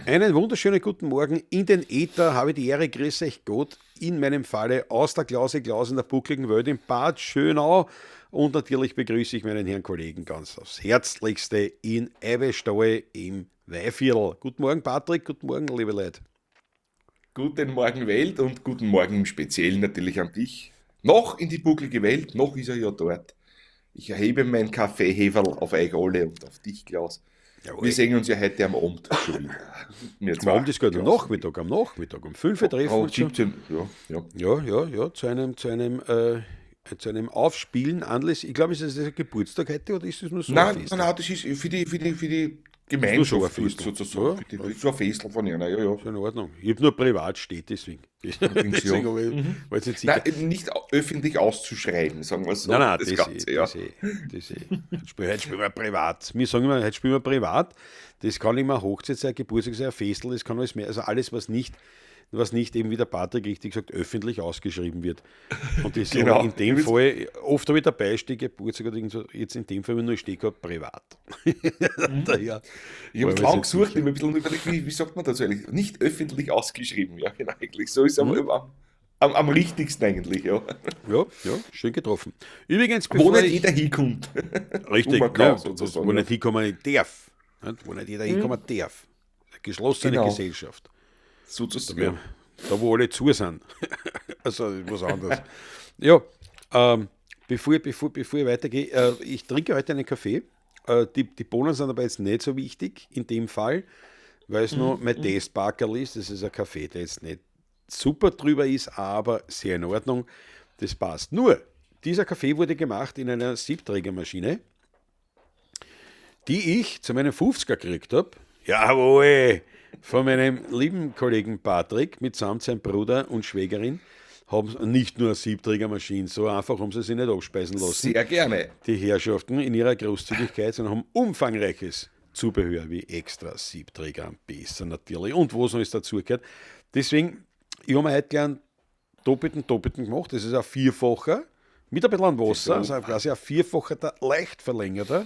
Einen wunderschönen guten Morgen in den Äther, habe die Ehre, grüß euch Gott, in meinem Falle aus der Klause Klaus in der buckligen Welt in Bad Schönau. Und natürlich begrüße ich meinen Herrn Kollegen ganz aufs Herzlichste in Eibestall im Weihviertel. Guten Morgen, Patrick, guten Morgen, liebe Leute. Guten Morgen Welt und guten Morgen im Speziellen natürlich an dich. Noch in die bucklige Welt, noch ist er ja dort. Ich erhebe mein Kaffeeheferl auf euch alle und auf dich, Klaus. Jawohl. Wir sehen uns ja heute am Abend schon wieder. Wir Am zwei. Abend ist gut, am Klaus. Nachmittag, am Nachmittag, um 5 Uhr treffen wir Oh, uns schon. 17, ja, ja. Ja, ja, ja, zu einem Aufspielen anlässlich. Ich glaube, ist das ein Geburtstag heute oder ist das nur so ein Nein, Fest? nein, nein, das ist für die Nur so ein Gemeinschaft Festel. sozusagen. Ja, Für so ein Festel von einer, ja, ja. Ist in Ordnung. Ich habe nur privat steht, deswegen. Allerdings, ja. Deswegen aber ich war jetzt nicht sicher. Nein, eben nicht öffentlich auszuschreiben, sagen wir so. Nein, nein, das das, Ganze, eh, ja. das eh, das eh. Heute spielen wir privat. Wir sagen immer, heute spielen wir privat. Das kann immer Hochzeit sein, Geburtstag sein, ein Festel, das kann alles mehr. Also alles, was nicht eben, wie der Patrick richtig sagt, öffentlich ausgeschrieben wird. Und das Genau. aber in dem Fall, oft habe ich dabei stehen, Geburtstag oder irgend so, jetzt in dem Fall habe ich nur stehen gehabt, privat. Daher Ich habe war mir lang jetzt gesucht, sicher. ich habe ein bisschen überlegt, wie sagt man das eigentlich? Nicht öffentlich ausgeschrieben, ja, genau, eigentlich. So ist es am richtigsten eigentlich, ja. Ja, ja, schön getroffen. Übrigens, Wo bevor nicht ich, jeder hinkommt. Richtig, Wo man kann, ja, sozusagen. wo Ja. nicht hinkommen darf. Nicht? Wo nicht jeder hinkommen darf. Eine geschlossene Genau. Gesellschaft. Sozusagen. Ja, da, wo alle zu sind. Also was anderes. Ja, bevor ich weitergehe, ich trinke heute einen Kaffee. Die Bohnen sind aber jetzt nicht so wichtig in dem Fall, weil es nur mein Testbackerl ist. Das ist ein Kaffee, der jetzt nicht super drüber ist, aber sehr in Ordnung. Das passt. Nur, dieser Kaffee wurde gemacht in einer Siebträgermaschine, die ich zu meinem 50er gekriegt habe. Jawohl! Von meinem lieben Kollegen Patrick mitsamt seinem Bruder und Schwägerin haben nicht nur eine Siebträgermaschine, so einfach haben sie sich nicht abspeisen lassen, Sehr gerne. die Herrschaften in ihrer Großzügigkeit, sondern haben umfangreiches Zubehör wie extra Siebträger am Besser natürlich und was noch alles dazugehört. Deswegen, ich habe mir heute gern doppelten, doppelten gemacht. Das ist ein Vierfacher mit ein bisschen Wasser, also quasi ein Vierfacher, der leicht verlängerter.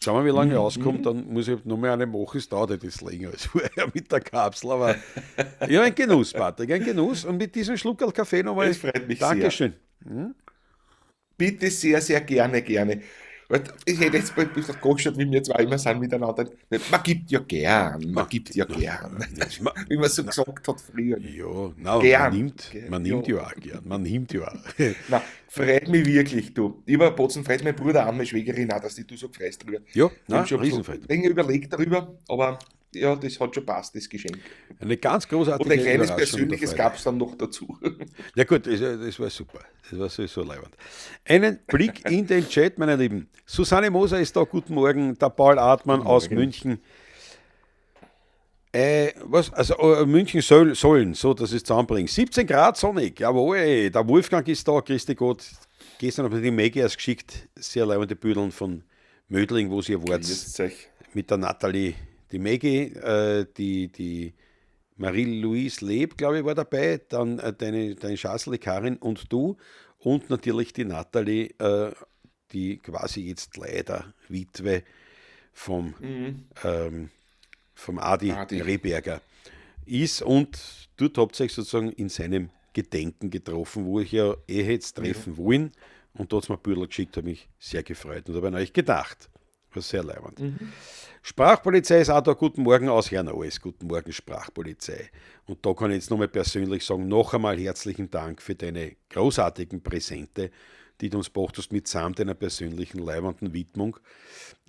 Schauen wir, wie lange ich auskomme, dann muss ich noch mal eine machen. Es dauert etwas länger als vorher mit der Kapsel. Aber ja, ein Genuss, Patrick, ein Genuss. Und mit diesem Schluckerl Kaffee nochmal. Es freut mich sehr. Dankeschön. Bitte sehr, sehr gerne, gerne. Weil ich hätte jetzt ein bisschen geschaut, wie wir zwei immer sind miteinander. Man gibt ja gern, man gibt ja gern. Wie man so gesagt hat früher. Ja, nein, Gern. man nimmt ja auch gern. Man nimmt ja auch. Na, freut mich wirklich, du. Lieber Bozen, freut mein Bruder an, meine Schwägerin auch, dass du so gefreust drüber. Ja, Ich nein, hab schon ein bisschen Riesenfreude. länger überlegt darüber, aber ja, das hat schon passt, das Geschenk. Eine ganz großartige Und ein kleines Überraschung und persönliches Freude. gab es dann noch dazu. Ja gut, das war super. Das war sowieso leibend. Einen Blick in den Chat, meine Lieben. Susanne Moser ist da, guten Morgen. Der Paul Artmann aus München. Was? Also München sollen, so, dass ich es zusammenbringe. 17 Grad sonnig, jawohl. Der Wolfgang ist da, Christi Gott. Gestern habe ich die Maggie erst geschickt. Sehr leibende Büdeln von Mödling, wo sie wart. Grüßt euch. Mit der Natalie, die Maggie, die Marie-Louise Leb, glaube ich, war dabei, dann deine Schassel, die Karin und du und natürlich die Natalie, die quasi jetzt leider Witwe vom Adi, Adi. Rehberger ist und dort habt ihr euch sozusagen in seinem Gedenken getroffen, wo ich ja eh hätte treffen wollen und dort hat's mir Büdel geschickt, habe mich sehr gefreut und habe an euch gedacht. War sehr leibend. Sprachpolizei ist auch da. Guten Morgen aus Herrenales. Guten Morgen, Sprachpolizei. Und da kann ich jetzt nochmal persönlich sagen, noch einmal herzlichen Dank für deine großartigen Präsente, die du uns gebracht hast, mitsamt deiner persönlichen leibenden Widmung.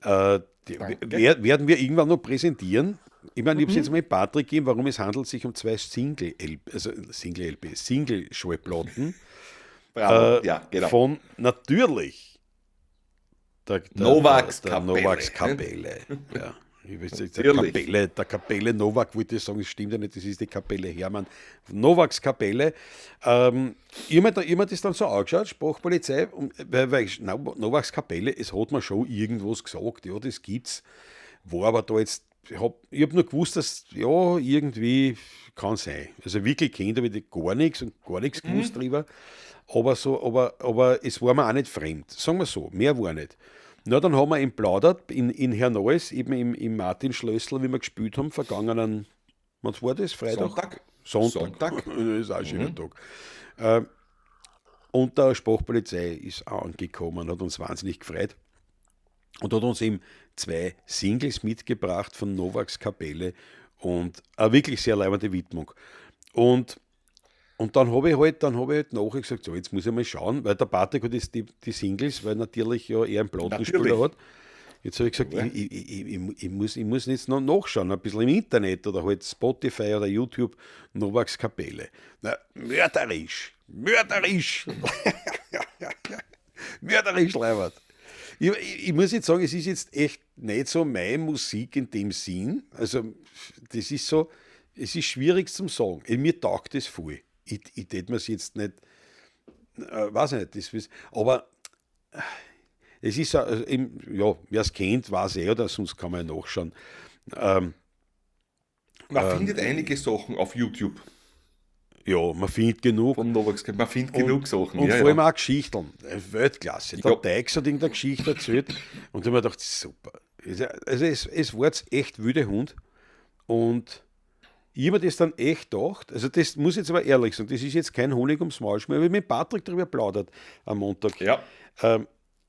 Die Danke. werden wir irgendwann noch präsentieren. Ich meine, ich habe es jetzt mal Patrick gegeben, warum es handelt sich um zwei Single-L, also Single-LP, Single-Schallplatten. Bravo, ja, genau. Von natürlich der Novaks der Kapelle. Novaks Kapelle. Ja. Ich weiß nicht, Natürlich. Der Kapelle Novak wollte ich sagen, das stimmt ja nicht, das ist die Kapelle Hermann. Novaks Kapelle. Ich habe mir, hab mir das dann so angeschaut, Sprachpolizei, und, weil Novaks Kapelle, es hat mir schon irgendwas gesagt, ja, das gibt's. War aber da jetzt, ich hab nur gewusst, dass, ja, irgendwie kann sein. Also wirklich kennt habe ich gar nichts und gar nichts gewusst drüber. Aber es war mir auch nicht fremd. Sagen wir so, mehr war nicht. Na, dann haben wir ihm plaudert, in Hernals, eben im Martin-Schlössl, wie wir gespielt haben, vergangenen, was war das, Freitag? Sonntag. Sonntag. Das ist auch ein schöner Tag. Und der Sprachpolizei ist auch angekommen, hat uns wahnsinnig gefreut und hat uns eben 2 Singles mitgebracht von Novaks Kapelle und eine wirklich sehr leibende Widmung. Und dann habe ich halt, nachher gesagt, so, jetzt muss ich mal schauen, weil der Patrick hat jetzt die Singles, weil natürlich ja er einen Plattenspieler hat. Jetzt habe ich gesagt, Ja. ich muss jetzt noch nachschauen, ein bisschen im Internet oder halt Spotify oder YouTube, Novaks Kapelle. Na, mörderisch, mörderisch, mörderisch leibend. Ich muss jetzt sagen, es ist jetzt echt nicht so meine Musik in dem Sinn. Also das ist so, es ist schwierig zum Sagen. Mir taugt das voll. Ich tät mir's jetzt nicht, weiß ich nicht, das ist, aber es ist so, also eben, ja, wer's kennt, weiß eh, oder sonst kann man ja nachschauen. Man findet einige Sachen auf YouTube. Ja, man findet genug. Von Novaks, man findet genug Sachen. Und ja, vor allem ja. auch Geschichten. Weltklasse. Der Ja. Teix hat irgendeine Geschichte erzählt und ich hab mir gedacht, super. Also es war jetzt echt wilder Hund. Und ich hab mir das dann echt gedacht, also das muss ich jetzt aber ehrlich sagen, das ist jetzt kein Honig ums Maul schmieren, ich hab mit Patrick darüber plaudert am Montag. Ja.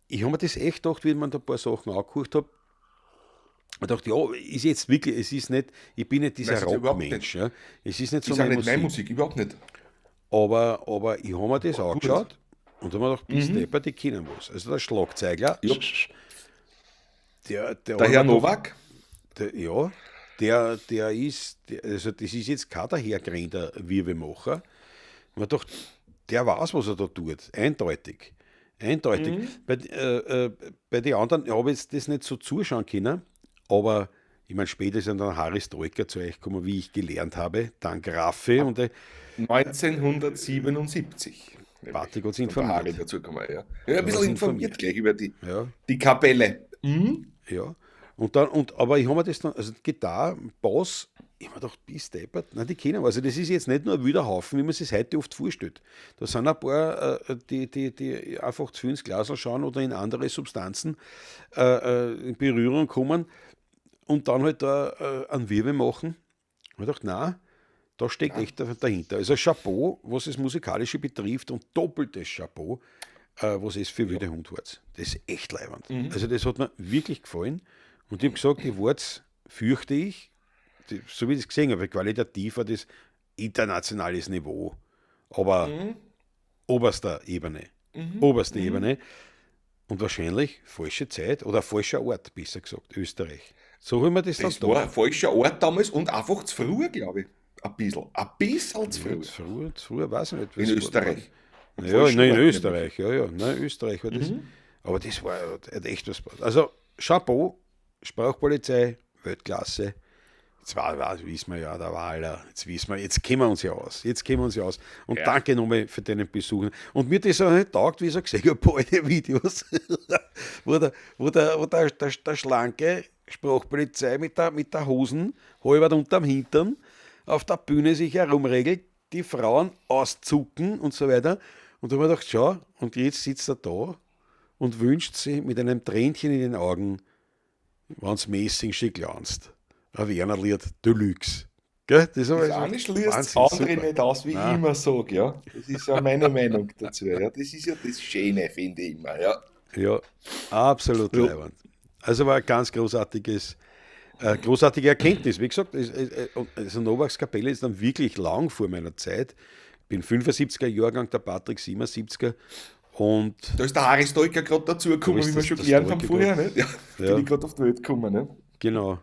Ich hab mir das echt gedacht, wie ich mir da ein paar Sachen angehört hab. Ich dachte, ja, ist jetzt wirklich, es ist nicht, ich bin nicht dieser Nein, es ist überhaupt Rockmensch, ja. Es ist nicht so Ist auch meine nicht meine Musik. Musik, überhaupt nicht. Aber ich hab mir das Gut. angeschaut und hab mir gedacht, bis deppert, die kennen was. Also der Schlagzeugler, Ja. der Der Herr hat mir Novak? Der, ja, der, der ist, der, also das ist jetzt kein dahergerennter Wirbelmacher. Man dachte, der weiß, was er da tut. Eindeutig. Eindeutig. Bei den anderen habe ich jetzt das nicht so zuschauen können, aber ich meine, später ist dann Harry Stroiker zu euch gekommen, wie ich gelernt habe, dank Raffi. Und der 1977. Patrick hat sich Und der Harry informiert. dazu gekommen, ja. Ja, ein bisschen hat's informiert informiert. gleich über Ja. die Kapelle. Mhm. Ja. Und dann, und, aber ich habe mir das dann, also Gitarre, Bass, ich hab mir gedacht, bist deppert? Nein, die kennen wir. Also das ist jetzt nicht nur ein wilder Haufen, wie man sich heute oft vorstellt. Da sind ein paar, die einfach zu viel ins Glas schauen oder in andere Substanzen in Berührung kommen und dann halt da einen Wirbel machen. Ich hab mir gedacht, nein, da steckt echt dahinter. Also Chapeau, was das Musikalische betrifft, und doppeltes Chapeau, was es für wilde Hund war. Das ist echt leibend. Also das hat mir wirklich gefallen. Und ich hab gesagt, die Worts fürchte ich, die, so wie ich es gesehen habe, qualitativ war das internationales Niveau, aber oberster Ebene. Oberste Ebene. Und wahrscheinlich falsche Zeit oder falscher Ort, besser gesagt, Österreich. So haben wir das dann Das war da. ein falscher Ort damals und einfach zu früh, glaube ich. Ein bisschen. Ein bisschen zu früh. Ja, zu früh, weiß ich nicht, In was war. Österreich. Ja, Falscher nein, in Ort, nämlich. Österreich, ja, ja. Nein, Österreich war das. Aber das war hat echt was. Also, Chapeau, Sprachpolizei, Weltklasse. Jetzt wissen wir ja, der Wahler, jetzt wissen wir, jetzt kennen wir uns ja aus. Jetzt kennen wir uns ja aus. Und danke nochmal für deinen Besuch. Und mir das auch nicht taugt, wie ich so gesehen habe, bei den Videos, wo der schlanke Sprachpolizei mit der Hosen halb unterm Hintern auf der Bühne sich herumregelt, die Frauen auszucken und so weiter. Und da hab ich mir gedacht, schau, und jetzt sitzt er da und wünscht sich mit einem Tränchen in den Augen, wenn's Messing schick glanzt. Ein Werner-Lied Deluxe. Gell? Das ist aber Das eine schließt das Wahnsinn, andere super. nicht aus, wie ich Nein. immer sag, ja. Das ist ja meine Meinung dazu. Ja. Das ist ja das Schöne, finde ich immer. Ja, ja, absolut leibend. Also war ein ganz großartige Erkenntnis. Wie gesagt, Novaks Kapelle ist dann wirklich lang vor meiner Zeit. Ich bin 75er Jahrgang, der Patrick 77er. Und da ist der Harry Stoiker gerade dazugekommen, Da ist wie wir das schon der gelernt haben Stoiker vorher, grad. nicht? Ja, Ja. bin ich gerade auf die Welt gekommen. Ne? Genau.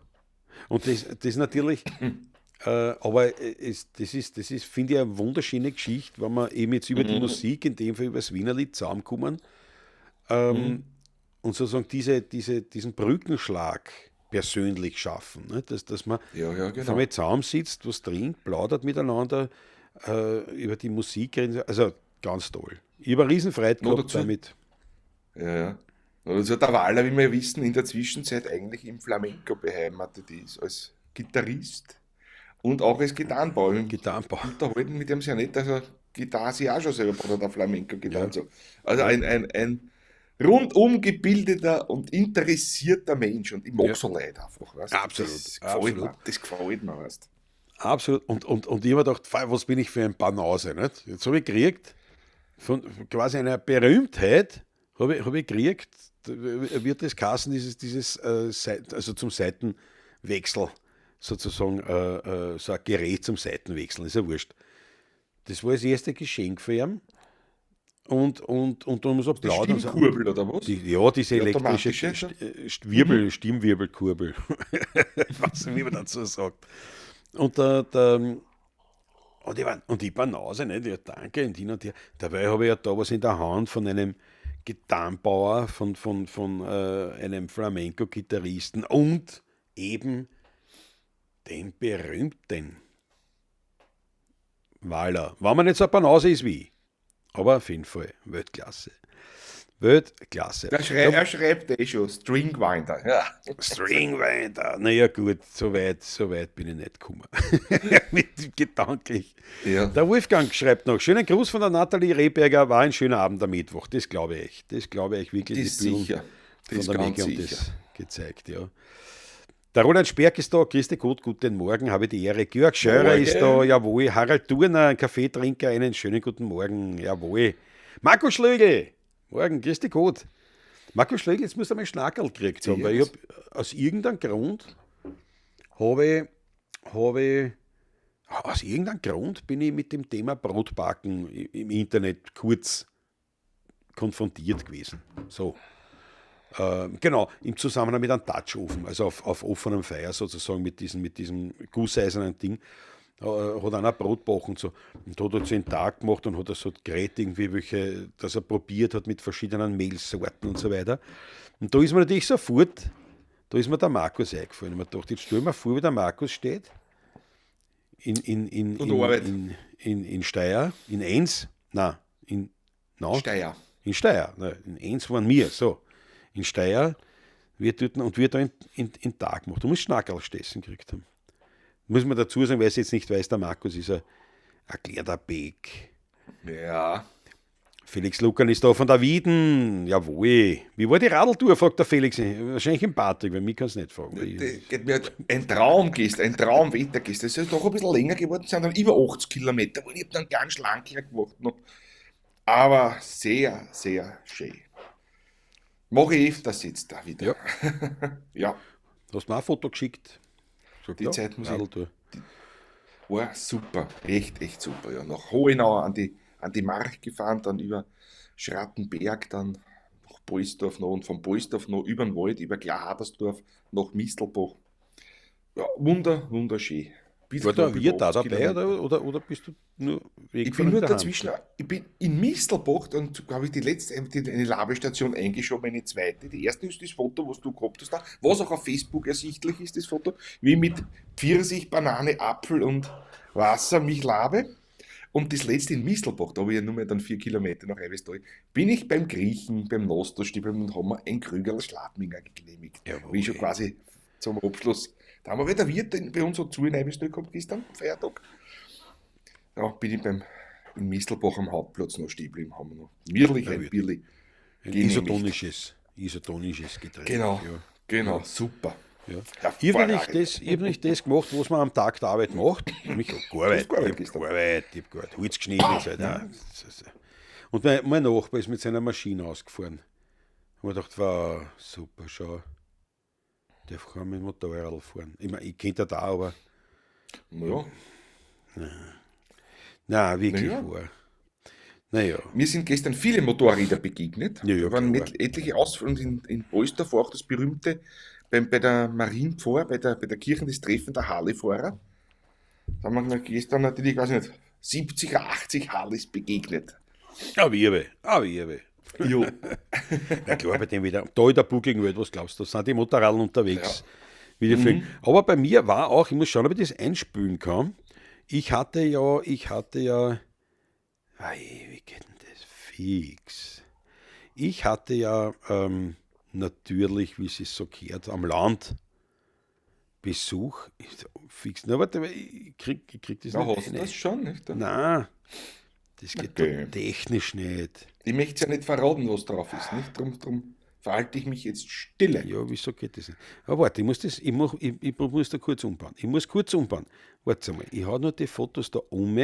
Und das natürlich, aber es, das ist, das ist, finde ich, eine wunderschöne Geschichte, wenn wir eben jetzt über die Musik, in dem Fall über das Wienerlied zusammenkommen, und sozusagen diesen Brückenschlag persönlich schaffen, ne? Dass man Ja, ja, genau. auf einmal zusammensitzt, was trinkt, plaudert miteinander, über die Musik reden, also ganz toll. Ich habe eine Riesenfreude Noch gehabt dazu. damit. Ja, ja. Also der Wahler, wie wir wissen, in der Zwischenzeit eigentlich im Flamenco beheimatet ist, als Gitarrist und auch als Gitarrenbauer. Gitarrenbauer. Unterhalten mit dem sehr nett, also Gitarre sich auch schon selber baut, der Flamenco-Gitarre. Ja. So. Also ein rundum gebildeter und interessierter Mensch und ich mag Ja. so Leute einfach, weißt? Absolut, Das gefällt absolut. mir, das gefällt mir, weißt. Absolut. Und ich habe mir gedacht, was bin ich für ein Banause, nicht? Jetzt habe ich gekriegt, von quasi einer Berühmtheit, hab ich gekriegt, wird das Kassen, dieses also zum Seitenwechsel, sozusagen, so ein Gerät zum Seitenwechseln, ist ja wurscht. Das war das erste Geschenk für ihn. Und dann muss er Die plaudern. Stimmkurbel oder was? Ja, diese Die elektrische automatische? Wirbel, Stimmwirbelkurbel. Was, wie man dazu sagt. Und und die Banause, nicht? Ja, danke, und hin und her. Dabei habe ich ja da was in der Hand von einem Gitarrenbauer, von einem Flamenco-Gitarristen und eben dem berühmten Wahler. Wenn man nicht so eine Banause ist wie ich. Aber auf jeden Fall, Weltklasse. Weltklasse. Er schreibt eh schon, Stringwinder. Ja. Stringwinder. Naja, gut, so weit bin ich nicht gekommen. Mit gedanklich. Ja. Der Wolfgang schreibt noch, schönen Gruß von der Nathalie Rehberger, war ein schöner Abend am Mittwoch. Das glaube ich. Das glaube ich wirklich. Das Die Bühnen sicher. von Das der ganz Mega haben sicher. das gezeigt, ja. Der Roland Sperk ist da, Christi gut, guten Morgen, habe die Ehre. Georg Scheurer Morgen. ist da, jawohl. Harald Thurner, ein Kaffeetrinker, einen schönen guten Morgen, jawohl. Marco Schlögl, morgen, Christi gut. Marco Schlögl, jetzt muss er mal Schnackerl gekriegt haben, weil ich hab, aus irgendeinem Grund habe ich, aus irgendeinem Grund bin ich mit dem Thema Brotbacken im Internet kurz konfrontiert gewesen. So. Genau, im Zusammenhang mit einem Touchofen, also auf offenem Feuer sozusagen mit diesem gusseisernen Ding, hat einer Brot gebacken und so. Und hat er so einen Tag gemacht und hat er so Gerät irgendwie, welche, dass er probiert hat mit verschiedenen Mehlsorten und so weiter. Und da ist mir natürlich sofort, da ist mir der Markus eingefallen. Und ich mir dachte, jetzt stell mir vor, wie der Markus steht in Steyr, in Enns, nein, in, no, Steyr. In Steyr, nein, in Enns waren wir, so. In Steyr wird dort und wird da in Tag gemacht. Du musst Schnackerl-Stessen gekriegt haben. Muss man dazu sagen, wer es jetzt nicht weiß, der Markus ist ein erklärter Beck. Ja. Felix Lucan ist da von der Wieden. Jawohl. Wie war die Radltour, fragt der Felix. Wahrscheinlich im Patrick, weil mich kannst du nicht fragen. Geht mir ein Traum gestern, ein Traumwetter gestern. Es ist doch ein bisschen länger geworden, sind dann über 80 Kilometer. Und ich hab dann ganz schlanker gemacht noch. Aber sehr, sehr schön. Mache ich öfters jetzt da wieder. Ja. Ja. Du hast mir auch ein Foto geschickt. Sag, Die ja, Zeit muss ich. Radltour. War super, echt super. Ja. Nach Hohenau an die March gefahren, dann über Schrattenberg, dann nach Poysdorf noch und von Poysdorf noch über den Wald, über Klarhadersdorf nach Mistelbach. Ja, wunderschön. War da wir da dabei oder bist du nur Ich bin nur dazwischen. Ich bin in Mistelbach, dann habe ich die letzte, eine Labestation eingeschoben, eine zweite. Die erste ist das Foto, was du gehabt hast, da, was auch auf Facebook ersichtlich ist, das Foto, wie mit Pfirsich, Banane, Apfel und Wasser mich labe. Und das letzte in Mistelbach, da habe ich ja nur mehr dann 4 Kilometer nach Eibistal, bin ich beim Griechen, beim Nosterstiebel und haben wir ein Krügerl Schladminger genehmigt. Jawohl. Wie schon quasi zum Abschluss. Da haben wir wieder Wirt bei uns so zu in Eibistal gehabt gestern, Feiertag. Ja, bin ich in Mistelbach am Hauptplatz noch stehen geblieben, haben wir noch mirlich ein Bierli. Ein isotonisches Getränk. Genau, ja. Genau, ja. Super. Ja. Ich habe nicht das gemacht, was man am Tag der Arbeit macht. Ich habe gearbeitet, ich habe gearbeitet, Holz geschnitten und so weiter. Und mein Nachbar ist mit seiner Maschine ausgefahren. Und ich dachte, wow, super, schau. Der kann mit dem Motorrad fahren. Ich meine, ich könnte da, aber. Ja. Nein, wirklich naja. wahr. Naja. Mir sind gestern viele Motorräder begegnet. Ja, ja, da waren etliche Ausflüge in Poysdorf, auch das berühmte, bei der Marienpfarr, bei der Kirche, das Treffen der Harley-Fahrer. Da haben wir gestern natürlich, weiß ich nicht, 70, 80 Harleys begegnet. Ah, Wirbe. Jo. Na klar, bei dem wieder. Da in der buckligen Welt, was glaubst du? Da sind die Motorradeln unterwegs. Ja. Wie die fliegen. Aber bei mir war auch, ich muss schauen, ob ich das einspülen kann. Ich hatte ja, wie geht denn das? Fix. Ich hatte ja natürlich, wie es sich so gehört, am Land Besuch. Fix. Na, warte, ich krieg das na, nicht. Hast du das schon, nicht? Nein, das geht okay. technisch nicht. Ich möchte es ja nicht verraten, was drauf ist, nicht? Drum verhalte ich mich jetzt stille. Ja, wieso geht das nicht? Aber warte, ich muss das, ich mach, ich, ich muss da kurz umbauen. Ich muss kurz umbauen. Warte mal, ich habe nur die Fotos da um,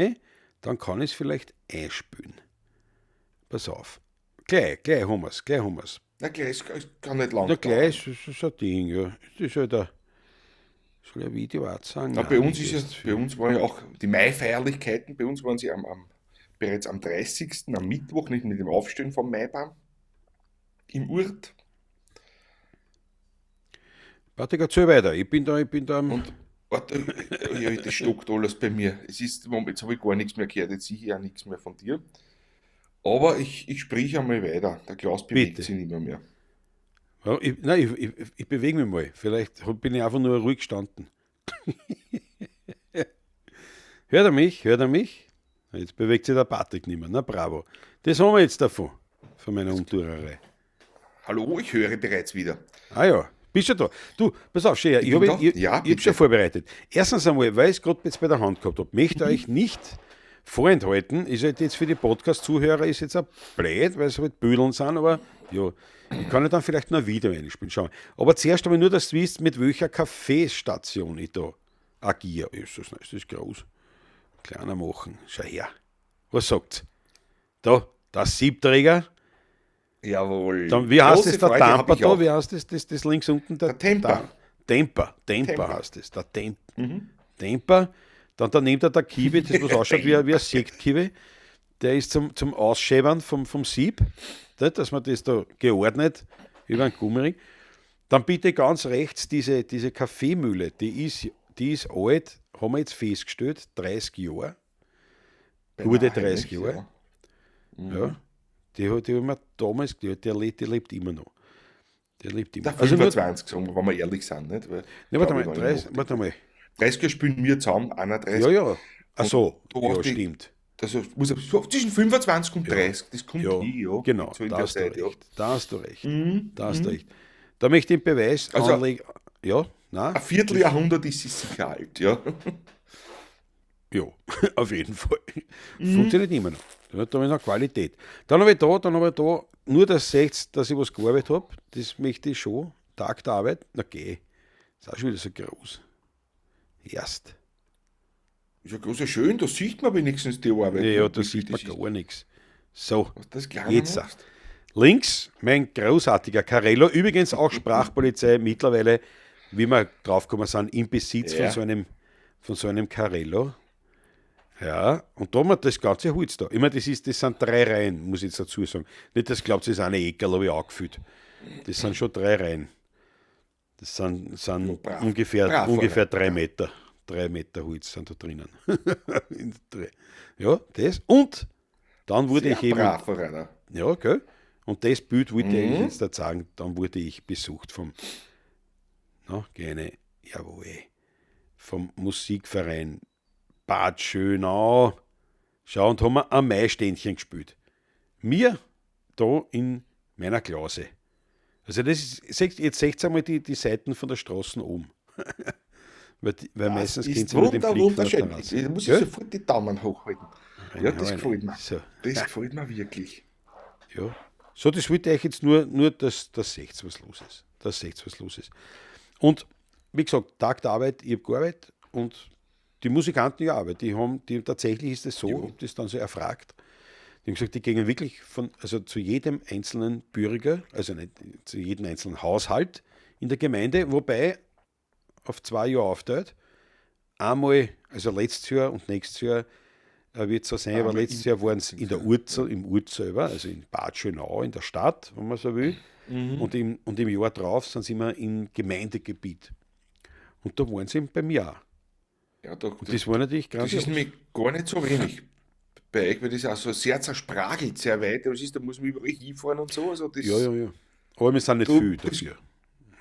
dann kann ich es vielleicht einspülen. Pass auf. Gleich haben wir's, gleich haben wir's. Na gleich, es kann nicht lang Na, gleich ist so ein Ding, ja. Das ist halt ein, soll ich ein Video auch sagen? Na, bei uns ist es, bei uns waren ja auch die Maifeierlichkeiten, bei uns waren sie bereits am 30., am Mittwoch, nicht mit dem Aufstehen vom Maibaum im Urt. Patrick, erzähl weiter. Ich bin da. Und warte, ja, das stockt alles bei mir. Es ist, jetzt habe ich gar nichts mehr gehört, jetzt sehe ich ja nichts mehr von dir. Aber ich sprich einmal weiter. Der Klaus bewegt Bitte. sich nicht mehr. Ja, ich bewege mich mal. Vielleicht bin ich einfach nur ruhig gestanden. Hört er mich? Hört er mich? Jetzt bewegt sich der Patrick nicht mehr. Na bravo. Das haben wir jetzt davon, von meiner Umtürerei. Hallo, ich höre bereits wieder. Ah ja, bist du da? Du, pass auf, Scheer, ich bin habe da. ich, Ja, ich hab bitte. schon vorbereitet. Erstens einmal, weil ich es gerade jetzt bei der Hand gehabt habe, möchte euch nicht vorenthalten, ist halt jetzt für die Podcast-Zuhörer ist jetzt auch blöd, weil es halt Büdeln sind, aber ja, ich kann ja dann vielleicht noch ein Video einspielen, schauen. Aber zuerst einmal nur, dass du wisst, mit welcher Kaffeestation ich da agiere. Ist das, ist das groß? Kleiner machen. Schau her. Was sagt's? Da, das Siebträger. Jawohl. Dann, wie heißt Große das, der Freude hab Tamper ich da? auch. Wie heißt das links unten? Der Temper. Temper, Temper Temper. heißt das. Der Temper. Dann daneben der Kiwi, das was ausschaut wie ein Sektkiwi. Der ist zum Ausschäbern vom Sieb, ne, dass man das da geordnet über einen Gummiring. Dann bitte ganz rechts diese Kaffeemühle, die ist alt, haben wir jetzt festgestellt, 30 Jahre. Gute Beinahe, 30 nicht? Jahre. Ja. Ja. Die hat die haben wir damals, die lebt immer noch. Der lebt immer. Der Also nur, 25, sagen wir, wenn wir ehrlich sind. Nicht? Weil, ne, warte glaub mal, ich, wenn ich 30, nachdenke. warte mal. 30 Jahre spielen wir zusammen, 31. Ja, ja. Ach so, da ja, war die- stimmt. Das muss so zwischen 25 und 30, das kommt Ja, hin, ja. genau, So in da der hast du Zeit, ja. recht. Da hast du recht. Da hast du recht. Da möchte ich den Beweis Also- anlegen. Ja, nein. Ein Vierteljahrhundert ist sie sicher alt, ja. Ja, auf jeden Fall. Funktioniert immer noch. Da habe ich noch Qualität. Dann habe ich da, nur das seht, dass ich was gearbeitet habe. Das möchte ich schon. Tag der Arbeit. Na geh. Ist auch schon wieder so groß. Erst. Ist ja groß, ja schön, da sieht man wenigstens die Arbeit. Ja, ja, ne? da Wie viel sieht man das ist. gar nichts. So, Was das kleiner jetzt. machst. Links, mein großartiger Carello, übrigens auch Sprachpolizei mittlerweile, wie wir draufgekommen sind, im Besitz Ja. von so einem Carello. Ja, und da haben wir das ganze Holz da. Ich meine, das sind 3 Reihen, muss ich jetzt dazu sagen. Nicht, dass glaubt, das ist eine Eckerl, habe ich angefüllt. Das sind schon 3 Reihen. Das sind Ja, brav. Brav, ungefähr Alter. 3 Meter. 3 Meter Holz sind da drinnen. In drei. Ja, das. Und dann wurde Sehr ich eben. brav, Rainer. Ja, gell? Und das Bild wollte ich eigentlich jetzt da zeigen. Dann wurde ich besucht vom, na, gerne, jawohl, vom Musikverein Bad Schönau. Schau, und haben wir ein Maiständchen gespielt. Mir da in meiner Klause. Also das ist, jetzt seht ihr einmal die Seiten von der Straße oben. Weil Das meistens ist kennt ihr nur den Blick von der wunderschön. Terrasse. Ich muss Gell? sofort die Daumen hochhalten. Ja, das Eine, gefällt mir. So. Das gefällt mir wirklich. Ja. So, das wollte ich euch jetzt nur dass seht, was los ist. Das seht, was los ist. Und wie gesagt, Tag der Arbeit, ich hab gearbeitet und die Musikanten ja auch, weil die haben, die, tatsächlich ist es so, ich hab das dann so erfragt. Die haben gesagt, die gingen wirklich zu jedem einzelnen Bürger, also nicht zu jedem einzelnen Haushalt in der Gemeinde, wobei auf 2 Jahre aufteilt. Einmal, also letztes Jahr und nächstes Jahr wird es so sein, aber Einmal letztes im Jahr waren es in der Urzel, im Urt selber, also in Bad Schönau, in der Stadt, wenn man so will. Und im Jahr drauf sind sie immer im Gemeindegebiet. Und da waren sie eben bei mir auch. Ja, da, Und das war natürlich das grandios. ist nämlich gar nicht so wenig bei euch, weil das auch so sehr zersprachelt, sehr weit. Das ist, da muss man überall hinfahren und so. Also das, Ja, ja, ja. Aber wir sind nicht Du viel bist dafür.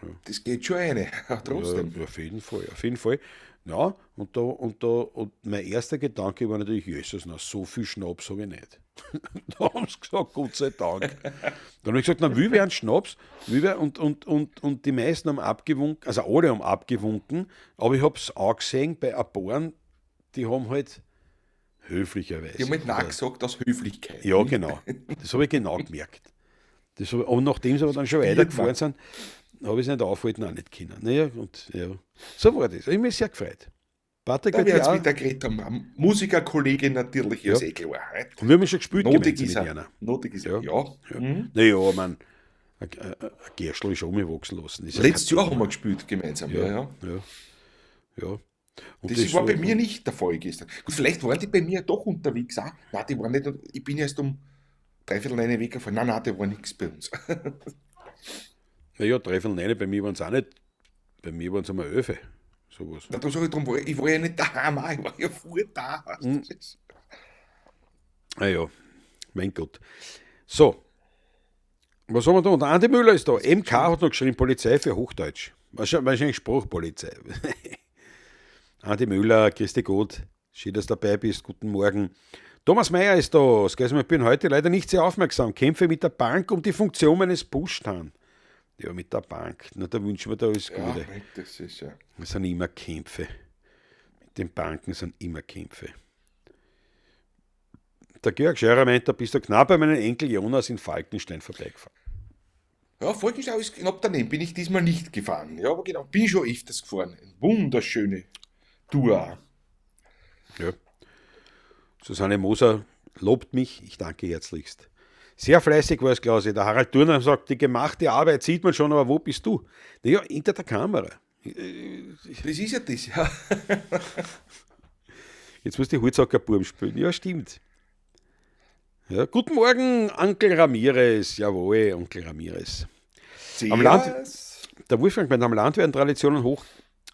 Ja. Das geht schon eine, trotzdem. Ja, auf jeden Fall, auf jeden Fall. Ja, und mein erster Gedanke war natürlich, Jesus, na, so viel Schnaps habe ich nicht. Da haben sie gesagt, Gott sei Dank. Dann habe ich gesagt, na, wie wären Schnaps? Wie wär, und die meisten haben abgewunken, also alle haben abgewunken, aber ich hab's auch gesehen bei ein paar, die haben halt, Höflicherweise. Die haben halt Nein gesagt aus Höflichkeit. Ja, genau. Das habe ich genau gemerkt. Und nachdem sie aber dann schon weitergefahren sind, habe ich es nicht aufhalten auch nicht können. Naja, und ja. So war das. Ich habe mich sehr gefreut. Patrick, da wir jetzt mit der Greta, Musikerkollegin natürlich, ja. Ist eh klar. Und wir haben schon gespielt Notig ist er. Notig ist er, ja. Ja. Mhm. Naja, man, ein Gerstl ist schon mal wachsen lassen. Ist letztes Jahr haben wir gespielt gemeinsam, ja. Ja. Und das war bei mir nicht der Fall gestern. Gut, vielleicht waren die bei mir doch unterwegs auch. Nein, die waren nicht, ich bin erst um 8:45 weggefahren. Nein, nein, da war nichts bei uns. Naja, 8:45, bei mir waren es auch nicht. Bei mir waren es einmal 11. Sowas. Na, da sag ich drum, ich war ja nicht daheim, ich war ja früher da. Mhm. Naja, mein Gott. So, was haben wir da? Und Andi Müller ist da. MK hat noch geschrieben, Polizei für Hochdeutsch. Wahrscheinlich Sprachpolizei. Andi Müller, grüß dich Gott. Schön, dass du dabei bist. Guten Morgen. Thomas Mayer ist da. Ich bin heute leider nicht sehr aufmerksam. Kämpfe mit der Bank um die Funktion meines Pushtan. Ja, mit der Bank. Na, da wünschen wir da alles Gute. Ja, das ist ja. Das sind immer Kämpfe. Mit den Banken sind immer Kämpfe. Der Georg Scherer meint, da bist du knapp bei meinem Enkel Jonas in Falkenstein vorbeigefahren. Ja, Falkenstein ist knapp daneben. Bin ich diesmal nicht gefahren. Ja, aber genau, bin ich schon öfters gefahren. Eine wunderschöne Tour. Ja. Susanne Moser lobt mich. Ich danke herzlichst. Sehr fleißig war es, Klausi. Der Harald Thurner sagt, die gemachte Arbeit sieht man schon, aber wo bist du? Naja, hinter der Kamera. Das ist ja das, ja. Jetzt muss die Holzhacker-Burm spielen. Ja, stimmt. Ja, guten Morgen, Onkel Ramirez. Jawohl, Onkel Ramirez. Am Land, der Wolfgang meint, am Land werden Traditionen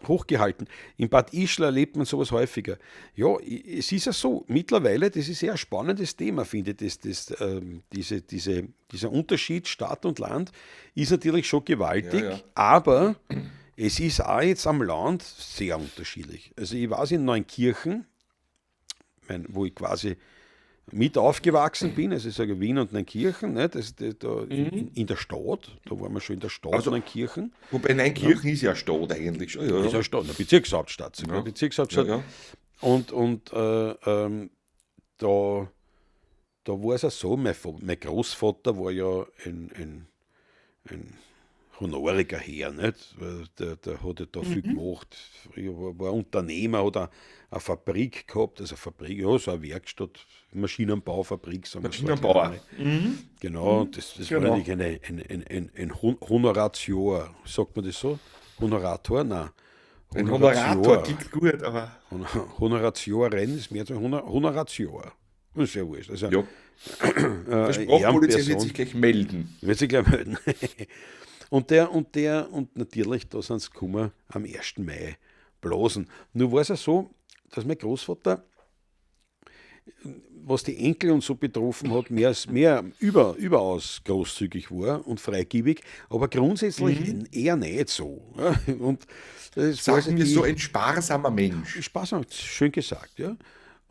hochgehalten. In Bad Ischl erlebt man sowas häufiger. Ja, es ist ja so, mittlerweile, das ist sehr ein spannendes Thema, finde ich, dieser Unterschied Stadt und Land ist natürlich schon gewaltig, ja, ja. Aber es ist auch jetzt am Land sehr unterschiedlich. Also ich weiß in Neunkirchen, wo ich quasi mit aufgewachsen bin, also ich sage Wien und Neunkirchen, ne, das, da in der Stadt, da waren wir schon in der Stadt, also, Neunkirchen. Wobei Neunkirchen ja. Ist ja Stadt eigentlich schon. Ja, ja. Ist ja Stadt, eine Bezirkshauptstadt, sogar. Ja. Bezirkshauptstadt. Ja, ja. Und da war es ja so, mein Großvater war ja ein honoriger Herr, nicht? Der hat ja da viel gemacht, war Unternehmer, hat eine Fabrik gehabt, also eine Fabrik, ja, so eine Werkstatt, Maschinenbaufabrik, sagen wir so. Maschinenbauer. Genau, das genau. War natürlich ein Honoratior, sagt man das so? Honorator? Nein. Ein Honorator klingt gut, aber... Honoratioren ist mehr als Honoratior. Das ist ja wurscht. Also, ja. Der Sprachpolizei wird sich gleich melden. Wird sich gleich melden. Und natürlich, da sind sie gekommen am 1. Mai blasen. Nur war es ja so, dass mein Großvater, was die Enkel und so betroffen hat, mehr überaus großzügig war und freigebig, aber grundsätzlich eher nicht so. Und das sagen wir so, ein sparsamer Mensch. Sparsam, schön gesagt, ja.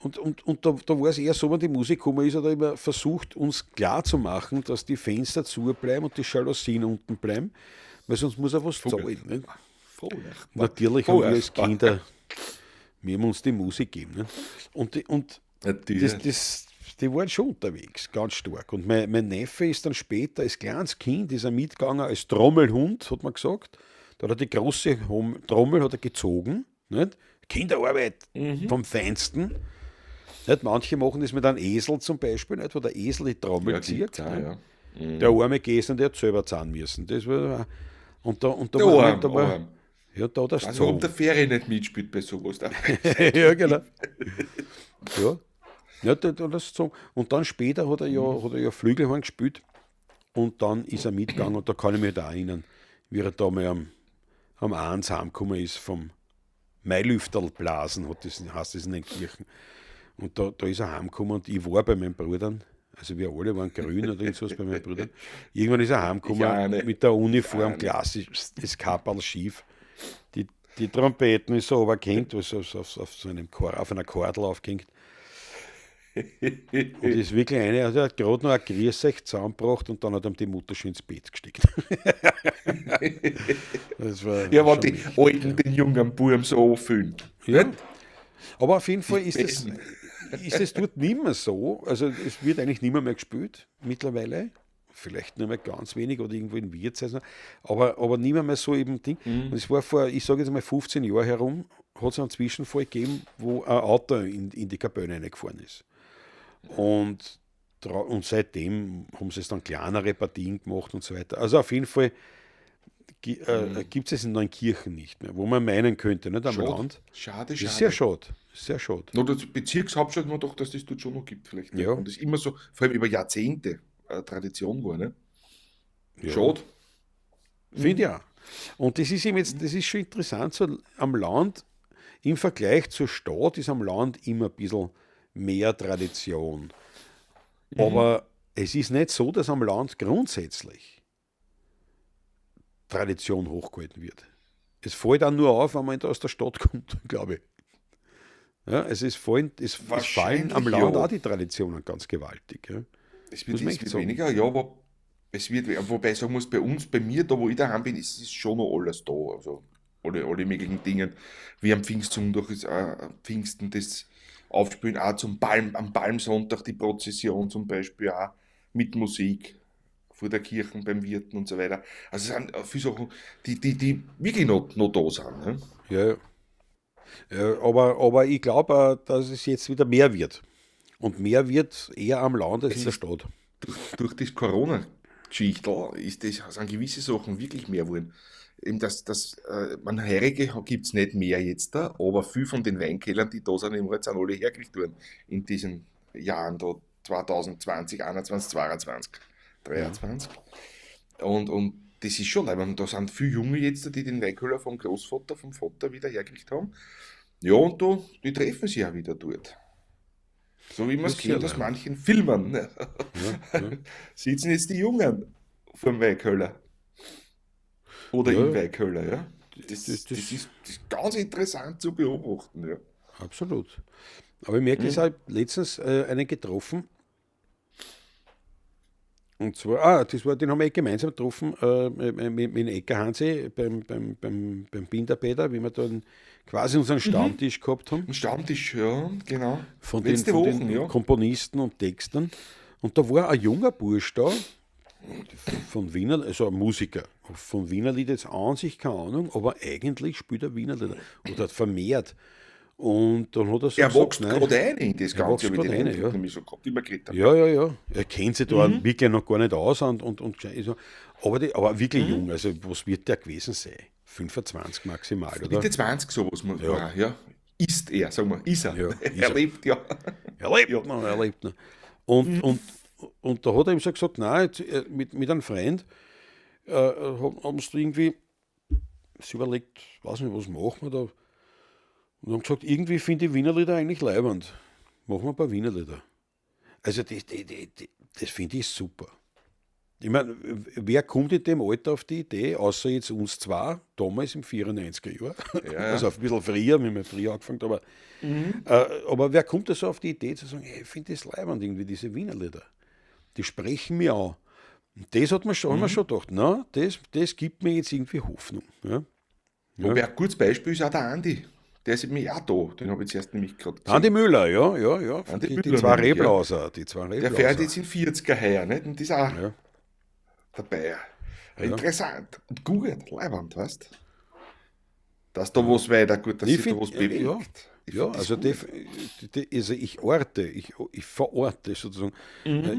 Und da war es eher so, wenn die Musik gekommen ist, hat er immer versucht, uns klarzumachen, dass die Fenster zu bleiben und die Jalousien unten bleiben, weil sonst muss er was zahlen. Ne? Natürlich haben wir als Kinder, wir haben uns die Musik gegeben. Ne? Und die waren schon unterwegs, ganz stark. Und mein Neffe ist dann später, als kleines Kind, ist er mitgegangen als Trommelhund, hat man gesagt. Da hat er die große Trommel hat er gezogen. Nicht? Kinderarbeit vom Feinsten. Nicht? Manche machen das mit einem Esel zum Beispiel, nicht? Wo der Esel die Trommel zieht. Auch, ja. Der arme Gestern, der hat selber zahlen müssen. Das war, und da war, da war, ja, da das also, ob der Ferry nicht mitspielt bei sowas. Ja, genau. Ja, ja das so. Und dann später hat er ja Flügelhorn gespielt und dann ist er mitgegangen und da kann ich mich da erinnern, wie er da mal am 1 heimgekommen ist vom Mailüfterlblasen, heißt das in den Kirchen. Und da ist er heimgekommen und ich war bei meinen Brüdern, also wir alle waren grün oder irgendwas bei meinen Brüdern. Irgendwann ist er heimgekommen mit der Uniform, klassisch, das Kapperl schief. Die Trompeten ist so runtergehängt, also auf so einem auf einer Kordel aufgehängt. Und ist wirklich eine, also er hat gerade noch ein Grießech zusammengebracht und dann hat ihm die Mutter schön ins Bett gesteckt. Das war ja, wenn die Alten den jungen Buben so anfühlen. Ja. Aber auf jeden Fall ist das, ist es dort nicht mehr so. Also es wird eigentlich nicht mehr gespielt mittlerweile. Vielleicht nur mehr ganz wenig oder irgendwo in Wirtshäusern, aber nicht mehr so eben Ding. Und es war vor, ich sage jetzt mal 15 Jahren herum, hat es einen Zwischenfall gegeben, wo ein Auto in die Kapelle reingefahren ist. Und seitdem haben sie es dann kleinere Partien gemacht und so weiter. Also auf jeden Fall gibt es in Neunkirchen nicht mehr, wo man meinen könnte, nicht am Schade. Land. Schade, Das schade. ist sehr schade. Sehr schade. No, das Bezirkshauptstadt man doch, dass das dort schon noch gibt, vielleicht. Ja. Und das immer so, vor allem über Jahrzehnte Tradition war, ne? Ja. Schade. Finde ich auch. Und das ist eben jetzt, das ist schon interessant, so am Land, im Vergleich zur Stadt ist am Land immer ein bisschen mehr Tradition. Aber es ist nicht so, dass am Land grundsätzlich Tradition hochgehalten wird. Es fällt auch nur auf, wenn man aus der Stadt kommt, glaube ich. Ja, es fallen am Wahrscheinlich Land ja. auch die Traditionen ganz gewaltig. Ja. Es wird, Muss man es echt wird sagen. weniger, ja, aber es wird, wobei ich sagen muss, bei uns, bei mir, da wo ich daheim bin, ist es schon noch alles da. Also alle möglichen Dinge. Wie am Pfingstsonntag ist Pfingsten das Aufspielen, auch zum am Palmsonntag die Prozession zum Beispiel auch mit Musik vor der Kirche beim Wirten und so weiter. Also es sind viele Sachen, die wirklich noch da sind. Ne? Ja, ja. Ja, aber ich glaube, dass es jetzt wieder mehr wird. Und mehr wird eher am Land als Es in der ist Stadt. Durch das Corona-Geschichte sind gewisse Sachen wirklich mehr geworden. Eben das, man Heurige gibt's nicht mehr jetzt da, aber viel von den Weinkellern, die da sind im Ort, sind alle hergerichtet worden in diesen Jahren da 2020, 21, 22, 23. Und das ist schon, weil da sind viele Junge jetzt, die den Weinkeller vom Großvater, vom Vater wieder hergerichtet haben. Ja, und da, die treffen sich auch wieder dort. So wie man es Das ist ja kennt aus leid. manchen Filmen. Ne? Ja, ja. Sitzen jetzt die Jungen vor dem Weinkeller. Oder Ja. im Weinkeller, ja. Das, das ist ganz interessant zu beobachten, ja. Absolut. Aber ich merke es auch, letztens einen getroffen. Und zwar, das war, den haben wir eh gemeinsam getroffen mit dem Ecker Hansi beim Binderpeter, wie wir dann quasi unseren Stammtisch gehabt haben. Ein Stammtisch, ja, genau. Von den, Letzte von Woche, den ja. Komponisten und Textern. Und da war ein junger Bursch da, von Wiener, also ein Musiker, von Wienerlied jetzt an sich keine Ahnung, aber eigentlich spielt er Wienerlieder oder hat vermehrt. Und dann hat er so Er gesagt, wächst nein, gerade ein in das Er Ganze, wächst habe ich den gerade rein, Eindruck ja. nämlich so gehabt, wie wir geredet haben. Ja, ja, ja. Er kennt sich da wirklich noch gar nicht aus und so. Aber wirklich jung, also was wird der gewesen sein? 25 maximal, oder? Mitte 20 sowas muss Ja. man, ja. Ist er, sagen wir, ist er. Ja, ist Er er. lebt, ja. Er lebt Ja. noch, er lebt noch. Und da hat er ihm so gesagt, nein, jetzt, mit einem Freund haben sie irgendwie sich überlegt, weiß nicht, was machen wir da? Und haben gesagt, irgendwie finde ich Wienerlieder eigentlich leibend. Machen wir ein paar Wienerlieder. Also das finde ich super. Ich meine, wer kommt in dem Alter auf die Idee, außer jetzt uns zwei, damals im 94er Jahr, Ja, ja. also ein bisschen früher, wie wir früher angefangen haben, aber wer kommt da so auf die Idee zu sagen, hey, ich finde das leibend irgendwie, diese Wienerlieder, die sprechen mich an. Und das hat man schon, haben wir schon gedacht, na, das gibt mir jetzt irgendwie Hoffnung. Ja. Ja. Wobei ein gutes Beispiel ist auch der Andi. Der ist nämlich auch da, den habe ich zuerst nämlich gerade gesehen. Andi Müller, ja, ja, ja. Andi Die Müller zwei nämlich, ja. Rehblauser, die zwei Der Rehblauser. fährt jetzt in 40er heuer, nicht? Und ist auch Ja. dabei. Interessant. Und gut, leibend, weißt du? Dass da was weiter gut, dass Ich sich da find, was ja, bewegt. ja. Ich Ja, find das also gut. also ich orte, ich verorte sozusagen.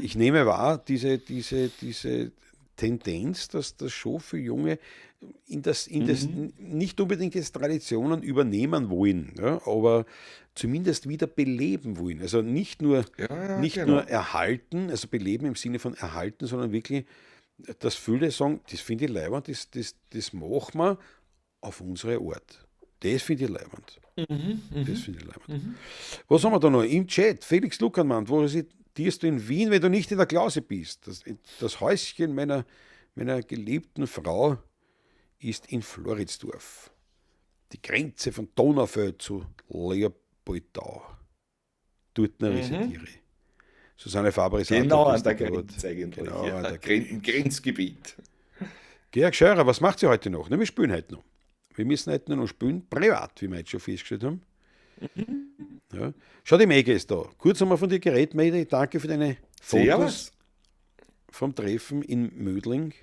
Ich nehme wahr, diese Tendenz, dass das schon für Junge in das nicht unbedingt jetzt Traditionen übernehmen wollen, ja, aber zumindest wieder beleben wollen. Also nicht nur, Ja, ja, nicht genau. nur erhalten, also beleben im Sinne von erhalten, sondern wirklich, dass viele sagen, das finde ich leibend, das machen wir auf unsere Art. Das finde ich leibend. Das finde ich leibend. Was haben wir da noch? Im Chat, Felix Luckermann, wo residierst du in Wien, wenn du nicht in der Klause bist? Das Häuschen meiner geliebten Frau ist in Floridsdorf. Die Grenze von Donaufeld zu Leopoldau. Dort residiere ich. Susanne Faber ist auch Genau da, an der grüß dich Gott. Grenze eigentlich. Genau ja, an der Im Grenzgebiet. Georg Scheurer, was macht sie heute noch? Na, wir spielen heute noch. Wir müssen heute nur noch spielen, privat, wie wir jetzt schon festgestellt haben. Ja. Schau, die Maggie ist da. Kurz haben wir von dir geredet, Maggie. Danke für deine Fotos. Servus. Vom Treffen in Mödling.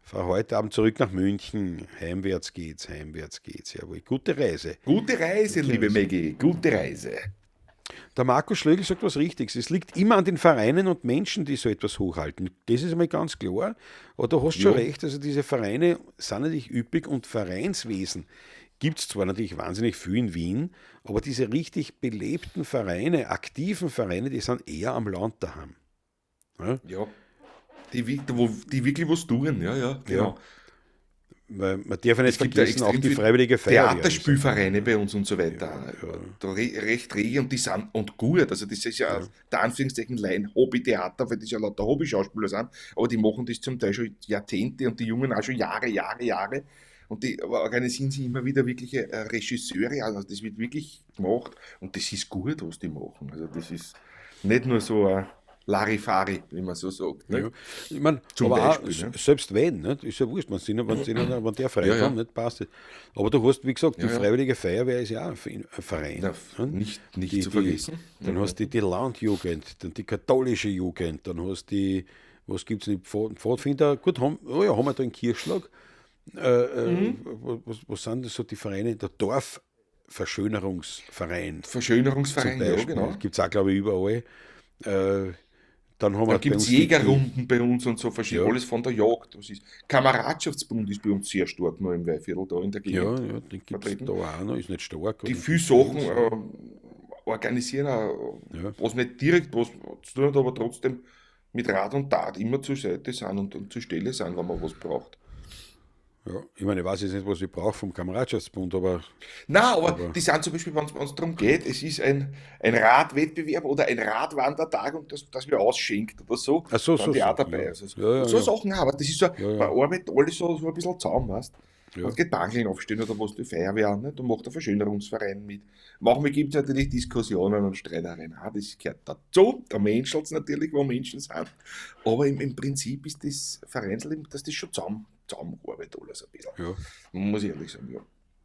Fahr heute Abend zurück nach München. Heimwärts geht's, heimwärts geht's. Jawohl. Gute Reise. Gute Reise, Gute liebe Reise. Maggie. Gute Reise. Der Markus Schlögl sagt was Richtiges. Es liegt immer an den Vereinen und Menschen, die so etwas hochhalten. Das ist einmal ganz klar. Aber du hast schon recht, also diese Vereine sind natürlich üppig und Vereinswesen gibt es zwar natürlich wahnsinnig viel in Wien, aber diese richtig belebten Vereine, aktiven Vereine, die sind eher am Land daheim. Ja? Ja, die wirklich was tun, ja, ja, genau. Ja. Weil man darf ja nicht Es gibt ja vergessen, auch extrem die viele Freiwillige Feuerwehr. Theaterspielvereine bei uns und so weiter. Ja, ja. Da recht rege und die sind und gut. Also das ist ja, der Anführungszeichen Laien Hobbytheater, weil das ja lauter Hobbyschauspieler sind, aber die machen das zum Teil schon Jahrzehnte und die Jungen auch schon Jahre, Jahre, Jahre. Und die organisieren sich immer wieder wirkliche Regisseure, also das wird wirklich gemacht und das ist gut, was die machen. Also das ist nicht nur so ein Larifari, wie man so sagt. Ne? Ja. Ich mein, Zum aber Beispiel, auch, ne? selbst wenn, nicht? Ist ja wurscht, wenn der frei Ja, kann, nicht, passt das. Aber du hast, wie gesagt, die Freiwillige Feuerwehr ist ja auch ein Verein. Na, ne? nicht zu vergessen. Dann hast du die Landjugend, dann die katholische Jugend, dann hast du die, was gibt's denn, Pfadfinder, gut, haben wir da in Kirchschlag. Was sind das so die Vereine? Der Dorfverschönerungsverein. Verschönerungsverein, ja, genau. Gibt es auch, glaube ich, überall. Dann haben wir Da gibt es Jägerrunden bei uns und so, verschiedene, alles von der Jagd. Was ist. Kameradschaftsbund ist bei uns sehr stark noch im Weinviertel da in der Gegend. Ja, ja, den gibt es da auch noch, ist nicht stark. Die viele Sachen organisieren auch, was nicht direkt was zu tun hat, aber trotzdem mit Rat und Tat immer zur Seite sind und zur Stelle sind, wenn man was braucht. Ja, ich meine, ich weiß jetzt nicht, was ich brauche vom Kameradschaftsbund, aber... Nein, aber die sind zum Beispiel, wenn es darum geht, es ist ein Radwettbewerb oder ein Radwandertag und das wir ausschenkt oder so, Ach so, sind so, die so, auch dabei. Ja. Also, Ja, so Sachen auch, aber das ist so, man arbeitet alles so ein bisschen zusammen, weißt du. Ja. Es geht Bankeln aufstehen oder was, die Feuerwehr, ne? Da macht der Verschönerungsverein mit. Manchmal gibt es natürlich Diskussionen und Streitereien. Ah, das gehört dazu, da menschelt es natürlich, wo Menschen sind. Aber im Prinzip ist das Vereinsleben, dass das schon zusammenarbeitet alles ein bisschen. Ja. Muss ich ehrlich sagen, ja.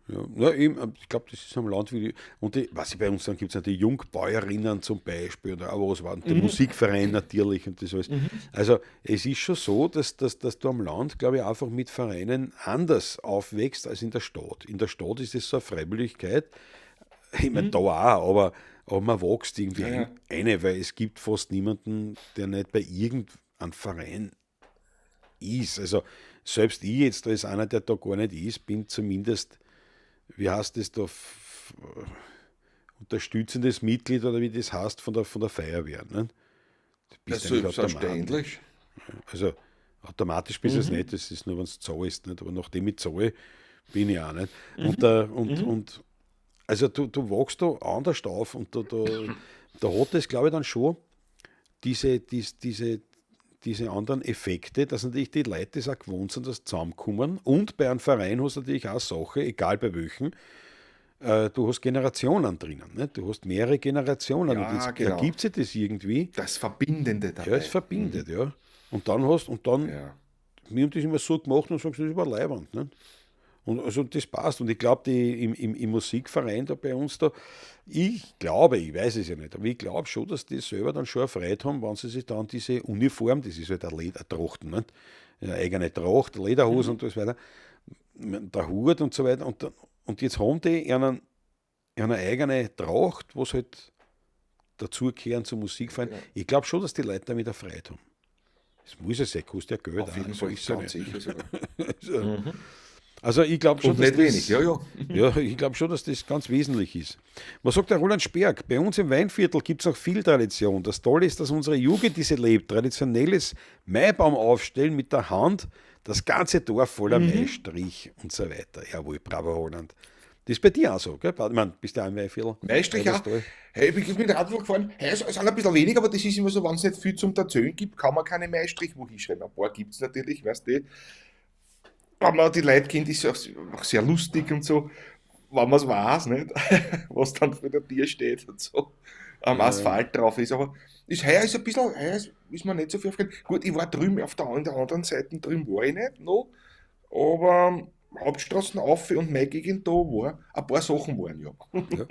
Ja, na, eben, ich glaube, das ist am Land wie die, und die, was ich bei uns dann gibt es natürlich Jungbäuerinnen zum Beispiel oder auch was war, und der Musikverein natürlich und das alles. Also es ist schon so, dass du am Land, glaube ich, einfach mit Vereinen anders aufwächst als in der Stadt. In der Stadt ist es so eine Freiwilligkeit, ich meine, da auch, aber man wächst irgendwie eine, weil es gibt fast niemanden, der nicht bei irgendeinem Verein ist. Also selbst ich jetzt, als einer, der da gar nicht ist, bin zumindest, wie heißt das da, unterstützendes Mitglied oder wie das heißt von der Feuerwehr. Ne? Das bist Ja, selbstverständlich. Also automatisch bist du es nicht, das ist nur, wenn du zahlst. Nicht? Aber nachdem ich zahle, bin ich auch nicht. Und also du wachst da anders auf und da hat das, glaube ich, dann schon diese anderen Effekte, dass natürlich die Leute das auch gewohnt sind, dass zusammenkommen. Und bei einem Verein hast du natürlich auch Sache, egal bei welchen, du hast Generationen drinnen. Ne? Du hast mehrere Generationen. Ja, und jetzt genau. ergibt sich das irgendwie. Das Verbindende dabei. Ja, es verbindet, ja. Und dann hast, und dann, wir haben das immer so gemacht und sagst, das ist aber leiwand. Ne? Und also das passt. Und ich glaube, im Musikverein da bei uns da, ich glaube, ich weiß es ja nicht, aber ich glaube schon, dass die selber dann schon erfreut haben, wenn sie sich dann diese Uniform, das ist halt eine Ledertracht, nicht? Eine eigene Tracht, Lederhosen und so weiter, der Hut und so weiter. Und jetzt haben die eine eigene Tracht, was halt dazukehren zum Musikverein. Ja. Ich glaube schon, dass die Leute damit erfreut haben. Das muss ja sein, kostet ja Geld. Auf jeden Fall, ist ja ganz nicht. sicher sogar. Also, also ich glaube schon, und dass nicht wenig, das, ja, ja. Ja, ich glaube schon, dass das ganz wesentlich ist. Was sagt der Roland Sperg? Bei uns im Weinviertel gibt es auch viel Tradition. Das Tolle ist, dass unsere Jugend diese lebt. Traditionelles Maibaum aufstellen mit der Hand, das ganze Dorf voller Maistrich und so weiter. Jawohl, bravo Roland. Das ist bei dir auch so, gell? Ich meine, bist du auch im Weinviertel? Maistrich Ja, auch. Hey, ich bin Radl gefahren. Hey, es sind ein bisschen wenig, aber das ist immer so, wenn es nicht viel zum Erzählen gibt, kann man keine Maistrich wo hinschreiben. Ein paar gibt es natürlich, weißt du. Wenn man die Leute kennt, ist es auch sehr lustig und so, wenn man es weiß, nicht? Was dann vor der Tür steht und so am Asphalt drauf ist. Aber ist, heuer ist ein bisschen, heuer ist mir nicht so viel aufgefallen. Gut, ich war drüben auf der, an der anderen Seite drüben war ich nicht noch, aber Hauptstraßen auf und meine Gegend da war, ein paar Sachen waren ja. Ja.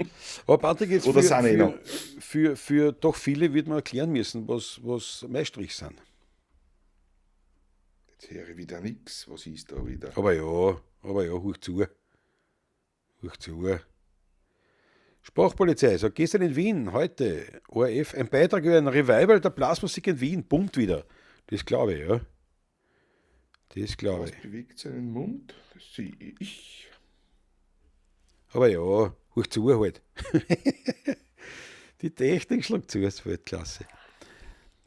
Aber Patrick, jetzt Oder sind eh noch. für doch viele wird man erklären müssen, was Maistrich sind. Jetzt höre ich wieder nichts. Was ist da wieder? Aber ja, hoch zu. Hoch zu. Sprachpolizei sagt, gestern in Wien, heute, ORF, ein Beitrag über ein Revival der Blasmusik in Wien, pumpt wieder. Das glaube ich, ja. Das glaube Was ich. bewegt seinen Mund? Das sehe ich. Aber ja, hoch zu halt. Die Technik schlagt zu, das ist Weltklasse.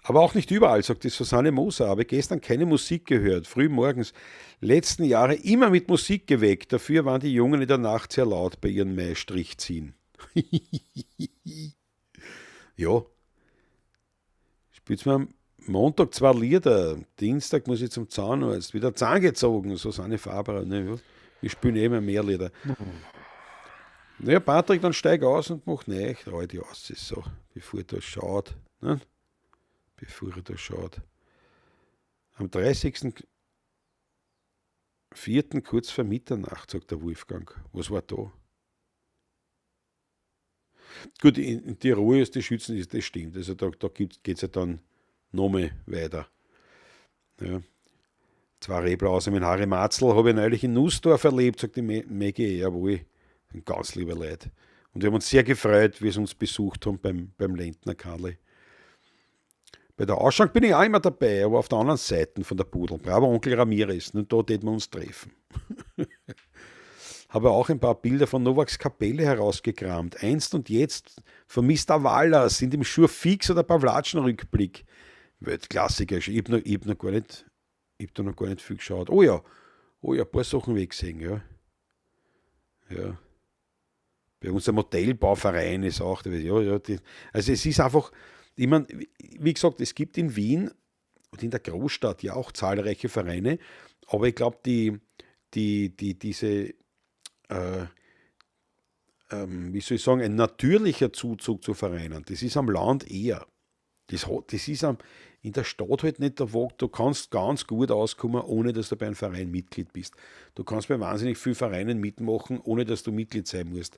Aber auch nicht überall, sagt die Susanne Moser. Habe gestern keine Musik gehört, früh morgens. Letzten Jahre immer mit Musik geweckt. Dafür waren die Jungen in der Nacht sehr laut bei ihren Maistrichziehen. Ja. Spielt's mir am Montag 2 Lieder, Dienstag muss ich zum Zahnarzt. Wieder Zahn gezogen, Susanne Faber. Ne, ja. Wir spielen eh immer mehr Lieder. Naja, Patrick, dann steig aus und mach nicht. Halt die aus, ist so, bevor er da schaut. Ne? Bevor er da schaut. Am 30.04. kurz vor Mitternacht, sagt der Wolfgang. Was war da? Gut, in Tirol ist die Schützen, das stimmt. Also da geht es ja dann nochmal weiter. Ja. 2 Reblasen mit Harry Matzl habe ich neulich in Nussdorf erlebt, sagt die Maggie. Jawohl, ein ganz lieber Leid. Und wir haben uns sehr gefreut, wie sie uns besucht haben beim Lendner Karli. Bei der Ausschank bin ich auch immer dabei, aber auf der anderen Seite von der Pudel. Bravo, Onkel Ramirez, und da täten wir uns treffen. Habe auch ein paar Bilder von Novaks Kapelle herausgekramt. Einst und jetzt von Mr. Waller sind im Schur fix oder Pawlatschen-Rückblick. Weltklassiker. Ich hab noch gar nicht, ich hab da noch gar nicht viel geschaut. Oh ja, ein paar Sachen weggesehen, ja. Ja. Bei unserem Modellbauverein ist auch, ja, die, also es ist einfach, ich meine, wie gesagt, es gibt in Wien und in der Großstadt ja auch zahlreiche Vereine, aber ich glaube, diese, wie soll ich sagen, ein natürlicher Zuzug zu Vereinen, das ist am Land eher. Das ist in der Stadt halt nicht der Walk, du kannst ganz gut auskommen, ohne dass du bei einem Verein Mitglied bist. Du kannst bei wahnsinnig vielen Vereinen mitmachen, ohne dass du Mitglied sein musst.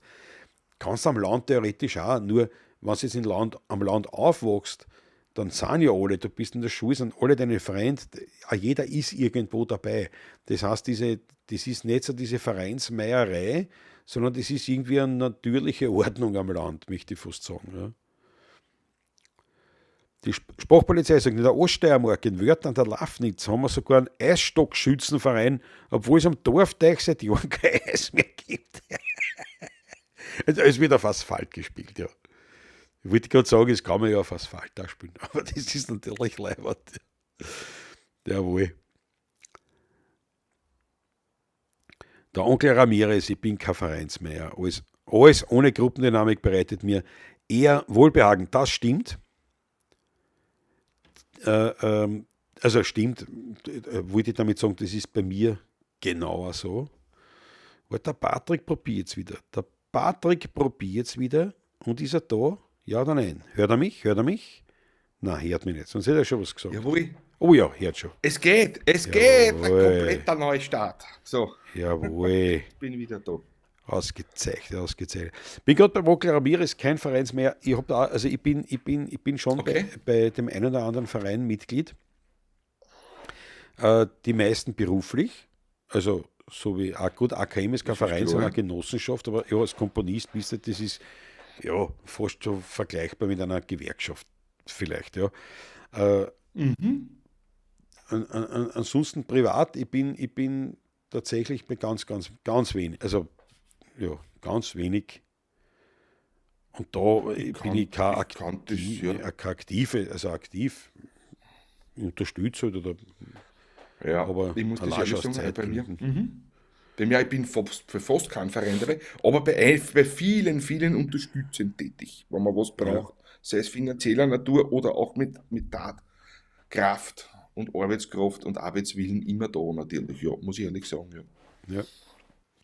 Kannst am Land theoretisch auch, nur wenn du jetzt am Land aufwachst, dann sind ja alle, du bist in der Schule, sind alle deine Freunde, jeder ist irgendwo dabei. Das heißt, das ist nicht so diese Vereinsmeierei, sondern das ist irgendwie eine natürliche Ordnung am Land, möchte ich fast sagen. Ja. Die Sprachpolizei sagt, in der Oststeiermark, in Wörth an der Lafnitz, haben wir sogar einen Eisstockschützenverein, obwohl es am Dorfteich seit Jahren kein Eis mehr gibt. Also, es wird auf Asphalt gespielt, ja. Ich wollte gerade sagen, es kann man ja auf Asphalt auch spielen, aber das ist natürlich leibend. Jawohl. Der Onkel Ramirez, ich bin kein Vereinsmeier. Alles ohne Gruppendynamik bereitet mir eher Wohlbehagen. Das stimmt. Also stimmt, wollte ich damit sagen, das ist bei mir genauer so. Weil der Patrick probiert es wieder. Der Patrick probiert es wieder und ist er da? Ja oder nein? Hört er mich? Hört er mich? Nein, hört mich nicht. Sonst hätte er schon was gesagt. Jawohl. Oh ja, hört schon. Es geht, es geht. Ein kompletter Neustart. So. Jawohl. Ich bin wieder da. Ausgezeichnet, ausgezeichnet. Bin gerade bei Onkel Ramirez, kein Vereins mehr. Ich hab da, also ich bin schon okay. bei dem einen oder anderen Verein Mitglied. Die meisten beruflich, also so wie, gut, AKM ist kein Verein, sondern eine Genossenschaft, aber ja, als Komponist bist du, das ist ja fast schon vergleichbar mit einer Gewerkschaft vielleicht, ja. Ansonsten privat, ich bin tatsächlich bei ganz, ganz, ganz wenig, also ja, ganz wenig. Und da bin ich kein aktive, also aktiv unterstütze oder ja, aber ich muss das ehrlich sagen, bei mir. Mhm. Bei mir, ich bin für fast kein Verein dabei, aber bei vielen, vielen unterstützend tätig, wenn man was braucht, ja. Sei es finanzieller Natur oder auch mit Tatkraft und Arbeitskraft und Arbeitswillen immer da natürlich, ja, muss ich ehrlich sagen. Ja, ja,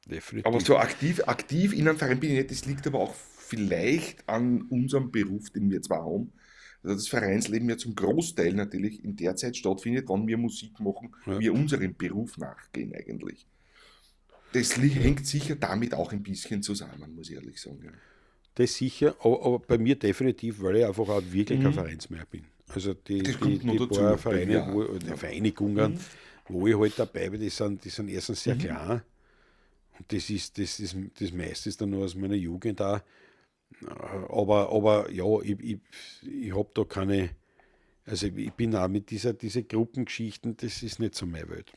definitiv. Aber so aktiv in einem Verein bin ich nicht, das liegt aber auch vielleicht an unserem Beruf, den wir zwar haben, also das Vereinsleben ja zum Großteil natürlich in der Zeit stattfindet, wann wir Musik machen, ja. Wir unserem Beruf nachgehen eigentlich. Das hängt sicher damit auch ein bisschen zusammen, muss ich ehrlich sagen. Ja. Das sicher, aber bei mir definitiv, weil ich einfach auch wirklich kein Vereinsmeier bin. Also die, Das die, kommt noch die dazu, paar bei Vereine, mir wo, auch, oder ja. Vereinigungen, wo ich halt dabei bin, die sind erstens sehr klein. Und das meiste ist dann nur aus meiner Jugend auch. Aber ja, ich hab da keine, also ich bin auch mit diese Gruppengeschichten, das ist nicht so meine Welt.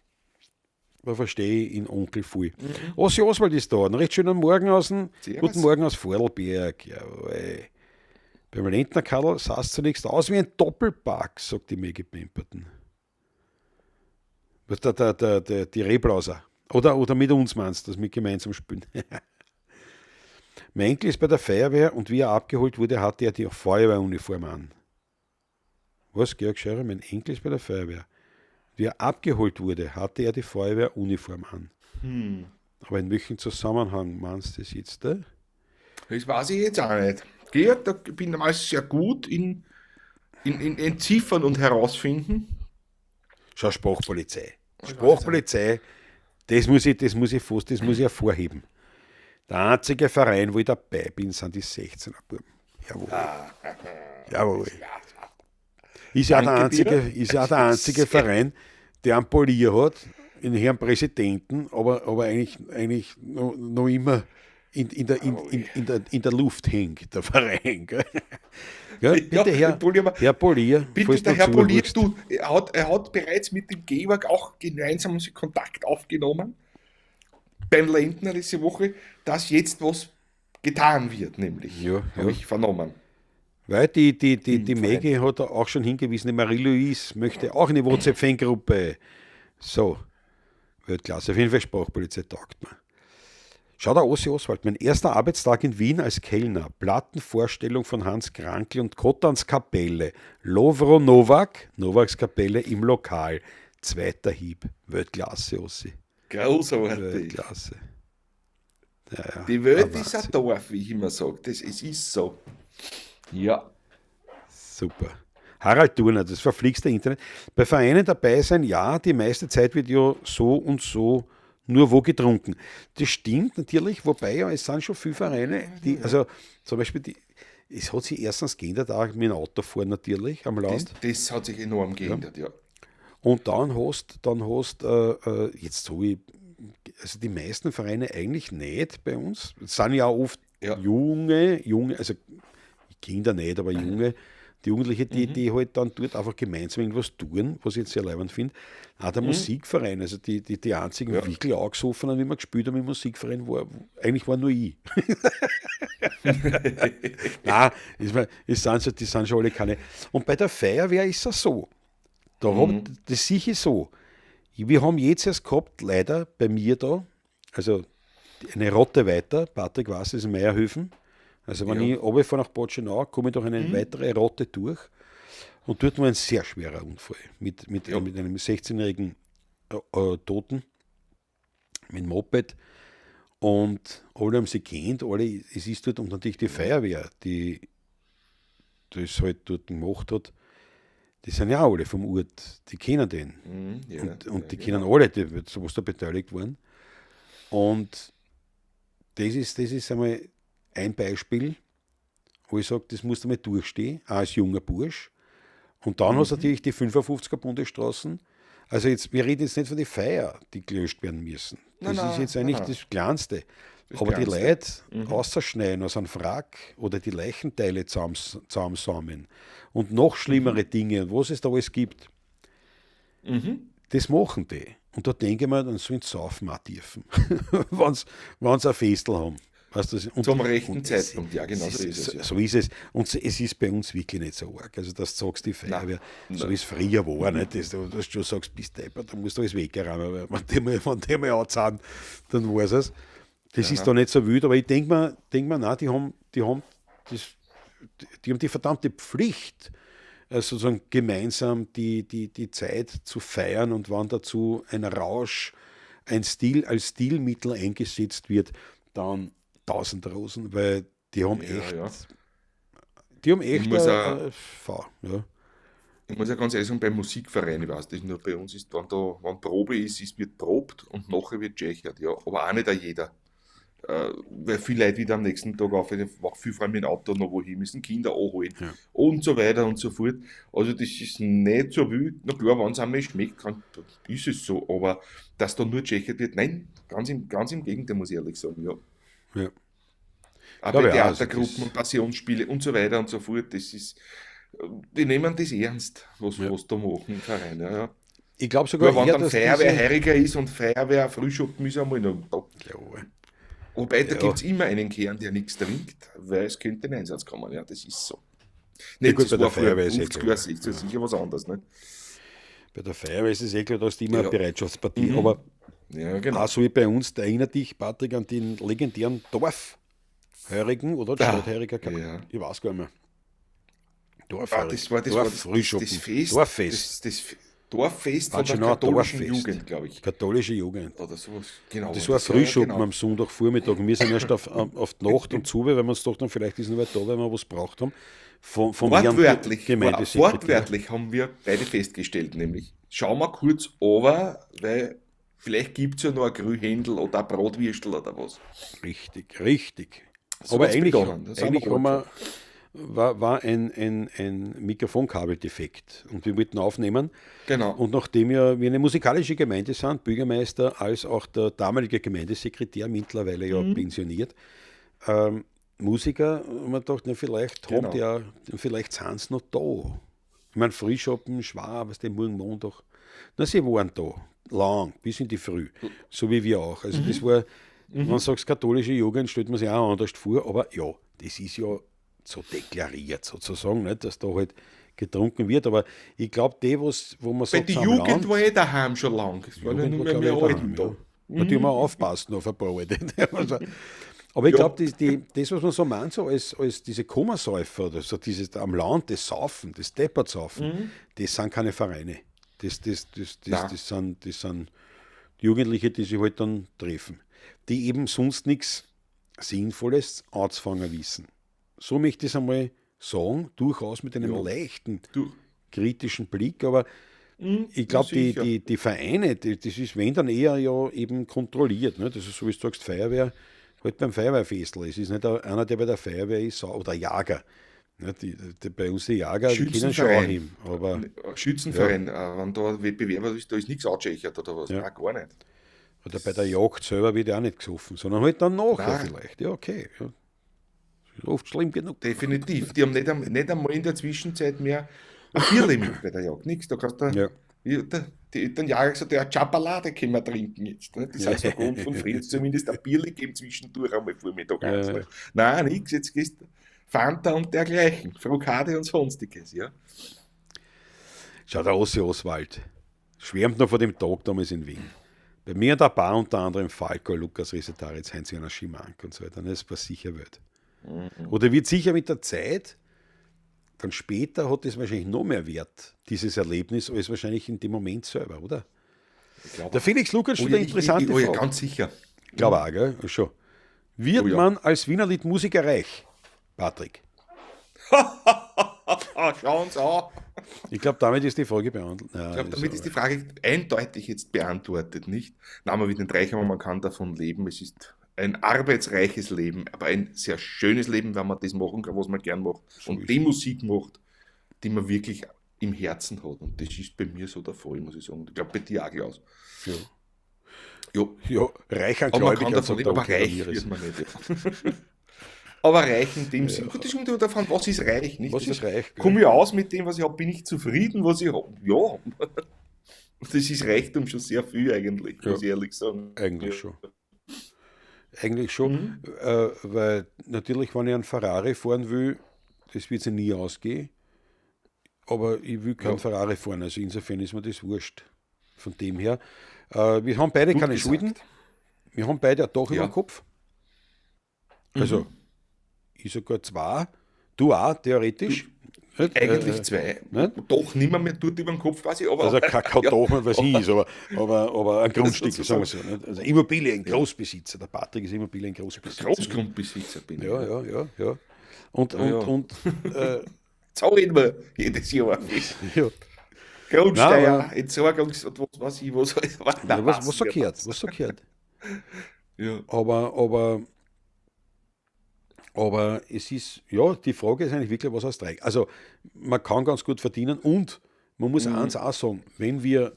Da verstehe ich in Onkel voll. Ossi Oswald ist da. Einen recht schönen Morgen aus dem, Servus. guten Morgen aus Vorarlberg. Jawohl. Beim Lendner Karl sah es zunächst aus wie ein Doppelpack, sagt die Maggie Pemberton. Was, die Reblauser. Oder mit uns meinst du, dass wir gemeinsam spielen. Mein Enkel ist bei der Feuerwehr und wie er abgeholt wurde, hatte er die Feuerwehruniform an. Was, Georg Scheurer? Mein Enkel ist bei der Feuerwehr. Wie er abgeholt wurde, hatte er die Feuerwehruniform an. Aber in welchem Zusammenhang meinst du das jetzt? Das weiß ich jetzt auch nicht. Georg, da bin ich normal sehr gut in Entziffern und Herausfinden. Schau, Sprachpolizei. Sprachpolizei, das muss ich hervorheben. Der einzige Verein, wo ich dabei bin, sind die 16er Buben. Jawohl. Jawohl. Ist ja der Danke einzige, dir. ist ja der einzige Verein, der einen Polier hat, den Herrn Präsidenten, aber eigentlich noch immer in der Luft hängt, der Verein. Gell? Gell? Ja, Bitte, Herr, Entschuldigung, aber Herr Polier, bitte, falls der du Herr Polier, zuhörst. du, er hat bereits mit dem Georg auch gemeinsam Kontakt aufgenommen, beim Lendner diese Woche, dass jetzt was getan wird, nämlich, habe ich vernommen. Weil die Im Verein. Maggie hat da auch schon hingewiesen, die Marie-Louise möchte auch in die WhatsApp-Fangruppe. So, Weltklasse. Auf jeden Fall Sprachpolizei taugt mir. Schau da, Ossi Oswald, mein erster Arbeitstag in Wien als Kellner. Plattenvorstellung von Hans Krankl und Kottans Kapelle. Lovro Novak, Novaks Kapelle im Lokal. Zweiter Hieb. Weltklasse, Ossi. Großartig. Weltklasse. Ja, ja. Die Welt Ein ist ein Wahnsinn. Dorf, wie ich immer sage. Es ist so. Ja. Super. Harald Thurner, das verflixte Internet. Bei Vereinen dabei sein, ja, die meiste Zeit wird ja so und so nur wo getrunken. Das stimmt natürlich, wobei ja, es sind schon viele Vereine, die, also zum Beispiel, die, es hat sich erstens geändert, auch mit dem Autofahren natürlich am Land. Das hat sich enorm geändert, ja. Und dann hast, jetzt so ich, also die meisten Vereine eigentlich nicht bei uns. Es sind ja auch oft junge, also Kinder nicht, aber junge, die Jugendliche, die halt dann dort einfach gemeinsam irgendwas tun, was ich jetzt sehr leibend finde. Auch der Musikverein, also die einzigen wirklich angesoffenen, wie wir gespielt haben im Musikverein, war, eigentlich war nur ich. Nein, es sind so, die sind schon alle keine. Und bei der Feuerwehr ist es so. Da hab, das sehe ich so. Wir haben jetzt erst gehabt, leider bei mir da, also eine Rotte weiter, Patrick weiß es, in Meierhöfen. Also wenn ich runterfahre nach Bad Schenau, komme ich durch eine weitere Rotte durch. Und dort war ein sehr schwerer Unfall mit einem 16-jährigen Toten, mit dem Moped. Und alle haben sie kennt, alle, es ist dort, und natürlich die Feuerwehr, die das halt dort gemacht hat, die sind ja auch alle vom Ort, die kennen den. Und die kennen alle, die, was da beteiligt waren. Und das ist einmal ein Beispiel, wo ich sage, das musst du mal durchstehen, auch als junger Bursch. Und dann hast du natürlich die 55er Bundesstraßen. Also jetzt, wir reden jetzt nicht von den Feuer, die gelöscht werden müssen. Das Nein, ist nein, jetzt eigentlich nein, nein. das Kleinste. Das Aber die Kleinste. Leute auszuschneiden aus einem Wrack oder die Leichenteile zusammensammeln und noch schlimmere Dinge und was es da alles gibt, das machen die. Und da denke ich mir, dann sollen sie saufen auch dürfen, wenn sie ein Festel haben. Weißt du, und, Zum rechten und es- Zeitpunkt, ja, genau es so ist es, So, ja. so ist es. Und es ist bei uns wirklich nicht so arg. Also, dass du sagst, die Feuerwehr, so wie es früher war, nicht? Dass du schon sagst, bist deppert, da musst du alles wegräumen, weil wenn die mal anzahlen, dann weiß es. Das ist da nicht so wild, aber ich denk mir, nein, die haben die verdammte Pflicht, sozusagen gemeinsam die Zeit zu feiern und wann dazu ein Rausch, ein Stil als Stilmittel eingesetzt wird, dann 1000 Rosen, weil die haben echt, die haben echt muss V, ja. Ich muss ja ganz ehrlich sagen, beim Musikverein, ich weiß das nur bei uns ist, wenn Probe ist, wird probt und nachher wird gechert, ja. Aber auch nicht auch jeder. Weil viele Leute wieder am nächsten Tag auf, viel fahren mit dem Auto noch wohin, müssen Kinder anholen und so weiter und so fort. Also das ist nicht so wild. Na klar, wenn es einmal schmeckt, kann, ist es so. Aber dass da nur gechert wird, nein, ganz im Gegenteil, muss ich ehrlich sagen, ja. Ja. Auch bei Theatergruppen und Passionsspiele und so weiter und so fort, das ist, die nehmen das ernst, was da machen im Verein. Ja, ja. Ich glaube sogar, ja, wenn dann Feuerwehr heuriger ist und Feuerwehr Frühschoppen ist einmal noch da. Klar. Wobei, da gibt es immer einen Kern, der nichts trinkt, weil es könnte in Einsatz kommen. Ja, das ist so. Nicht, ja, gut, das bei der war vor Feuerwehr ist eh 50 klar. Jahren ist das sicher was anderes. Ne? Bei der Feuerwehr ist es eh klar, da ist immer Ja. eine Bereitschaftspartie. Aber Ja, genau. auch so wie bei uns, da erinnert dich, Patrick, an den legendären Dorfheurigen oder Stadtheuriger. ja. Ich weiß gar nicht mehr. Ah, Dorfheurig. das war das, war das, Dorffrühschoppen. das Fest. Dorffest. Das Dorffest von der Genau, katholischen Dorffest. Jugend, glaube ich. Katholische Jugend. Oder sowas. Genau. Das war ja, Frühschoppen genau. am Sonntagvormittag. Und wir sind erst auf die Nacht und zu, weil wir uns dachten, vielleicht ist noch wer da, weil wir was braucht haben. Vom Herrn Wortwörtlich, Gemeindesekretär. wortwörtlich haben wir beide festgestellt, nämlich schauen wir kurz runter, weil vielleicht gibt es ja noch ein Grühhändel oder ein Bratwürstel oder was. Richtig, richtig. So Aber hat's eigentlich, begonnen. Das haben wir eigentlich haben wir, war ein Mikrofonkabeldefekt und wir wollten aufnehmen. Genau. Und nachdem ja wir eine musikalische Gemeinde sind, Bürgermeister als auch der damalige Gemeindesekretär, mittlerweile ja pensioniert, Musiker, und man dachte, na, vielleicht Genau. haben die ja, vielleicht sind sie noch da. Ich meine, Frühschoppen, Schwab, was den morgen Montag. Na, sie waren da, lang, bis in die Früh, so wie wir auch. Also das war, wenn du sagst, katholische Jugend, stellt man sich auch anders vor, aber ja, das ist ja so deklariert sozusagen, nicht, dass da halt getrunken wird. Aber ich glaube, die, was, wo man Weil sagt, die am Jugend Land, war eh daheim schon lang. Es waren ja Jugend nur war, mehr glaub wir ich, Alten daheim, da. ja. Na, die haben wir aufpassen auf ein paar Alte. Also, aber ich Ja. glaube, das, was man so meint, so als diese Komasäufer oder so dieses am Land, das Saufen, das Deppertsaufen, das sind keine Vereine. Das Nein. das sind Jugendliche, die sich halt dann treffen, die eben sonst nichts Sinnvolles anzufangen wissen. So möchte ich es einmal sagen, durchaus mit einem Ja. leichten, Du, kritischen Blick, aber ich glaube, sicher. die Vereine, das ist, wenn dann eher ja eben kontrolliert. Ne? Das ist so, wie du sagst, Feuerwehr, halt beim Feuerwehrfestl. Es ist nicht einer, der bei der Feuerwehr ist, oder Jager. Ne? Die, bei uns die Jager, die können schon auch Schützenverein. hin. Aber, Schützenverein, wenn da Wettbewerber ist, da ist nichts angeschächert oder was. Ja. Nein, gar nicht. oder bei der Jagd selber wird ja auch nicht gesoffen, sondern halt dann nachher Nein. vielleicht. Ja, okay. Ja. Ist oft schlimm genug. Definitiv. Die haben nicht einmal in der Zwischenzeit mehr ein Bierle mit bei der Jagd. Nix. Da kannst du, Ja. wie die Eltern Jahre gesagt, ja, Chapalade können wir trinken jetzt. Ne? Das heißt, aufgrund von früher zumindest ein Bierle geben zwischendurch einmal Vormittag. Ja, eins, ja. ne? Nein, nix. Jetzt gehst du Fanta und dergleichen. Frukade und sonstiges, ja. Schau, der Ossi Oswald schwärmt noch von dem Tag damals in Wien. Bei mir in der Bar unter anderem Falco, Lukas Resetaritz, Heinz-Werner Schimank und so weiter. Das war sicher wild. Oder wird sicher mit der Zeit, dann später hat es wahrscheinlich noch mehr Wert, dieses Erlebnis, als wahrscheinlich in dem Moment selber, oder? Ich glaub, Der Felix Lukas oh, stellt ja, eine interessante oh, ja, Frage. ganz sicher. Glaube auch, gell? Schon. Wird Oh ja. man als Wienerlied-Musiker reich, Patrick? Schau uns an. Ich glaube, damit ist die Frage behandelt. Nein, Ich glaube, damit ist die Frage eindeutig jetzt beantwortet, nicht? Nein, man wird nicht reich, aber man kann davon leben. Es ist ein arbeitsreiches Leben, aber ein sehr schönes Leben, wenn man das machen kann, was man gern macht. Und ist die Musik macht, die man wirklich im Herzen hat. Und das ist bei mir so der Fall, muss ich sagen. Ich glaube, bei dir auch, Klaus. Ja. Ja, Ja, reich an aber man kann Gläubigern, davon sagt leben, der aber Onkel reich Ramirez. wird man nicht. Ja. Aber reich in dem Sinn. Gut, das kommt immer davon, was ist reich, nicht? Was Also, ist reich? Gell? Komme ich aus mit dem, was ich habe, bin ich zufrieden, was ich habe? Ja. Das ist Reichtum schon sehr viel eigentlich, Ja. muss ich ehrlich sagen. Eigentlich Ja. schon. Eigentlich schon, weil natürlich, wenn ich einen Ferrari fahren will, das wird sich nie ausgehen. Aber ich will keinen Ja. Ferrari fahren, also insofern ist mir das wurscht. Von dem her. Wir haben beide Gut keine gesagt. Schulden. Wir haben beide ein Dach über Ja. dem Kopf. Also, ich sogar zwei. Du auch, theoretisch. Nicht? Eigentlich zwei. ne? Doch, nimmer mehr tut über den Kopf quasi, aber Also kein ja, Dach mehr, was ich ist, aber ein Grundstück, Sozusagen. sagen wir so. Nicht? Also Immobilien-Großbesitzer. Der Patrick ist Immobilien-Großbesitzer. Großgrundbesitzer bin ich. Ja, ja, ja, ja. Und, Ja, und, ja. und Zahlen wir jedes Jahr. Ja. Grundsteuer, Entsorgungs- und was weiß ich, was alles. Ja, was so gehört, was so gehört. Ja. Aber es ist, ja, die Frage ist eigentlich wirklich, was heißt reich? Also, man kann ganz gut verdienen und man muss eins auch sagen, wenn wir,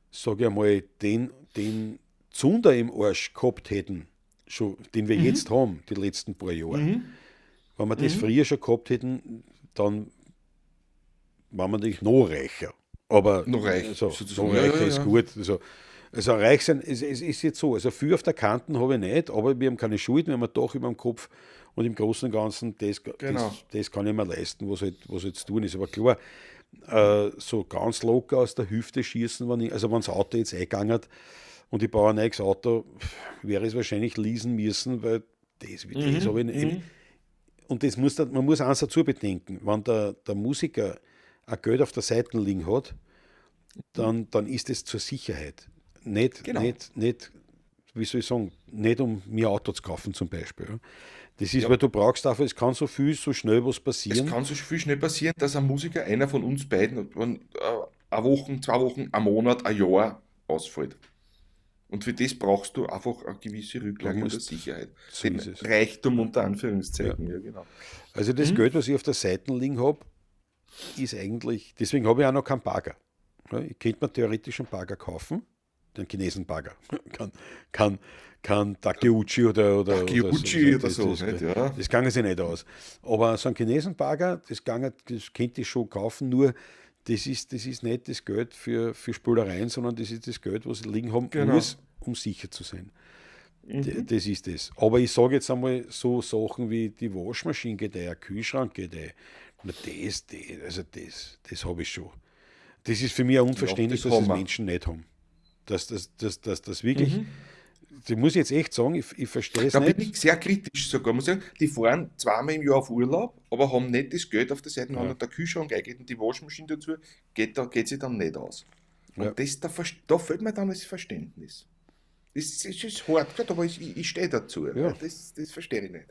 sage ich einmal, den Zunder im Arsch gehabt hätten, schon, den wir jetzt haben, die letzten paar Jahre, wenn wir das früher schon gehabt hätten, dann waren wir natürlich noch reicher. Aber Noch reich, also, sozusagen. noch Ja, reicher ja, ist ja. gut. Also reich sein, es ist jetzt so, also viel auf der Kanten habe ich nicht, aber wir haben keine Schulden, wir haben ein Dach über dem Kopf und im Großen und Ganzen, das kann ich mir leisten, was halt zu tun ist. Aber klar, so ganz locker aus der Hüfte schießen, wenn ich, also wenn das Auto jetzt eingegangen hat und ich brauche ein neues Auto, wäre es wahrscheinlich leasen müssen, weil das habe ich nicht. Und das muss, man muss eins dazu bedenken, wenn der Musiker ein Geld auf der Seite liegen hat, dann ist es zur Sicherheit. Nicht, nicht, wie soll ich sagen, nicht um mir ein Auto zu kaufen zum Beispiel. Ja. Das ist, weil du brauchst einfach, es kann so viel, so schnell was Es passieren. kann so viel schnell passieren, dass ein Musiker, einer von uns beiden, wenn, eine Woche, 2 Wochen, ein Monat, ein Jahr ausfällt. Und für das brauchst du einfach eine gewisse Rücklage Du der musst- Sicherheit. so Den ist es. Reichtum unter Anführungszeichen. Ja, genau. Also das Geld, was ich auf der Seite liegen habe, ist eigentlich, deswegen habe ich auch noch keinen Bagger. Ja, ich könnte mir theoretisch einen Bagger kaufen, den Chinesen-Bagger. Kann Takeuchi oder Takeuchi oder so, Das, nicht, ja. das gange sich nicht aus. Aber so ein Chinesen-Bagger, das könnte ich schon kaufen, nur das ist nicht das Geld für Spülereien, sondern das ist das Geld, was ich liegen haben muss, um sicher zu sein. Das ist das. Aber ich sage jetzt einmal so Sachen wie die Waschmaschine geht ein, ein Kühlschrank geht ein. Na, also das habe ich schon. Das ist für mich auch unverständlich, Das dass haben das wir. Menschen nicht haben. Dass das wirklich, das muss ich jetzt echt sagen, ich verstehe es Da bin nicht. ich sehr kritisch sogar. Muss ich sagen, die fahren zweimal im Jahr auf Urlaub, aber haben nicht das Geld auf der Seite, wenn der Kühlschrank eingeht und die Waschmaschine dazu, da geht sich dann nicht aus. Und da fehlt mir dann das Verständnis. Das ist hart, gesagt, aber ich stehe dazu. Ja. Das verstehe ich nicht.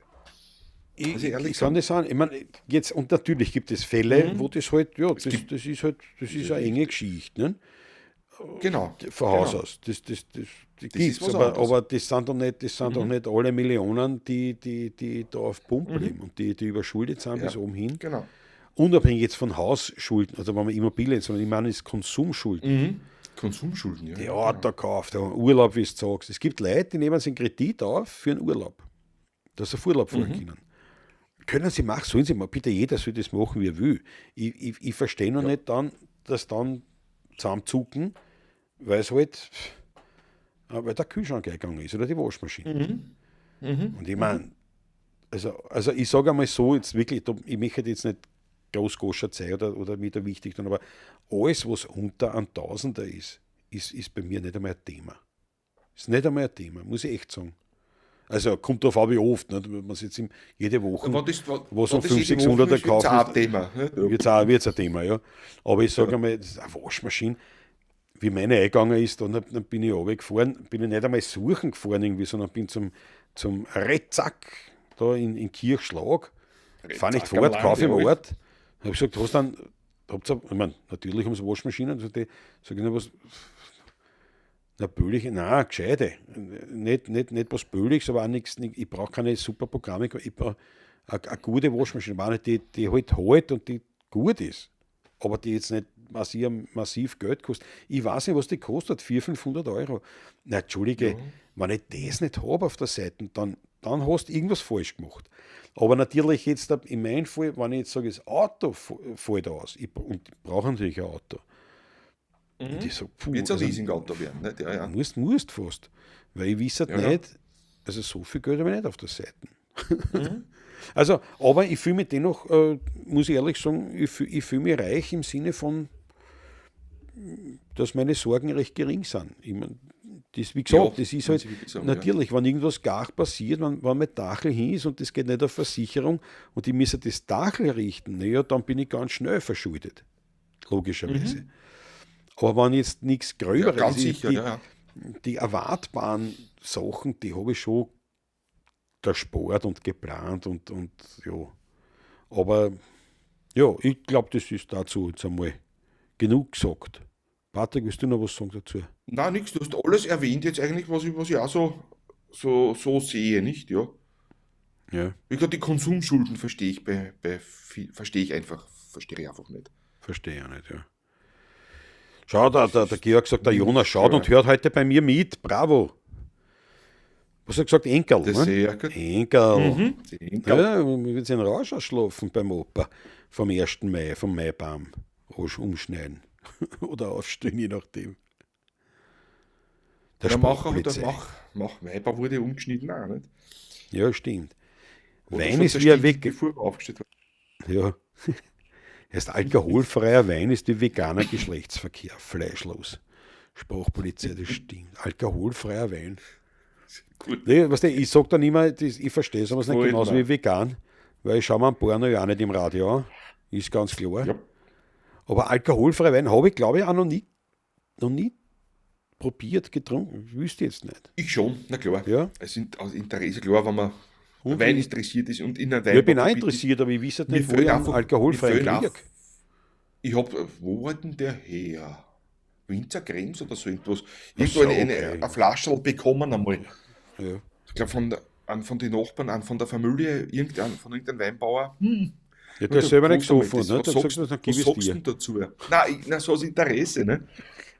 Ich, Also ehrlich ich kann das sagen. Ich meine, jetzt, und natürlich gibt es Fälle, wo das halt, ja, das ist halt, das ist eine enge Geschichte, ne? Von Haus aus. Das Das ist gibt's, was aber, anderes. aber das sind doch nicht alle Millionen, die da auf Pump leben und die überschuldet sind bis oben hin. Unabhängig jetzt von Hausschulden, also wenn man Immobilien, sondern ich meine, es ist Konsumschulden. Konsumschulden, ja. Die Auto kauft, der Urlaub, wie du sagst. Es gibt Leute, die nehmen sich einen Kredit auf für einen Urlaub, dass sie auf Urlaub fahren können. Können sie machen, sollen sie mal. Bitte, jeder soll das machen, wie er will. Ich verstehe noch nicht dann, dass dann zusammenzucken, weil es halt, weil der Kühlschrank eingegangen ist oder die Waschmaschine. Und ich meine, also ich sage einmal so, jetzt wirklich, ich möchte jetzt nicht groß goschert sein oder mir da wichtig tun, aber alles, was unter einem Tausender ist, ist bei mir nicht einmal ein Thema. Ist nicht einmal ein Thema, muss ich echt sagen. Also kommt darauf an, wie oft, nicht? Wenn man es jetzt jede Woche Wenn das, wenn, was wenn um das 500, jede Woche 600er ist, wird's kaufen, auch ein Thema. Nicht? Ja. Wird's ein Thema, ja. Aber ich sage einmal, das ist eine Waschmaschine, wie meine eingegangen ist, dann bin ich runtergefahren, bin ich nicht einmal suchen gefahren irgendwie, sondern bin zum Rezack da in Kirchschlag. Fahr nicht Rezack am fort, Land, kaufe im jawohl. Ort. Hab ich gesagt, hast dann, habt's, ich mein, natürlich haben sie Waschmaschinen, also die, sag ich, na, was, na, billig, nein, gescheite. Nicht was Billiges, aber auch nichts, ich brauche keine super Programme, ich brauche eine gute Waschmaschine, aber eine, die halt halt und die gut ist, aber die jetzt nicht massiv Geld kostet. Ich weiß nicht, was die kostet, 400, 500 Euro. Na, Entschuldige, wenn ich das nicht habe auf der Seite, dann hast du irgendwas falsch gemacht. Aber natürlich jetzt in meinem Fall, wenn ich jetzt sage, das Auto fällt aus, und ich brauche natürlich ein Auto. Und ich sag, puh, Wird's ein also, Leasing-Auto werden, nicht? Ja. musst fast. Weil ich weiß halt nicht, also so viel Geld habe ich nicht auf der Seite. Also, aber ich fühle mich dennoch, muss ich ehrlich sagen, ich fühl mich reich im Sinne von, dass meine Sorgen recht gering sind. Ich mein, das, wie gesagt, Ja, das ist muss halt ich wirklich sagen, ja. natürlich, wenn irgendwas gar passiert, wenn mein Dachl hin ist und das geht nicht auf Versicherung und ich muss das Dachl richten, naja, dann bin ich ganz schnell verschuldet. Logischerweise. Aber wenn jetzt nichts Gröberes Ja, ganz ist, sicher, ja. die erwartbaren Sachen, die habe ich schon der Sport und geplant und ja. Aber ja, ich glaube, das ist dazu jetzt einmal genug gesagt. Patrick, willst du noch was sagen dazu? Nein, nix. Du hast alles erwähnt jetzt eigentlich, was ich auch so sehe, nicht? Ja. Ja. Ich glaube, die Konsumschulden verstehe ich verstehe ich einfach, verstehe ich einfach nicht. Verstehe ich auch nicht, ja. Schau, der Georg sagt, der Jonas schaut und hört heute bei mir mit. Bravo. Was hat er gesagt? Enkel. Das ne? sehe ich gut. Enkel. Mhm. Enkel. Ja, wir werden den Rausch ausschlafen beim Opa vom 1. Mai, vom Maibaum. Umschneiden. Oder aufstehen, je nachdem. Der Ja, mach, Sportpolizei. mach, Maibaum wurde umgeschnitten auch, nicht? Ja, stimmt. Oder Wein schon ist wie ein zerstört, Weg. bevor er aufgestellt wurde. Ja. Erst alkoholfreier Wein ist wie veganer Geschlechtsverkehr. Fleischlos. Sprachpolizei, das stimmt. Alkoholfreier Wein. Gut. Nee, weißt du, ich sag dann immer, das, ich verstehe es aber nicht Voll, genauso nein. wie vegan, weil ich schaue mir einen Porno ja auch nicht im Radio an. Ist ganz klar. Ja. Aber alkoholfreier Wein habe ich, glaube ich, auch noch nie probiert, getrunken. Wüsste jetzt nicht. Ich schon, na klar. Ja. Es sind aus Interesse, klar, wenn man Und Wein wie- interessiert ist und in einer Ja, ich bin auch Weinbar- interessiert, aber ich weiß halt Mir nicht, wo fehlt ich einen einfach- alkoholfreien mir fehlt kriege. Ich hab, wo war denn der her? Winzer Krems oder so irgendwas. Irgendwo so, okay. eine Flasche bekommen einmal. Ja. Ich glaube von den Nachbarn, einen von der Familie, von irgendeinem Weinbauer. Ja, du hast selber nicht Prost gesoffen, einmal, ne? das- Du Was hast sagst, gesagt, dann gib was es sagst du dir. denn dazu? Nein, so aus Interesse, ne?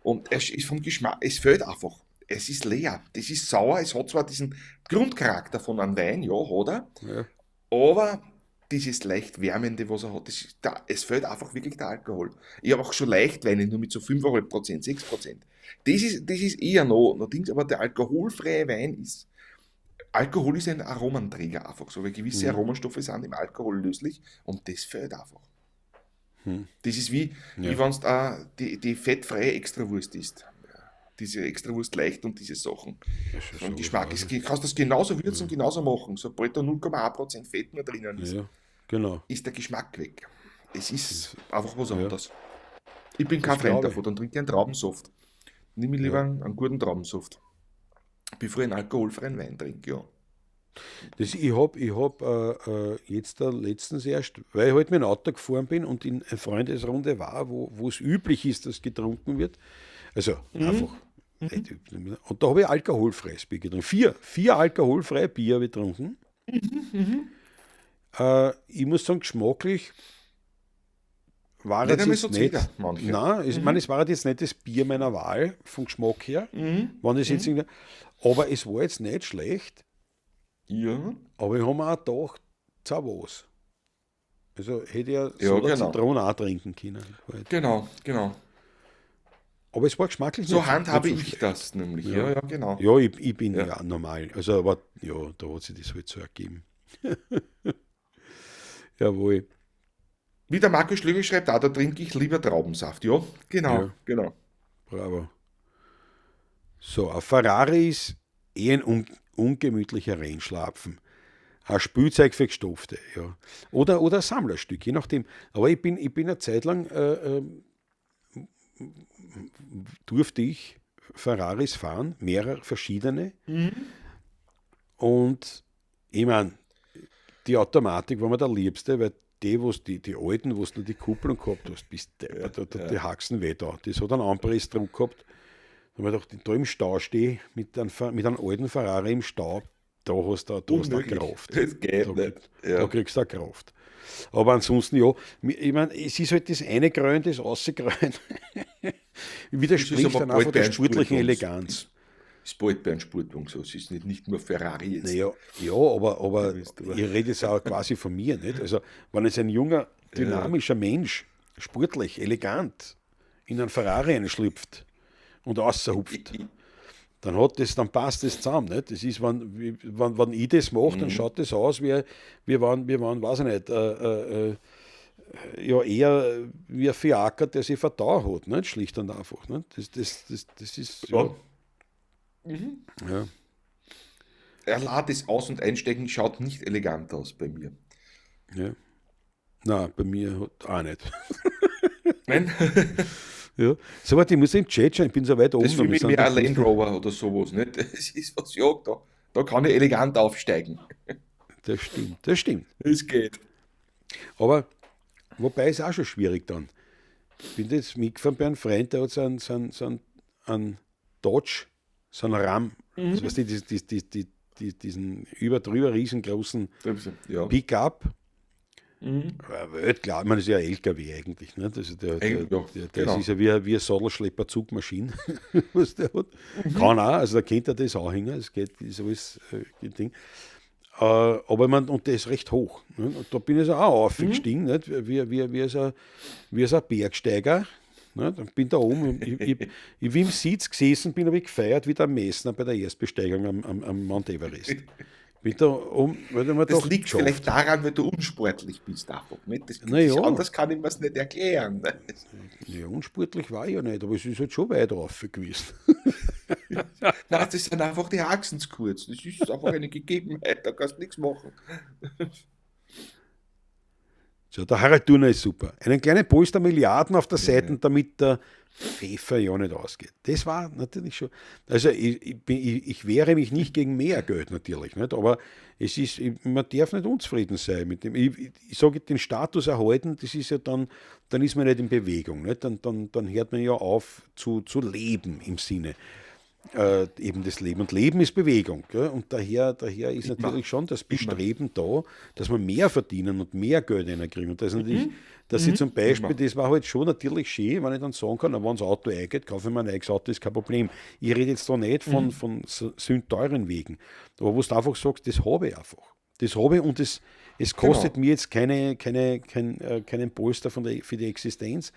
Und es ist vom Geschmack, es fehlt einfach. Es ist leer, das ist sauer, es hat zwar diesen Grundcharakter von einem Wein, ja, hat er, Ja. aber dieses leicht Wärmende, was er hat, das ist da, es fehlt einfach wirklich der Alkohol. Ich habe auch schon Leichtweine, nur mit so 5,5%, 6%. Das ist eher noch Dings, aber der alkoholfreie Wein ist. Alkohol ist ein Aromenträger einfach so, weil gewisse Aromenstoffe sind im Alkohol löslich und das fehlt einfach. Das ist wie, Ja. wie wenn du die fettfreie Extrawurst isst. Diese Extrawurst leicht und diese Sachen. Das ist Vom so Geschmack. was, Es, kannst das genauso würzen, genauso machen. Sobald da 0,1% Fett mehr drinnen ist, Ja, genau. ist der Geschmack weg. Es ist einfach was ja. anderes. Ich bin kein Das Freund glaub ich. davon, dann trinke ich einen Traubensaft. Nimm ich lieber einen guten Traubensaft, bevor ich einen alkoholfreien Wein trinke, ja. Das, ich hab, jetzt da letztens erst, weil ich halt mit dem Auto gefahren bin und in einer Freundesrunde war, wo es üblich ist, dass getrunken wird. Also einfach. Nicht üblich. Und da habe ich alkoholfreies Bier getrunken. Vier alkoholfreie Bier habe ich getrunken. Ich muss sagen, geschmacklich war Nicht es einmal jetzt so nicht. zäh, manche. Nein, ich meine, es war jetzt nicht das Bier meiner Wahl, vom Geschmack her. Wenn ich jetzt irgendwie- aber es war jetzt nicht schlecht. Ja. Aber ich habe mir auch gedacht, zu was. Also hätte ich ja Ja, so genau. Zitrone auch trinken können. Halt. Genau, genau. Aber es war geschmacklich So nicht handhabe nicht so ich schlecht. das nämlich. Ja, ja, genau. Ja, ich bin ja. Ja. normal. Also, aber ja, da hat sich das halt so ergeben. Jawohl. Wie der Markus Schlögl schreibt, da trinke ich lieber Traubensaft. Ja, genau, Ja. genau. Bravo. So, ein Ferrari ist eh ein ungemütlicher Rennschlapfen. Ein Spielzeug für Gestopfte, ja. Oder ein Sammlerstück, je nachdem. Aber ich bin eine Zeit lang, durfte ich Ferraris fahren, mehrere verschiedene. Und ich meine, die Automatik war mir der liebste, weil die, wo's die alten, wo du nur die Kupplung gehabt hast, bist deppert, da, die Haxen weh da. Das hat einen Anpressdruck gehabt. Da habe ich gedacht, da im Stau stehe, mit einem alten Ferrari im Stau, da hast du eine Unmöglich. Kraft. Das geht Da, nicht. Ja. da kriegst du eine Kraft. Aber ansonsten, ja, ich meine, es ist halt das eine Grün, das Aussegrün. Widerspricht aber dann einfach bald der bei einem sportlichen Sportwagen. Eleganz. Ist bald bei einem Sportwagen so. Es ist nicht nur Ferrari jetzt. Naja, ja, aber bist du- ich rede jetzt auch quasi von mir, nicht? Also, wenn jetzt ein junger, dynamischer Mensch, sportlich, elegant, in einen Ferrari einschlüpft und raushupft, dann passt das zusammen, nicht? Das ist, wenn ich das mache, dann schaut das aus, wie wenn, weiß ich nicht, ja, eher wie ein Fiaker, der sich vertan hat, nicht? Schlicht und einfach. Nicht? Das ist, ja. Ja. Ja. Er lädt es aus und einstecken schaut nicht elegant aus bei mir. Ja. Nein, bei mir hat auch nicht. Nein, Ja. So, warte, ich muss im Chat schauen, ich bin so weit oben. das ist für wir mich sind mehr da- ein Land Rover oder sowas. Nicht? Das ist was, ja, da kann ich elegant aufsteigen. Das stimmt, das stimmt. Es geht. Aber wobei ist auch schon schwierig dann. Ich bin jetzt mitgefahren bei einem Freund, der hat so einen Dodge, so einen Ram, also, weißt du, diesen über drüber riesengroßen Pickup. Weltklar, ich meine, das ist ja ein LKW eigentlich. Ne? Also der ist ja wie eine Sattelschlepper-Zugmaschine, was der hat. Kann auch, also da könnte er das anhängen, das geht, ist alles Ding. Aber ich mein, und der ist recht hoch. Ne? Und da bin ich so auch aufgestiegen, nicht? Wie so ein Bergsteiger. Ne? Dann bin da oben, ich wie im Sitz gesessen bin, habe ich gefeiert wie der Messner bei der Erstbesteigung am Mount Everest. Bin da oben, weil ich mir Das gedacht, liegt geschafft. Vielleicht daran, weil du unsportlich bist, einfach. Nicht? Na ja. Anders kann ich mir es nicht erklären. Ja, unsportlich war ich ja nicht, aber es ist halt schon weit rauf gewesen. Nein, das sind einfach die Haxen zu kurz. Das ist einfach eine Gegebenheit, da kannst du nichts machen. So, der Harald Thurner ist super. Einen kleinen Polster Milliarden auf der Seite, damit der Pfeffer ja nicht ausgeht. Das war natürlich schon. Also ich wehre mich nicht gegen mehr Geld natürlich, nicht? Aber man darf nicht unzufrieden sein mit dem. Ich sage, den Status erhalten, das ist ja dann, dann ist man nicht in Bewegung. Nicht? Dann hört man ja auf zu leben im Sinne eben des Lebens. Und Leben ist Bewegung. Gell? Und daher ist natürlich schon das Bestreben da, dass wir mehr verdienen und mehr Geld kriegen. Und das ist natürlich, dass ich zum Beispiel, das war halt schon natürlich schön, wenn ich dann sagen kann, wenn das Auto eingeht, kaufe ich mir ein neues Auto, ist kein Problem. Ich rede jetzt da nicht von sündteuren Wegen, aber wo du einfach sagst, das habe ich einfach. Das habe ich und es kostet mir jetzt keinen Polster für die Existenz.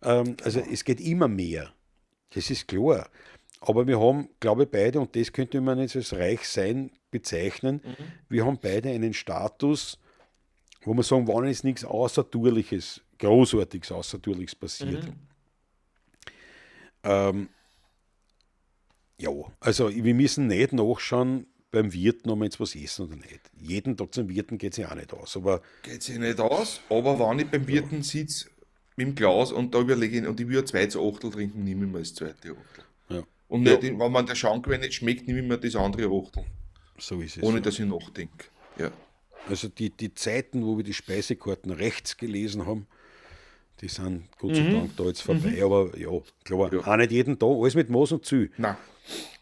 Also es geht immer mehr. Das ist klar. Aber wir haben, glaube ich, beide, und das könnte man jetzt als Reichsein bezeichnen, wir haben beide einen Status, wo wir sagen, wann ist nichts Außertürliches, Großartiges, Außertürliches passiert. Ja, also wir müssen nicht nachschauen beim Wirten, ob wir jetzt was essen oder nicht. Jeden Tag zum Wirten geht es ja auch nicht aus. Aber Geht sich nicht aus, aber wenn ich beim Wirten sitze mit dem Glas und da überlege ich, und ich will ein zweites Achtel trinken, nehme ich mir das zweite Achtel. Und nicht, wenn man der Schankwein nicht schmeckt, nehme ich mir das andere Achtel. So ist es. Ohne dass ich nachdenke. Ja. Also die Zeiten, wo wir die Speisekarten rechts gelesen haben, die sind Gott sei Dank da jetzt vorbei. Aber ja, klar, auch nicht jeden Tag, alles mit Maß und Ziel. Nein.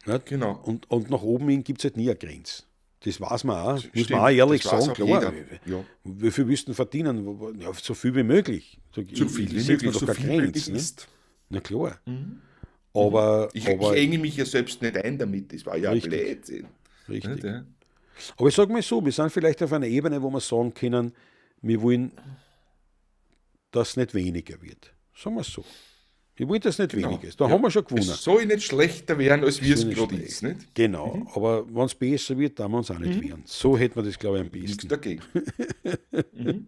Nicht? Genau. Und nach oben hin gibt es halt nie eine Grenze. Das weiß man auch, muss Stimmt, man auch ehrlich das weiß sagen, auch klar. jeder. Ja. Wie viel willst du denn verdienen? Ja, so viel wie möglich. So viel wie Setzt möglich, man doch so keine viel Grenze, möglich ne? ist. Na klar. Aber, aber Ich enge mich ja selbst nicht ein damit, das war ja Richtig. Blödsinn. Richtig. Nicht, ja? Aber ich sage mal so, wir sind vielleicht auf einer Ebene, wo wir sagen können, wir wollen, dass es nicht weniger wird. Sagen wir es so. Wir wollen, dass es nicht weniger ist. Da haben wir schon gewonnen. Es soll nicht schlechter werden, als wie es Soll nicht gerade schlecht. ist. Nicht? Genau, aber wenn es besser wird, dann wir uns auch nicht wehren. So hätten wir das, glaube ich, am Nichts besten. dagegen.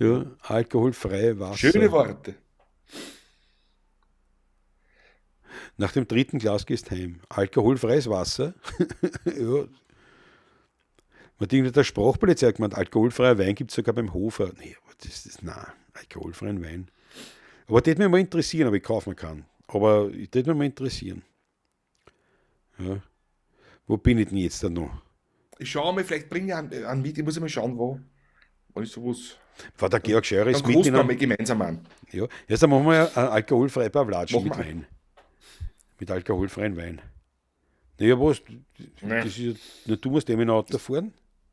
Ja, alkoholfrei Wasser. Schöne Worte. Nach dem dritten Glas gehst heim. Alkoholfreies Wasser. Ja. Man denkt, der Sprachpolizei hat gemeint, alkoholfreier Wein gibt es sogar beim Hofer. Nee, aber das ist, nein, alkoholfreien Wein. Aber das würde mich mal interessieren, ob ich kaufen kann. Aber das würde mich mal interessieren. Ja. Wo bin ich denn jetzt da noch? Ich schaue mal, vielleicht bringe ich einen mit, ich muss einmal schauen, wo. Wenn ich sowas. War der Georg Scheurer ist Dann mit kosten in wir einem, mal gemeinsam an. ja, jetzt dann machen wir ein alkoholfreie Pavlatschen Machen mit wir. Wein. Mit alkoholfreiem Wein. Naja, was? Nee. Das ist ja, na, du musst eh mit dem Auto fahren.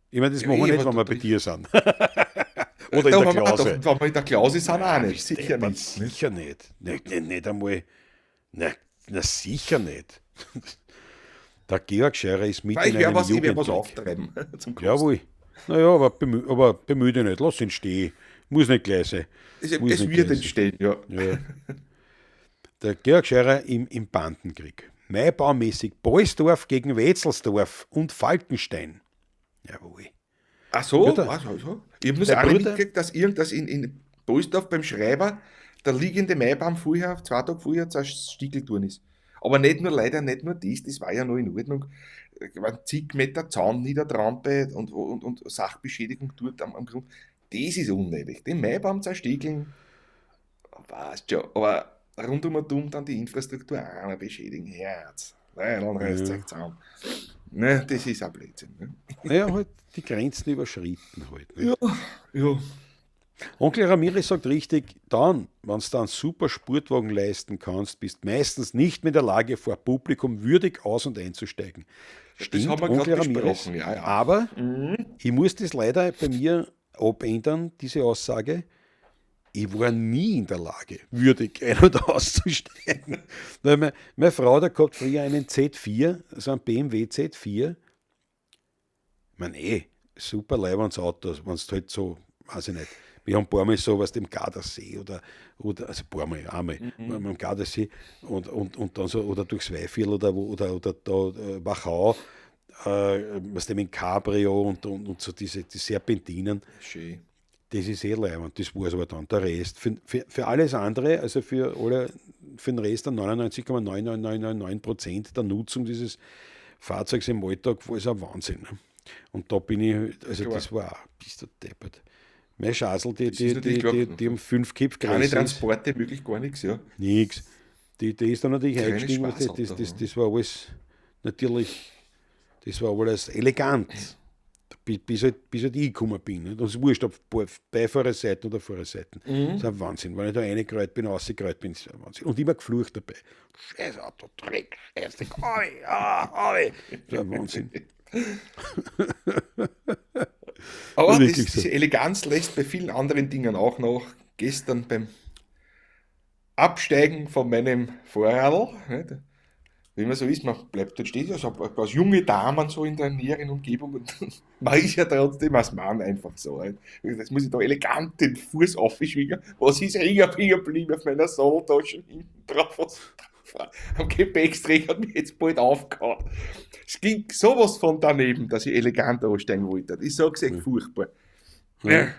Ich meine, das Ja, machen wir eh, nicht, aber wenn wir du bei dir sind. Oder in Da der haben wir Klause. doch, wenn wir in der Klause sind, auch nicht. Bist Sicher deppert, nicht. Sicher nicht. Nicht, nicht, nicht einmal. Na, na, sicher nicht. Der Georg Scheurer ist mit Nein, in ich werde einem was, ich werd was Jugendkrieg. auftreiben. Zum Kosten. Jawohl. Naja, aber bemühe dich nicht. Lass ihn stehen. Muss nicht gleich sein. Es, Muss es nicht wird gleich sein. entstehen, ja. Ja. Der Georg Scheurer im Bandenkrieg. Maibaumäßig Boisdorf gegen Wetzelsdorf und Falkenstein. Jawohl. Ach so, Ja, ach so, so. Ich habe nur der auch Bruder- mitgekriegt, dass irgendwas in Boisdorf beim Schreiber der liegende Maibaum vorher, 2 Tage vorher, zerstiegelt worden ist. Aber nicht nur, leider nicht nur das, das war ja noch in Ordnung. Waren zig Meter Zaun niedertrampelt und Sachbeschädigung dort am Grund. Das ist unnötig. Den Maibaum zerstiegeln, passt schon. Aber rund um und um dann die Infrastruktur auch noch beschädigen. Herz. Nein, dann reißt Ja. sich zusammen. Ne, das ist auch Blödsinn. Ne? Naja, halt die Grenzen überschritten halt. Ne? Ja, ja. Onkel Ramirez sagt richtig, dann, wenn du dann super Sportwagen leisten kannst, bist meistens nicht mehr in der Lage, vor Publikum würdig aus- und einzusteigen. Stimmt, haben wir Onkel grad Ramirez. besprochen, ja, ja. Aber ich muss das leider bei mir abändern, diese Aussage. Ich war nie in der Lage, würdig ein- und auszusteigen. Weil meine Frau, da gehabt früher einen Z4, so einen BMW Z4. Ich meine, super leibendes Auto, wenn du halt so, weiß ich nicht, wir haben ein paar Mal so was dem Gardasee oder also ein paar Mal, einmal, am Gardasee und dann so, oder durchs Weihviertel oder wo, oder da Wachau, was dem in Cabrio und so diese die Serpentinen. Schön. Das ist eh leibend, das war's aber dann. Der Rest, für alles andere, also für alle, für den Rest der 99,99999% der Nutzung dieses Fahrzeugs im Alltag war es ein Wahnsinn. Ne? Und da bin ich, also Klar. das war auch, bist du deppert. Mein Schasel, ist natürlich klar. die um 5 Köpfe Keine größer ist. Transporte, wirklich gar nichts, ja. Nix. Die ist dann natürlich Kleines eingestiegen, das, Spaßauto, das, ja. das war alles natürlich, das war alles elegant. Bis halt ich gekommen bin. Nicht? Und es ist wurscht, ob Beifahrerseiten oder Fahrerseiten. Mhm. Das ist ein Wahnsinn. Wenn ich da reingekreuzt bin, rausgekreuzt bin, ist ein Wahnsinn. Und immer geflucht dabei. Scheiß Auto, Dreck, Scheiße, Aui, ah, Aui. Das ist ein Wahnsinn. Aber Wirklich so. diese Eleganz lässt bei vielen anderen Dingen auch noch. Gestern beim Absteigen von meinem Fahrradl, nicht? Wie man so ist, man bleibt dort stehen, also ein paar junge Damen so in der näheren Umgebung und man ist ja trotzdem als Mann einfach so. Nicht? Das muss ich da elegant den Fuß aufschwingen. Was ist hängen geblieben auf meiner Satteltasche hinten drauf? Was drauf war? Am Gepäcksträger hat mich jetzt bald aufgehauen. Es ging sowas von daneben, dass ich elegant ansteigen wollte. Ich sag's echt furchtbar. Ja.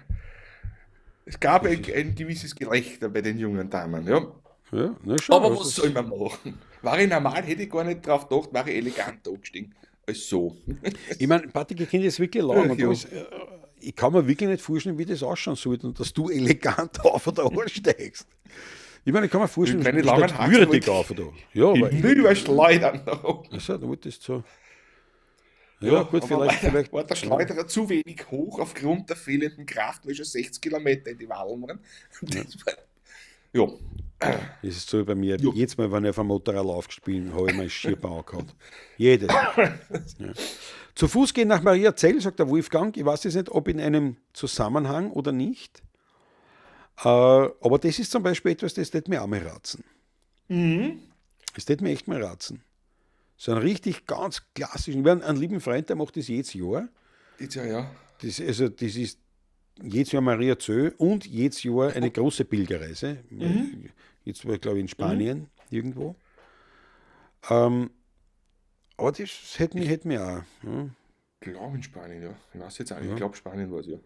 Es gab ein gewisses Gelächter bei den jungen Damen, ja. Ja, na schon, Aber also was das- soll man machen? War ich normal, hätte ich gar nicht drauf gedacht, war ich elegant angestiegen. Als so. Ich meine, Patrick, ich kenne das wirklich lang. Und Ja. alles, ich kann mir wirklich nicht vorstellen, wie das ausschauen sollte und dass du elegant auf oder ansteigst. Ich meine, ich kann mir vorstellen, Mit meinen du langen steigst Haxen würdig wollte auf oder. Ja, aber Hinüberschleudern nach oben. also, du wolltest so. Ja, gut, aber vielleicht, leider vielleicht. war der Schleuderer zu wenig hoch aufgrund der fehlenden Kraft, weil schon 60 Kilometer in die Wallen waren. Das war, ja, Das ist so bei mir. Ja. Jedes Mal, wenn ich auf einem Motorrad aufgespielt bin, habe ich meinen Schirm angehauen. Jedes Mal. Ja. Zu Fuß gehen nach Mariazell, sagt der Wolfgang. Ich weiß jetzt nicht, ob in einem Zusammenhang oder nicht. Aber das ist zum Beispiel etwas, das tät mir auch mal ratzen. Das tät mir echt mal ratzen. So einen richtig ganz klassischen. Wir haben einen lieben Freund, der macht das jedes Jahr. jetzt ja, ja. Das, also, das ist jedes Jahr Mariazell und jedes Jahr eine große Pilgerreise. Jetzt war ich, glaube ich, in Spanien irgendwo. Aber das hätte mich auch. Ja. Ich glaube in Spanien, ja. Ich weiß jetzt auch nicht. Ich glaube Spanien war es, ja.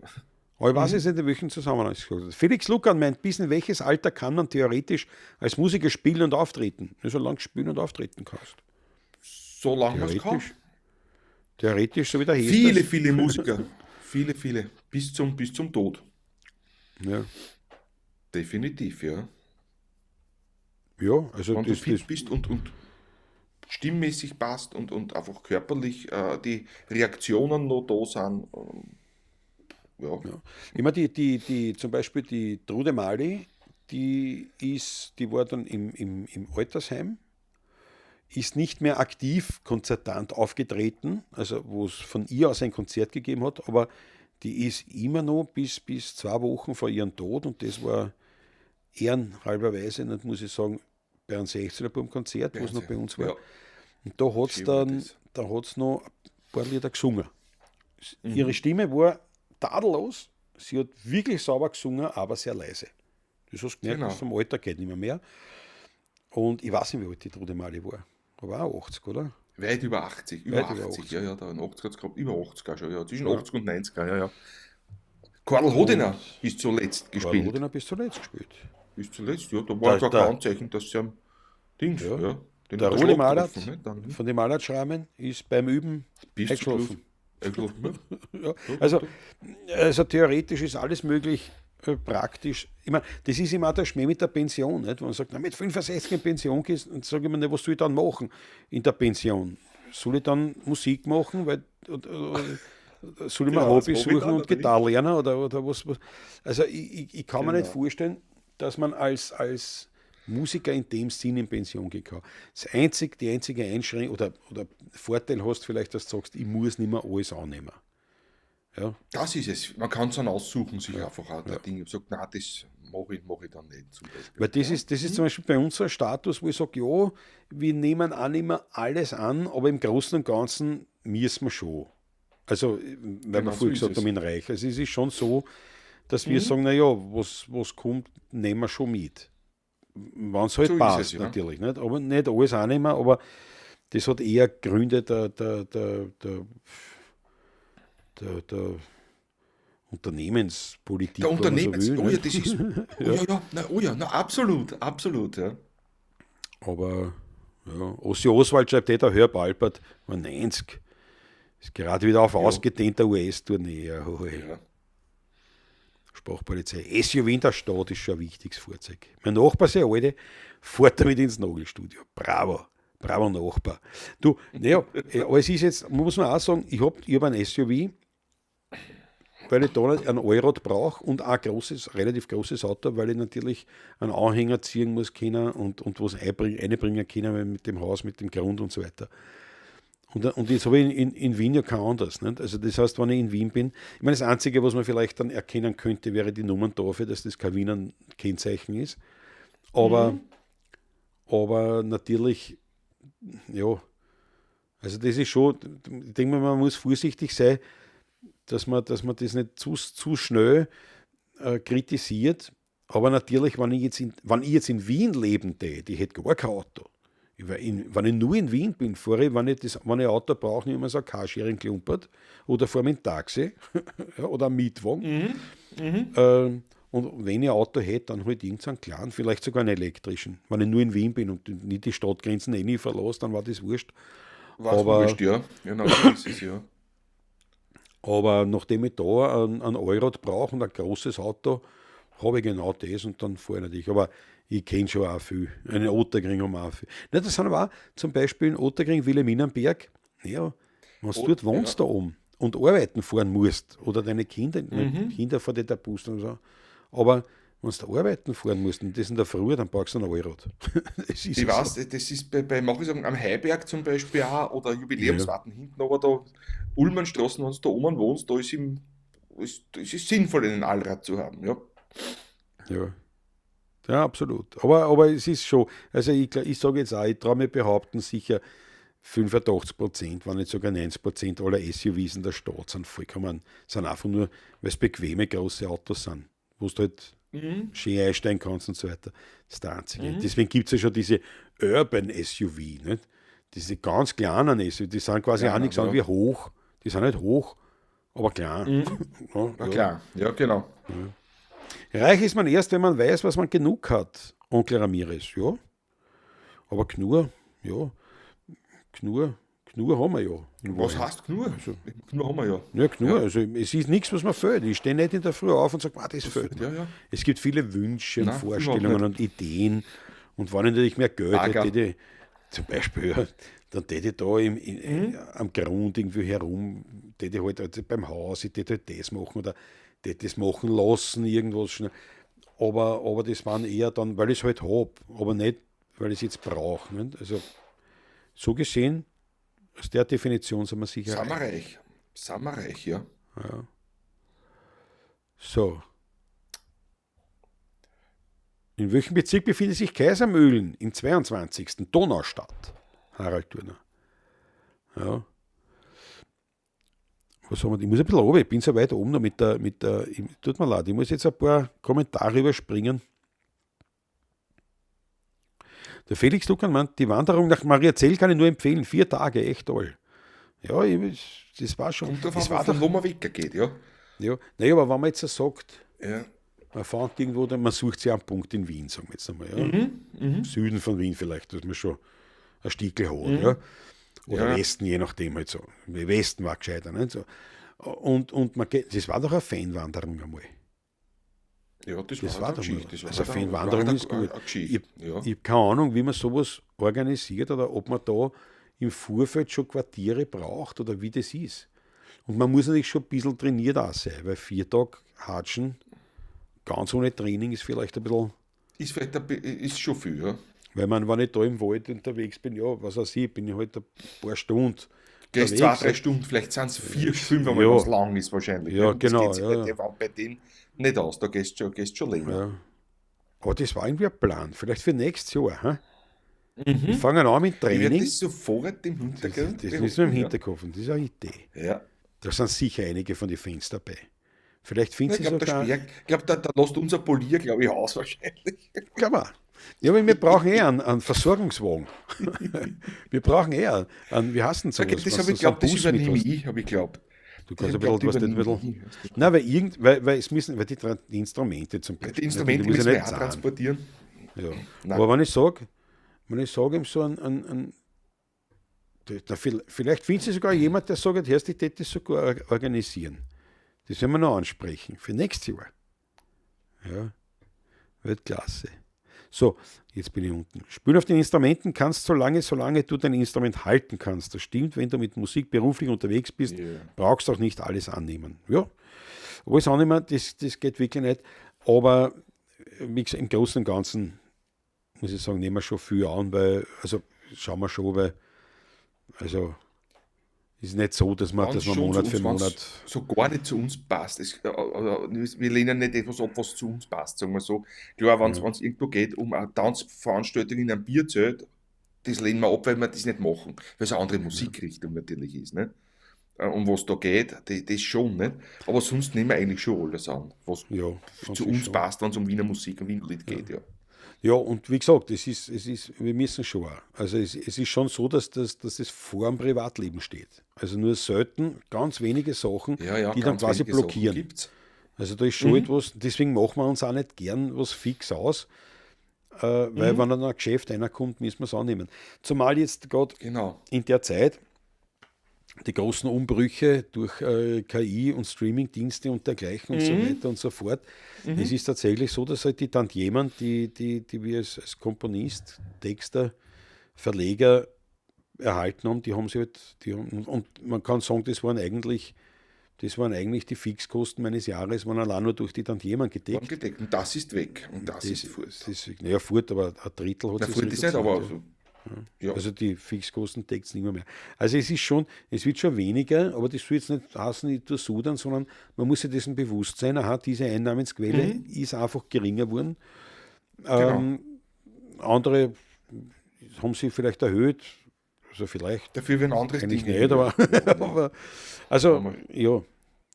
Aber ich weiß jetzt nicht, in welchem Zusammenhang es gesagt hat. Felix Lucan meint, bis in welches Alter kann man theoretisch als Musiker spielen und auftreten? Nur solange du spielen und auftreten kannst. Solange man es kann. Theoretisch. Theoretisch, so wie der Hestas. Viele, viele Musiker. Viele, viele. Bis zum Tod. Ja, Definitiv, ja. ja also Wenn du das, fit das, bist und stimmmäßig passt und einfach körperlich die Reaktionen noch da sind. Ja. Ja. Ich meine, die, zum Beispiel die Trude Mali, die war dann im Altersheim, ist nicht mehr aktiv konzertant aufgetreten, also wo es von ihr aus ein Konzert gegeben hat, aber die ist immer noch bis 2 Wochen vor ihrem Tod, und das war ehrenhalberweise, nicht muss ich sagen, bei einem 16er-Bum-Konzert, wo es noch bei uns war. Ja. Und da hat es Schön war dann, das. da hat's noch ein paar Lieder gesungen. Ihre Stimme war tadellos, sie hat wirklich sauber gesungen, aber sehr leise. Das hast du gemerkt, Genau. dass vom Alter geht nicht mehr. Und ich weiß nicht, wie alt die Trude Mali war. Aber auch 80, oder? Weit über 80, über Weit über 80, 80. ja, ja, da in 80 hat's gehabt, über 80 auch schon, ja, zwischen 80 und 90, ja, ja. Karl Hodener ist zuletzt Karl gespielt. Hodener bis zuletzt gespielt. Bis zuletzt, ja, da war Der- gar kein Anzeichen, dass sie am Dings, ja, den Der hat der Rudi Schlag Malert getroffen, ne, dann, von den Malertschrammen ist beim Üben bis zum Schluss. eingeschlafen. Eingeschlafen, ja. Ja. Also theoretisch ist alles möglich, praktisch. Ich meine, das ist immer auch der Schmäh mit der Pension, nicht? Wenn man sagt, na, mit 65 in Pension gehst, dann sage ich mir, na, was soll ich dann machen in der Pension? Soll ich dann Musik machen? Weil, oder, Soll ich mir Genau, Hobby das Hobby suchen dann, und oder nicht? Gitarre lernen oder was, was? Also ich kann mir nicht Genau. vorstellen, dass man als Musiker in dem Sinn in Pension gehen kann. Die einzige Einschränkung oder Vorteil hast vielleicht, dass du sagst, ich muss nicht mehr alles annehmen. Ja. Das ist es. Man kann es dann aussuchen, sich einfach auch der Ding. Ich sage, nein, das mache ich dann nicht zum Beispiel. Weil das ist zum Beispiel bei uns so ein Status, wo ich sage, ja, wir nehmen auch nicht mehr alles an, aber im Großen und Ganzen müssen wir schon. Also, weil wir Genau, so vorher ist gesagt es. haben, in Reich. Also es ist schon so, dass wir sagen, naja, was kommt, nehmen wir schon mit. Wenn es halt So ist passt, es, ja. natürlich. Nicht? Aber nicht alles annehmen, aber das hat eher Gründe der Unternehmenspolitik, Der wenn man so Unternehmens. will, Oh ja, nicht? das ist. Oh ja, ja, na, oh ja, na, absolut, absolut, ja. Aber ja, Ossi Oswald schreibt eh, der Herb Alpert war 90. Ist gerade wieder auf ausgedehnter US-Tournee. Ja, hoi. Ja. Sprachpolizei. SUV in der Stadt ist schon ein wichtiges Fahrzeug. Mein Nachbar, sehr alte, fährt damit ins Nagelstudio. Bravo. Bravo Nachbar. Du, naja, aber es ist jetzt, muss man auch sagen, ich hab ein SUV, weil ich da nicht ein Allrad brauche und auch ein großes, relativ großes Auto, weil ich natürlich einen Anhänger ziehen muss können und was einbringen können mit dem Haus, mit dem Grund und so weiter. Und jetzt habe ich in Wien ja kein anderes. Nicht? Also das heißt, wenn ich in Wien bin, ich meine, das Einzige, was man vielleicht dann erkennen könnte, wäre die Nummerntafel, dass das kein Wiener Kennzeichen ist. Aber, aber natürlich, ja, also das ist schon, ich denke mal, man muss vorsichtig sein, dass man das nicht zu schnell kritisiert. Aber natürlich, wenn ich jetzt in Wien leben täte, ich hätte gar kein Auto. Wenn ich nur in Wien bin, fahre ich, wenn ich ein Auto brauche, nehme ich mir so ein Carsharing klumpert oder fahre mit dem Taxi ja, oder einem Mietwagen. Und wenn ich ein Auto hätte, dann halt irgendeinen kleinen, vielleicht sogar einen elektrischen. Wenn ich nur in Wien bin und nicht die Stadtgrenzen eh nie verlasse, dann war das wurscht. War's wurscht, ja. Genau, so ist es, ja. Aber nachdem ich da ein Allrad brauche und ein großes Auto, habe ich genau das und dann fahre ich natürlich. Aber ich kenne schon auch viel. Einen Ottakring haben wir auch viel. Nein, das sind aber auch zum Beispiel in Ottakring, Wilhelminenberg. Ja, wenn du dort wohnst da oben und arbeiten fahren musst oder deine Kinder, Kinder fahren nicht der Bus und so. Aber wenn du da arbeiten fahren musst und das in der Früh, dann brauchst du ein Allrad. Das ist Ich so. weiß, das ist bei manchen sagen, am Heiberg zum Beispiel auch oder Jubiläumswarten hinten, aber da Ullmannstraßen, wenn du da oben wohnst, da ist es ist sinnvoll, einen Allrad zu haben, ja. Ja. Ja, absolut. Aber es ist schon, also ich sage jetzt auch, ich traue mir behaupten, sicher 85%, wenn nicht sogar 90% aller SUVs in der Stadt sind vollkommen, sind einfach nur, weil es bequeme große Autos sind, wo du halt schön einsteigen kannst und so weiter. Das ist der einzige. Deswegen gibt es ja schon diese Urban SUV, nicht? Diese ganz kleinen SUV, die sind quasi Ja, auch nichts ja. anderes wie hoch. Die sind nicht hoch, aber klein. Ja, Na ja. klar, ja, genau. Ja. Reich ist man erst, wenn man weiß, was man genug hat. Onkel Ramirez, ja. Aber Knur, ja. Knur haben wir ja. Was heißt Knur? Also, Knur haben wir ja. Ja, Knur. Also es ist nichts, was mir fehlt. Ich stehe nicht in der Früh auf und sage, das fehlt mir. Ja, ja. Es gibt viele Wünsche und Nein, Vorstellungen überhaupt und Ideen. Und wenn ich natürlich mehr Geld Lager. hätte, ich, zum Beispiel, ja, dann täte ich da am Grund irgendwie herum, täte ich halt beim Haus, ich täte halt das machen oder täte das machen lassen, irgendwas schnell. Aber das waren eher dann, weil ich es halt habe, aber nicht, weil ich es jetzt brauche. Nicht? Also so gesehen, aus der Definition sind wir sicher Sind wir reich. reich. Sind wir reich, ja. Ja. So. In welchem Bezirk befindet sich Kaisermühlen? Im 22. Donaustadt. Harald Thurner. Ja. Was haben wir? Ich muss ein bisschen runter, ich bin so weit oben noch mit der, tut mir leid, ich muss jetzt ein paar Kommentare überspringen. Der Felix Lucan meint, die Wanderung nach Mariazell kann ich nur empfehlen. 4 Tage, echt toll. Ja, das war schon. Kommt das drauf war an, von wo man weggeht, ja. Ja, naja, aber wenn man jetzt so sagt, ja. Man fährt irgendwo, man sucht sich einen Punkt in Wien, sagen wir jetzt einmal. Ja. Mhm, Süden von Wien vielleicht, dass man schon ein Stickel hat, ja. Oder Ja. Westen, je nachdem halt so. Westen war gescheiter, nicht? So. Und man geht, das war doch eine Fanwanderung einmal. Ja, das, Das war war eine doch mal. Geschichte. Das war Also eine Fanwanderung war ist gut. eine Geschichte, ja. Ich habe keine Ahnung, wie man sowas organisiert oder ob man da im Vorfeld schon Quartiere braucht oder wie das ist. Und man muss natürlich schon ein bisschen trainiert auch sein, weil 4 Tage Hatschen, ganz ohne Training, ist vielleicht ein bisschen. Ist vielleicht ist schon viel, ja. Weil man, wenn ich da im Wald unterwegs bin, ja, was weiß ich, bin ich halt ein paar Stunden. Gehst 2, 3 Stunden, vielleicht sind es 4, 5, einmal, was lang ist wahrscheinlich. Ja, ne? Und das genau, geht sich ja, bei, ja. bei denen nicht aus, da gehst schon länger. Ja. Aber das war irgendwie ein Plan. Vielleicht für nächstes Jahr. Hä? Wir fangen an mit Ich werde Training. das sofort im Das, Hintergrund das müssen wir im behalten, ja. Hinterkopf. Und das ist eine Idee. Ja. Da sind sicher einige von den Fans dabei. Vielleicht Ja, finden ich sie glaube, der sogar. Sperr, ich glaube, da lässt unser Polier, glaube ich, aus wahrscheinlich. Glaube auch. Ja, aber wir brauchen eh einen Versorgungswagen. Wir brauchen eh einen, wie heißt denn Okay, sowas, das wenn habe du ich so einen glaubt, das Bus mit übernehme hast. ich, habe ich glaubt. Du Das kannst habe ein ich glaubt, bisschen, was nicht, ein übernehme bisschen. ich. Nein, weil es müssen, weil die Instrumente zum Ja, die Beispiel, nicht? Und die Instrumente muss ich müssen wir nicht auch zahlen. transportieren. Ja. Nein. Aber wenn ich sage, ihm so ein da, vielleicht findest du sogar jemand, der sagt, hörst, ich tät das sogar organisieren. Das werden wir noch ansprechen für nächstes Jahr. Ja, wird klasse. So, jetzt bin ich unten. Spielen auf den Instrumenten kannst solange du dein Instrument halten kannst. Das stimmt, wenn du mit Musik beruflich unterwegs bist, Ja. brauchst du auch nicht alles annehmen. Ja, alles annehmen, das geht wirklich nicht. Aber wie gesagt, im Großen und Ganzen muss ich sagen, nehmen wir schon viel an, weil, also schauen wir schon, weil, also ist nicht so, dass man, Wenn dass es man schon zu Monat für uns, wenn's Monat. so gar nicht zu uns passt. Wir lehnen nicht etwas ab, was zu uns passt, sagen wir so. Klar, wenn Ja, es irgendwo geht um eine Tanzveranstaltung in einem Bierzelt, das lehnen wir ab, weil wir das nicht machen, weil es eine andere ja, Musikrichtung natürlich ist. Ne? Um was da geht, das schon, nicht? Aber sonst nehmen wir eigentlich schon alles an, was ja, an zu sich uns schon. passt, wenn es um Wiener Musik und Wiener Lied Ja. geht, ja. Ja, und wie gesagt, es ist, wir müssen schon auch. Also es ist schon so, dass das vor dem Privatleben steht. Also nur selten, ganz wenige Sachen, Ja, ja, die dann ganz quasi wenige Sachen blockieren. gibt's. Also da ist schon Mhm. etwas, deswegen machen wir uns auch nicht gern was fix aus, weil wenn Mhm. dann ein Geschäft einer kommt, müssen wir es annehmen. Zumal jetzt gerade Genau. in der Zeit die großen Umbrüche durch KI und Streamingdienste und dergleichen und so Mhm. weiter und so fort. Es Mhm. ist tatsächlich so, dass halt die Tantiemen, die wir als Komponist, Texter, Verleger erhalten haben, die haben sie halt, die haben, und man kann sagen, das waren eigentlich die Fixkosten meines Jahres, waren allein nur durch die Tantiemen Waren gedeckt. gedeckt. Und das ist weg. Und das Das, ist fort. das, naja, fort, aber ein Drittel hat Na, sich fort ist nicht, reduziert. aber Ja. also, ja. Also die Fixkosten deckt es nicht mehr. Also es ist schon, es wird schon weniger, aber das soll jetzt nicht heißen, ich tue sudern, sondern man muss sich dessen bewusst sein, aha, diese Einnahmensquelle Mhm. ist einfach geringer geworden. Genau. Ähm, andere haben sie vielleicht erhöht, also vielleicht, Dafür werden andere eigentlich Dinge nicht, aber, höher geworden, ja. aber also Aber, ja.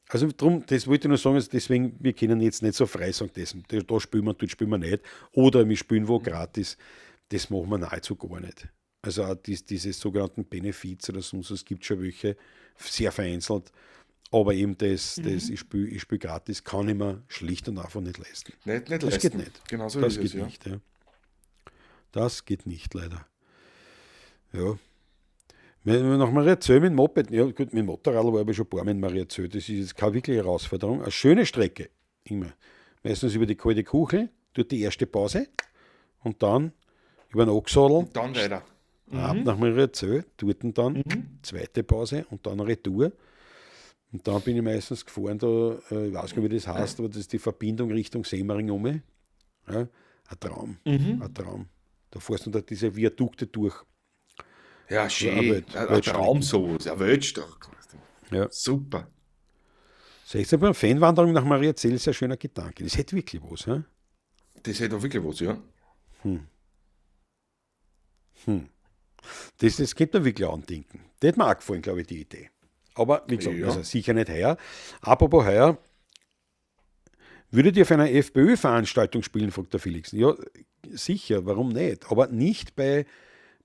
Also drum, das wollte ich nur sagen, also deswegen, wir können jetzt nicht so frei sagen, das, da spielen wir, dort spielen wir nicht. Oder wir spielen wo gratis. Das machen wir nahezu gar nicht. Also auch diese sogenannten Benefiz oder sonst, es gibt schon welche, sehr vereinzelt. Aber eben das mhm. ich spiel gratis, kann ich mir schlicht und einfach nicht leisten. Nicht Das geht leisten. nicht. Genau so Das ist es, geht ja. nicht, ja. Das geht nicht, leider. Ja. Wenn wir nach Mariazell mit dem Moped, ja gut, mit dem Motorrad war ich schon ein paar Mal in Mariazell, das ist jetzt keine wirkliche Herausforderung. Eine schöne Strecke, immer. Meistens über die kalte Kuchel, dort die erste Pause und dann über den Oxadl, Und dann weiter. ab Mhm. nach Mariazell, dort dann Mhm. zweite Pause und dann Retour. Und dann bin ich meistens gefahren, da, ich weiß gar nicht, wie das heißt, aber das ist die Verbindung Richtung Semmering um. Ja, ein Traum, Mhm. ein Traum. Da fährst du da diese Viadukte durch. Ja, Also eine schön. Ein Traum Weltstrecke. sowas. Ein Weltstrecke. Ja. Super. 16 Uhr Fanwanderung nach Mariazell ist ein schöner Gedanke. Das hätte wirklich was. Hä? Das hätte auch wirklich was, ja. Hm. Hm. Das könnte man wirklich andenken. Das hätte mir auch gefallen, glaube ich, die Idee. Aber wie gesagt, also Ja. sicher nicht heuer. Apropos heuer, würdet ihr auf einer FPÖ-Veranstaltung spielen, fragt der Felix. Ja, sicher, warum nicht? Aber nicht bei,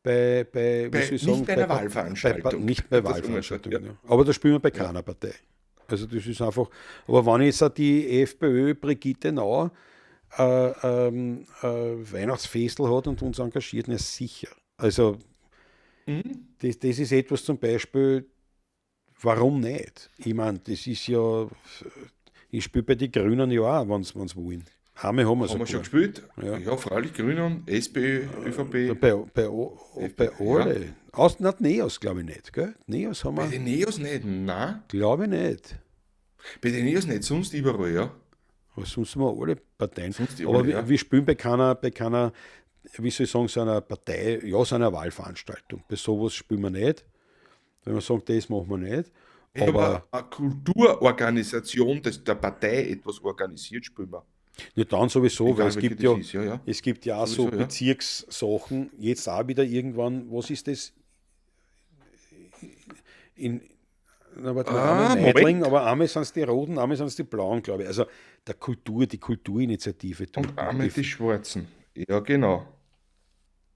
wie soll ich Nicht sagen, bei einer Wahlveranstaltung. nicht bei Das sagen wir schon, Wahlveranstaltungen. ja. Ja. Aber da spielen wir bei Ja. keiner Partei. Also das ist einfach, aber wenn jetzt auch die FPÖ Brigitte Nauer Weihnachtsfestel hat und uns engagiert, na sicher. Also Mhm. das ist etwas zum Beispiel, warum nicht? Ich meine, das ist ja, ich spiele bei den Grünen ja auch, wenn sie wollen. Einmal haben wir Haben wir schon sogar. gespielt? Ja. Ja, freilich, Grünen, SPÖ, ÖVP. Bei alle. Aus, na, Neos glaube ich nicht, gell? Neos haben Bei wir, den Neos nicht, nein. glaube ich nicht. Bei den Neos nicht, sonst überall, ja. Aber sonst haben wir alle Parteien. Sonst die Aber alle, wir, ja. wir spielen bei keiner, wie soll ich sagen, so einer Partei, ja, so einer Wahlveranstaltung. Bei sowas spielen wir nicht. Wenn wir sagen, das machen wir nicht. Wenn Aber aber eine Kulturorganisation des, der Partei etwas organisiert, spielen wir. ja, dann sowieso, weil Egal es welche gibt das ja, ist, ja, ja. es gibt ja auch so Sowieso, ja. Bezirkssachen, jetzt auch wieder irgendwann, was ist das? In, na, warte mal, Ah, einmal Neidling, Moment. aber einmal sind es die Roten, einmal sind es die Blauen, glaube ich. Also die Kulturinitiative Und dort, einmal die, die Schwarzen. Ja, genau.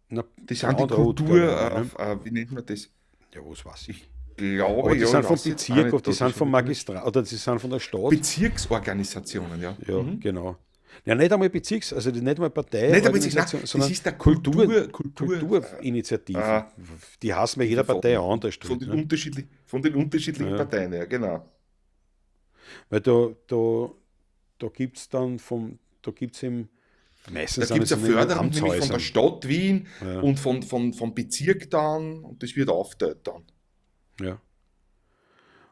na, Das sind Blau die und Rot, glaube Kultur, ich, einmal, ne? wie nennt man das? Ja, was weiß ich. Glaube, Aber die ja, sind ich vom weiß jetzt auch Bezirk nicht, oder die da, sind das vom habe ich nicht. Magistrat oder die sind von der Stadt. Bezirksorganisationen, ja. Ja, genau. Ja, nicht einmal Bezirks, also die- nicht einmal Nicht einmal Bezirks, nein, Parteiorganisation, das sondern ist der Kultur, Kultur, Kulturinitiativen. äh, Die hassen bei jeder Partei von, anders von halt, den ne? unterschiedlichen, von den unterschiedlichen Parteien, ja, genau. Weil da gibt es dann vom, da gibt es eben, Da meistens sind gibt es es eine in den Förderung nämlich von der Amtshäusern. Stadt Wien Ja, und vom Bezirk dann und das wird aufgeteilt dann. ja.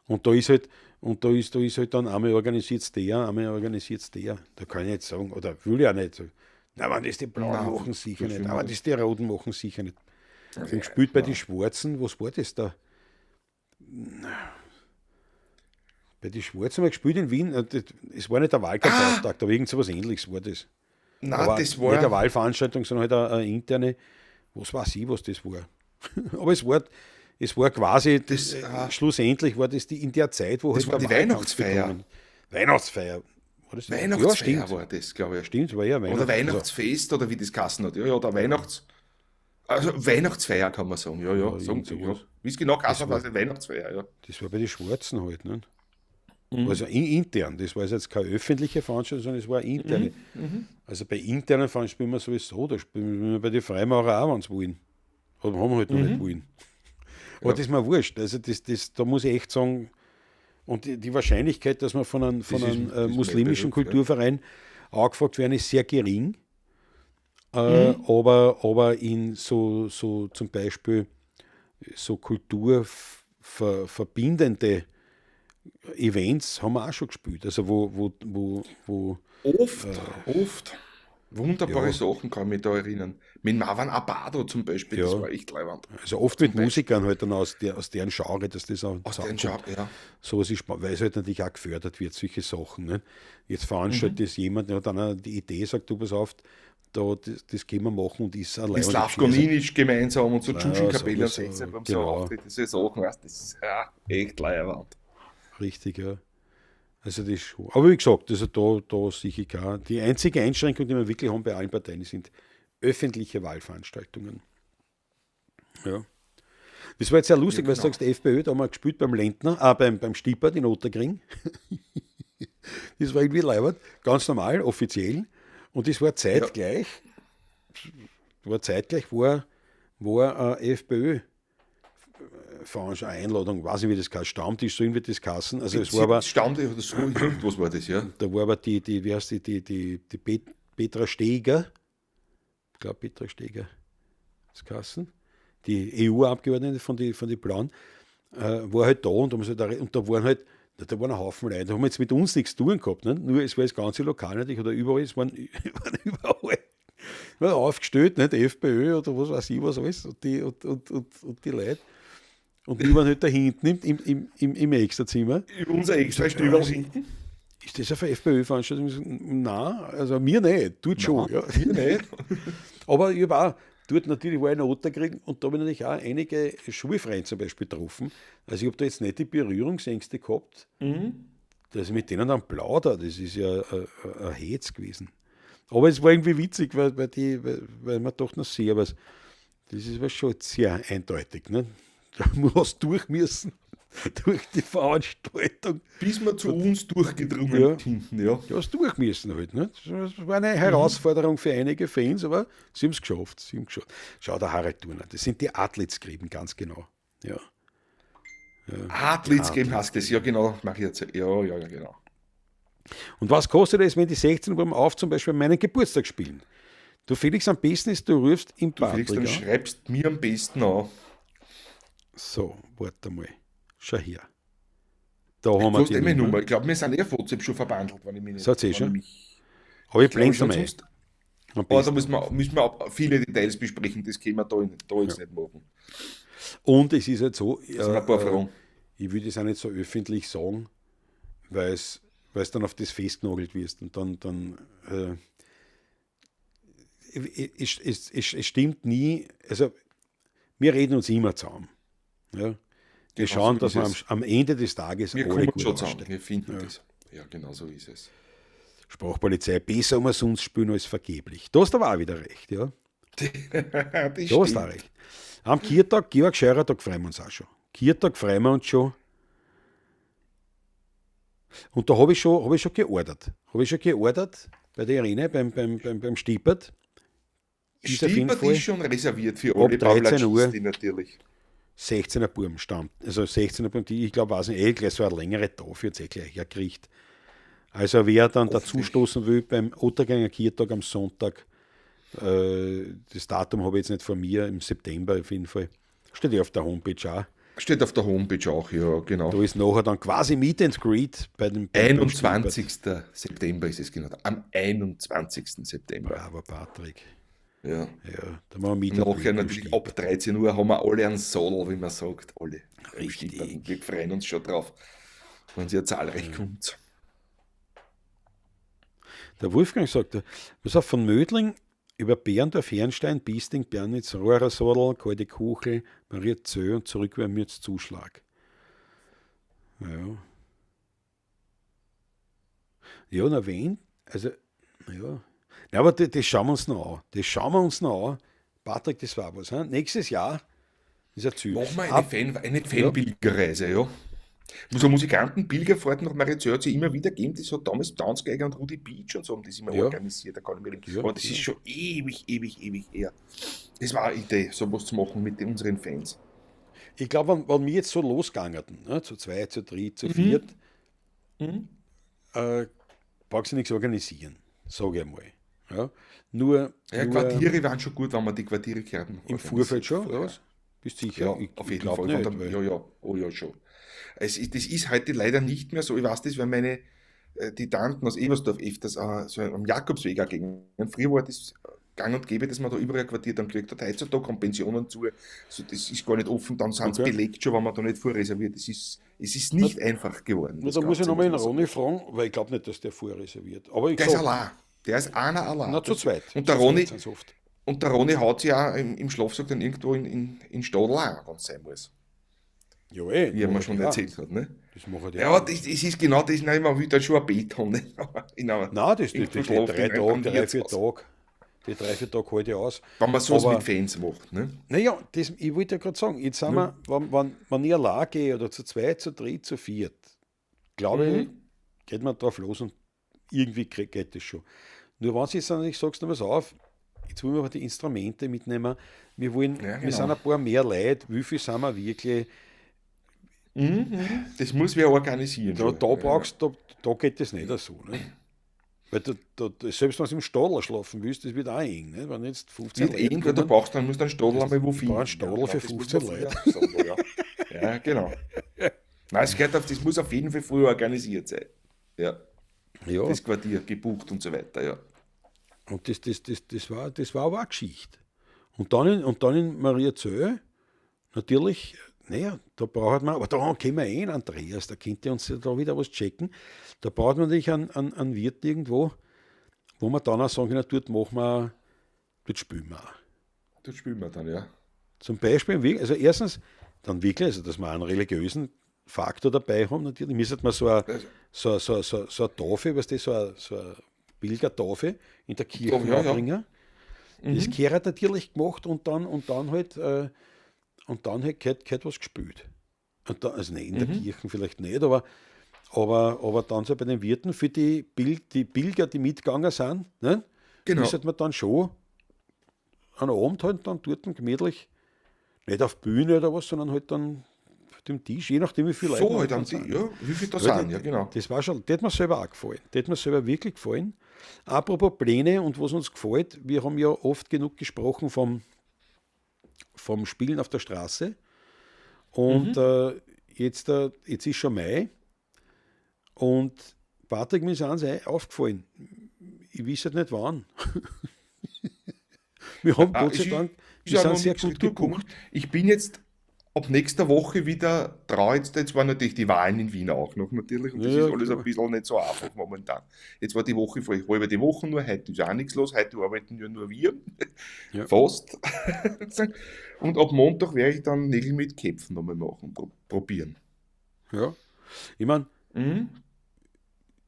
Und da ist halt, und da ist halt dann einmal organisiert's der, einmal organisiert's der. Da kann ich nicht sagen, oder will ich auch nicht sagen. Na, wenn das die Blauen Nein, machen, sicher das nicht. will Aber man das nicht. die Roten machen, sicher nicht. Wir haben Ja, gespielt bei den nein. Schwarzen, was war das da? Bei den Schwarzen haben wir gespielt in Wien. Es war nicht der Ah, Wahlkampfauftakt, aber irgend so was Ähnliches war das. nein, Aber das nicht eine war, Wahlveranstaltung, sondern halt eine interne, was weiß ich, was das war. Aber es war quasi, das, schlussendlich war das die in der Zeit, wo das halt war der die Wahlkampf Weihnachtsfeier. begonnen. Weihnachtsfeier. War das? Ja, Weihnachtsfeier stimmt. war das, glaube ich. Stimmt, war ja Oder Weihnachts. Also, Weihnachtsfest oder wie das geheißen hat. Ja, ja, oder Weihnachts. Also Weihnachtsfeier kann man sagen. Ja, ja, ja, sagen, irgend ja. sowas. Wie es genau Das geheißen hat, war, weiß ich, Weihnachtsfeier, ja. das war bei den Schwarzen halt, ne? Also intern, das war jetzt keine öffentliche Veranstaltung, sondern es war interne. Also bei internen Veranstaltungen spielen wir sowieso, da spielen wir bei den Freimaurer auch, wenn sie wollen. Aber haben wir halt noch nicht wollen. Aber Ja. das ist mir wurscht. Also das, da muss ich echt sagen, und die Wahrscheinlichkeit, dass wir von einem, von Das ist, einem das ist mein muslimischen Beruf, ja. Kulturverein angefragt werden, ist sehr gering. Aber in so zum Beispiel so kulturverbindende Events haben wir auch schon gespielt. Also wo Oft, oft. Wunderbare ja, Sachen kann ich mich da erinnern. Mit Marwan Abado zum Beispiel, das ja, war echt leiwand. also oft mit Zum Beispiel. Musikern halt dann aus deren Genre, dass das auch Aus den zusammenkommt. Genre, ja. Sowas ist, weil es halt natürlich auch gefördert wird, solche Sachen. Ne? Jetzt veranstaltet das jemand, der hat dann auch die Idee, sagt, du, pass auf, da, das können wir machen und ist Mit allein und Slavko gescheit. Also, Ninic gemeinsam und so ja, Tschuschenkapelle und sowieso, 16 beim so genau, Auftritt, diese Sachen, weißt du, das ist ja echt leiwand. richtig, ja. Also das ist schon. Aber wie gesagt, also da sicher kein. Die einzige Einschränkung, die wir wirklich haben bei allen Parteien, sind öffentliche Wahlveranstaltungen. Ja. Das war jetzt sehr Ja, lustig, weil du genau. sagst, FPÖ, da haben wir gespielt beim Lendner, beim Stippert in Otterkring. Das war irgendwie leibend, ganz normal, offiziell. Und das war Ja, zeitgleich, war FPÖ. Veranstaltung, Einladung, weiß nicht, wie das heißt, Stammtisch, so irgendwie das Kassen. Also es war aber, Bezirksstammtisch oder so, irgendwas war das, ja. da war aber die, wie heißt die Petra Steger, ich glaube Petra Steger, das Kassen, die EU-Abgeordnete von die Blauen, war halt da und, haben sie da, und da waren halt, da waren ein Haufen Leute, da haben jetzt mit uns nichts zu tun gehabt, ne? Nur es war das ganze Lokal natürlich oder überall, es waren, waren überall war aufgestellt, nicht FPÖ oder was weiß ich was alles und die, und die Leute. Und wir waren halt da hinten im Extrazimmer. In unser extra Stüberl hinten. Ist das eine FPÖ-Veranstaltung? Nein, also mir nicht, tut schon. Nein, Ja. wir nicht. Aber ich habe auch dort natürlich war ich in Otterkring und da habe ich natürlich auch einige Schulfreunde zum Beispiel getroffen. Also ich habe da jetzt nicht die Berührungsängste gehabt, dass ich mit denen dann plauder. Das ist ja ein Hetz gewesen. Aber es war irgendwie witzig, weil man doch noch sehr was. Das ist was schon sehr eindeutig. Ne? Da musst du durch müssen, durch die Veranstaltung. Bis wir zu uns durchgedrungen Ja. hinten, ja. Du hast durch müssen halt. Ne? Das war eine Herausforderung für einige Fans, aber sie haben es geschafft. Sie haben's geschafft. Schau, der Harald Thurner, das sind die Adlitzgräben, ganz genau. Ja. Adlitzgräben heißt das, ja genau, mach ich jetzt. Ja, ja, ja, genau. Und was kostet es, wenn die 16 Buben auf zum Beispiel meinen Geburtstag spielen? Du Felix, am besten ist, du rufst im Du Felix, Patrick dann an. schreibst mir am besten an. So, warte mal. Schau her. Da haben Du wir hast die eh meine Nummer. Nummer. Ich glaube, wir sind eh auf WhatsApp schon verbandelt, wenn ich mich nicht. Seid ihr eh wenn schon? ich mich- Aber ich Ich glaube blende schon, mal ein. sonst. Am Aber da besten. müssen wir auch viele Details besprechen, das können wir da jetzt nicht machen. Und es ist halt so, Das sind ein paar Fragen. ich würde es auch nicht so öffentlich sagen, weil es dann auf das festgenagelt wirst. Und dann es stimmt nie, also wir reden uns immer zusammen. Ja? Wir Genau schauen, so dass ist wir es. am Ende des Tages Wir alle kommen gut schon zusammen, aussteigen. wir finden das. Ja, genau so ist es. Sprachpolizei, besser umsonst spielen als vergeblich. Da hast du aber auch wieder recht, ja. Das Da hast du auch stimmt. recht. Am Kirtag, Georg Scheurer, Tag freuen wir uns auch schon. Kirtag freuen wir uns schon. Und da habe ich schon geordert. Habe ich schon geordert bei der Irene, beim Stiepert. Ist auf jeden Stiepert Fall ist schon reserviert für ab alle 13 Uhr. Pavlatschisti natürlich. 16er Buben stammt. Also 16er Buben, die, ich glaube, weiß nicht, eh gleich so eine längere Tafel jetzt eh gleich herkriegt. Also wer dann dazustoßen will beim Ottergänger Kirtag am Sonntag, das Datum habe ich jetzt nicht vor mir, im September auf jeden Fall. Steht ja auf der Homepage auch. Steht auf der Homepage auch, ja, genau. Da ist nachher dann quasi Meet and Greet bei dem beim 21. September ist es genau. Am 21. September. Bravo, Patrick. Ja. Ja, da machen wir Meet and Nachher Greet beim natürlich Stiepert. ab 13 Uhr haben wir alle einen Sodel, wie man sagt. Alle. Richtig. Stiepert. Wir freuen uns schon drauf, wenn sie ja zahlreich kommt. Der Wolfgang sagt, pass auf, von Mödling über Bärndorf, Herrnstein, Biesting, Bernitz, Rohrersadel, Kalte Kuchel, Mariazell und zurück über Mürzzuschlag. Ja. Ja, na wen? Also, ja. Na, aber das schauen wir uns noch an. Das schauen wir uns noch an. Patrick, das war was. He? Nächstes Jahr ist ein Ziel. Machen wir eine Fanpilgerreise, ja. So Musikanten-Pilgerfahrten nach Mariazell hat es ja immer wieder gegeben. Das hat damals Tanzgeiger und Rudi Beach und so haben das immer organisiert. Da kann ich mich erinnern. Ja, Aber das ist schon ewig, ewig, ewig her. Das war eine Idee, sowas zu machen mit unseren Fans. Ich glaube, wenn wir jetzt so losgegangen, ne, zu zwei, zu drei, zu viert, brauchst du nichts organisieren, sage ich einmal. Ja, nur, Ja, nur Quartiere waren schon gut, wenn man die Quartiere gehört haben. im Vorfeld schon, oder was? Bist du sicher? Ja, Ich, auf ich jeden glaub Fall. nicht, Von der, weil- ja, ja, oh ja, schon. Das ist heute leider nicht mehr so. Ich weiß das, weil meine, die Tanten aus Ebersdorf öfters so am Jakobsweg auch gingen. Früher war das gang und gäbe, dass man da überall ein Quartier dann gekriegt hat. Heutzutage kommen Pensionen zu. Also das ist gar nicht offen, dann sind sie Okay. belegt schon, wenn man da nicht vorreserviert. Es ist nicht einfach geworden. Na, das da muss ich Ganze, nochmal den muss man Ronny fragen, weil ich glaube nicht, dass der vorreserviert. Aber ich sagen. Der ist sag, allein. Der ist einer allein. na, zu zweit. Und der Zu Ronny, zweit sind's oft. und der Ronny haut sich auch im Schlafsack dann irgendwo in Stadl auch, wenn es sein muss. Ja, eh, Wie er mir macht schon die auch. erzählt hat. Ne? Das machen die Ja, auch. das ist genau das, nein, man will da schon ein Bett haben. Ne? In einer, Nein, das, irgendwo die schlaft drei in einem Tage, drei, vier Wirtshaus. Tage. Die 3, 4 Tage halte ich aus. Wenn man sowas Aber- mit Fans macht. Ne? Naja, das, ich wollte ja gerade sagen, jetzt sind wir, wenn ich allein gehe oder zu zweit, zu dritt, zu viert, glaube ich, geht man drauf los und irgendwie geht das schon. Nur wenn du jetzt natürlich sagst, na, pass auf, jetzt wollen wir aber die Instrumente mitnehmen, wir wollen, Ja, wir genau. sind ein paar mehr Leute, wie viel sind wir wirklich? Das muss wer organisieren. Da, schon. da brauchst da, da geht das nicht so. Ne? Weil da, selbst wenn du im Stadler schlafen willst, das wird auch eng. Ne? Wenn jetzt 15 Wird Leute eng, weil du kommen, brauchst, dann musst du einen Stadl einmal wo finden. brauch einen Stadl Ja, für das muss 15 man Leute. früher sagen, ja. Ja, genau. Nein, es gehört auf, das muss auf jeden Fall früher organisiert sein. Ja, ja, das Quartier gebucht und so weiter, ja. und das war aber auch Geschichte. Und dann in Mariazell, natürlich, naja, da braucht man, aber da können wir eh einen Andreas, da könnte uns ja da wieder was checken. Da braucht man natürlich einen Wirt irgendwo, wo man dann auch sagen kann, dort machen wir, dort spielen wir auch. Das spielen wir dann, ja. Zum Beispiel, also erstens, dann wirklich, also dass wir einen religiösen Faktor dabei haben, natürlich müsste man so eine, so eine Tafel, weißt du, so eine Pilgertafel in der Kirche Ja, ja. anbringen. Das gehört natürlich gemacht und dann halt, gehört was gespielt. Und da, also nein, in der Kirche vielleicht nicht, aber dann so bei den Wirten für die Pilger, die mitgegangen sind, ne, Genau. müsste man dann schon am Abend halt dann dort gemütlich, nicht auf Bühne oder was, sondern halt dann dem Tisch, je nachdem, wie viele Leute So halt dann am sind. ja, wie viel da Ja, sind, ja, genau. Das war schon, das hat mir selber auch gefallen. Das hat mir selber wirklich gefallen. Apropos Pläne und was uns gefällt, wir haben ja oft genug gesprochen vom Spielen auf der Straße. Und jetzt ist schon Mai. Und Patrick, mir ist eins aufgefallen. Ich weiß halt nicht wann. Wir haben Gott sei Dank, wir sind sehr gut gebucht. Ich bin jetzt ab nächster Woche wieder dran. Jetzt waren natürlich die Wahlen in Wien auch noch natürlich. Und das Ja, ist alles klar. ein bisschen nicht so einfach momentan. Jetzt war die Woche, halbe die Woche nur, heute ist auch nichts los, heute arbeiten ja nur wir. Ja. Fast. Und ab Montag werde ich dann Nägel mit Köpfen nochmal machen, probieren. Ja, ich meine,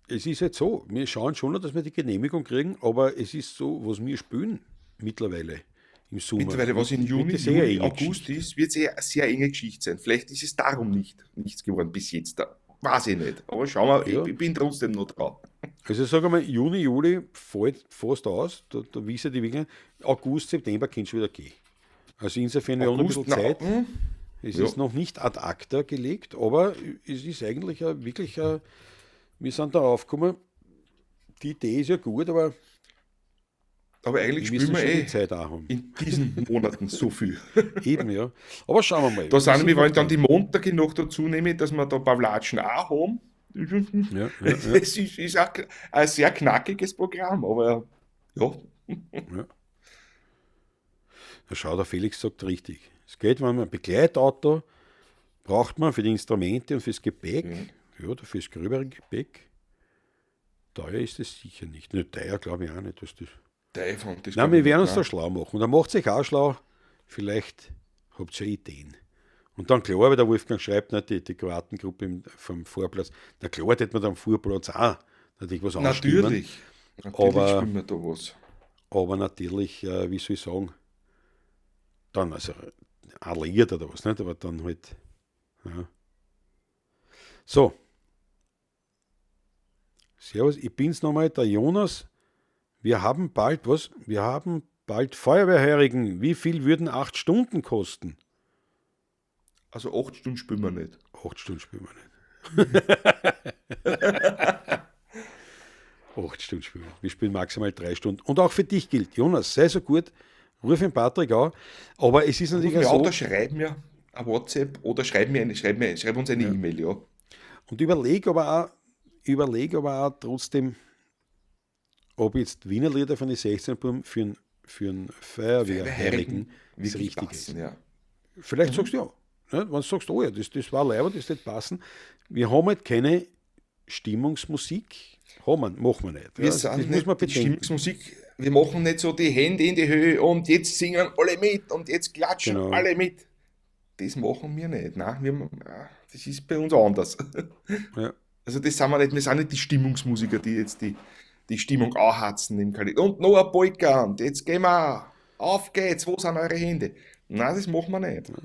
es ist jetzt so, wir schauen schon noch, dass wir die Genehmigung kriegen, aber es ist so, was wir spielen mittlerweile im Sommer. Mittlerweile, was in Juni, Wird das Juli, enge August Geschichte. ist, wird es eine sehr enge Geschichte sein. Vielleicht ist es darum nichts geworden bis jetzt. Da weiß ich nicht. Aber schauen wir, Ja. ich bin trotzdem noch dran. Also sag einmal, Juni, Juli fällt fast aus, da wissen die wirklich, August, September kann schon wieder gehen. Also insofern, wir haben noch ein bisschen Zeit. Es ist noch nicht ad acta gelegt, aber es ist eigentlich wirklich, wir sind da aufgekommen, die Idee ist ja gut, aber Aber eigentlich wir spielen müssen wir schon die eh Zeit auch haben. in diesen Monaten so viel. Eben, ja. Aber schauen wir mal. Da sind Wir wir, wollen noch dann die Montage noch dazu nehmen, dass wir da Pavlatschen auch haben. dran. Ja, ja, ja. Es ist auch ein sehr knackiges Programm, aber ja. Ja. Da schau, der Felix sagt richtig. Es geht, wenn man ein Begleitauto braucht man für die Instrumente und fürs Gepäck. Ja, oder fürs gröbere Gepäck. Teuer ist es sicher nicht. Nicht teuer, glaube ich auch nicht. Dass das Teufel, das Nein, glaub wir ich werden nicht, uns da schlau machen. Und dann macht sich auch schlau. Vielleicht habt ihr ja Ideen. Und dann klar, weil der Wolfgang schreibt, ne, die Kroatengruppe vom Vorplatz. Na klar, hätte man da am Vorplatz auch natürlich was anstimmen. Natürlich. Natürlich spielen wir da was. Aber natürlich, wie soll ich sagen, dann, also ein Lied oder was, nicht? Aber dann halt. Ja. So. Servus, ich bin's nochmal, der Jonas. Wir haben bald was? Wir haben bald Feuerwehrheurigen. Wie viel würden 8 Stunden kosten? Also 8 Stunden spielen wir nicht. 8 Stunden spielen wir nicht. 8 Stunden spielen wir. Wir spielen maximal 3 Stunden. Und auch für dich gilt, Jonas, sei so gut, ruf den Patrick an. Aber es ist natürlich auch so. Oder schreib mir ein WhatsApp oder schreib uns eine E-Mail, ja. Und überleg aber auch trotzdem, ob jetzt Wiener Lieder von den 16 Buben für einen Feuerwehrheurigen das Richtige ist. Ja. Vielleicht sagst du ja. Ne? Wenn du sagst, oh ja, das war leider, das wird passen. Wir haben halt keine Stimmungsmusik. Haben wir, machen wir nicht. Wir ja, sind das nicht muss man die bedenken. Stimmungsmusik, wir machen nicht so die Hände in die Höhe und jetzt singen alle mit und jetzt klatschen alle mit. Das machen wir nicht. Nein, das ist bei uns anders. Ja. Also das sind wir nicht, wir sind nicht die Stimmungsmusiker, die jetzt die Stimmung anhatzen im Kalender. Und noch ein Polka und jetzt gehen wir, auf geht's, wo sind eure Hände? Nein, das machen wir nicht. Ja.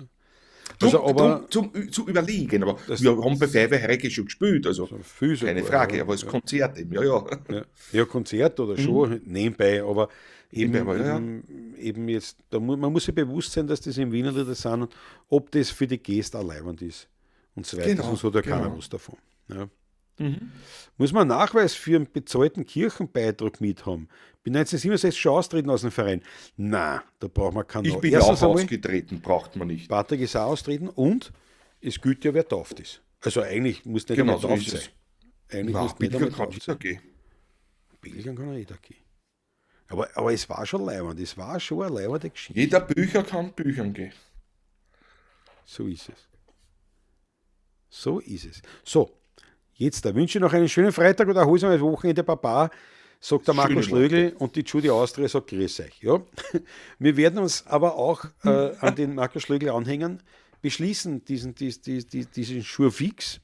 Also, aber zum Überlegen, aber wir haben bei Feuerwehrheurige schon gespielt, also keine Frage, aber das Konzert eben, ja. Ja, Konzert oder schon nebenbei, aber eben jetzt, da man muss sich bewusst sein, dass das im Wiener Lieder sind und ob das für die Gäste auch leibend ist und so weiter, genau, sonst hat ja keiner was davon. Ja. Mhm. Muss man einen Nachweis für einen bezahlten Kirchenbeitrag mithaben? Bin 1967 schon austreten aus dem Verein. Nein, da braucht man keinen Ich bin auch ausgetreten, braucht man nicht. Patrick ist auch austreten und es gilt ja, wer tauft ist. Also eigentlich muss nicht genau einmal tauft sein. Eigentlich Nein, muss nicht Pilgern kann jeder gehen. Pilgern kann auch jeder gehen. Aber es war schon leibend, es war schon eine leibende Geschichte. Jeder Bücher kann Büchern gehen. So ist es. So ist es. So, jetzt, da wünsche ich noch einen schönen Freitag oder erholsames Wochenende, Baba, sagt der Marco Schlögl und die Judy Austria sagt grüß euch. Ja? Wir werden uns aber auch an den Marco Schlögl anhängen, beschließen diesen Schurfix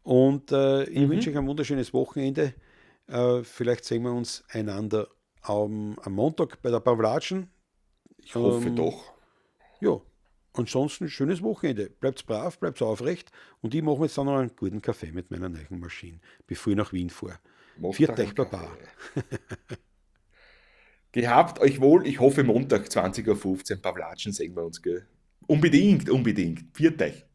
und ich wünsche euch ein wunderschönes Wochenende. Vielleicht sehen wir uns einander am Montag bei der Pavlatschen. Ich hoffe doch. Ja. Ansonsten schönes Wochenende. Bleibt brav, bleibt aufrecht. Und ich mache mir jetzt dann noch einen guten Kaffee mit meiner neuen Maschine, bevor ich nach Wien fahre. Viert euch, Baba. Gehabt euch wohl. Ich hoffe, Montag 20:15 Uhr Pavlatschen sehen wir uns, gell? Unbedingt, unbedingt. Viert euch.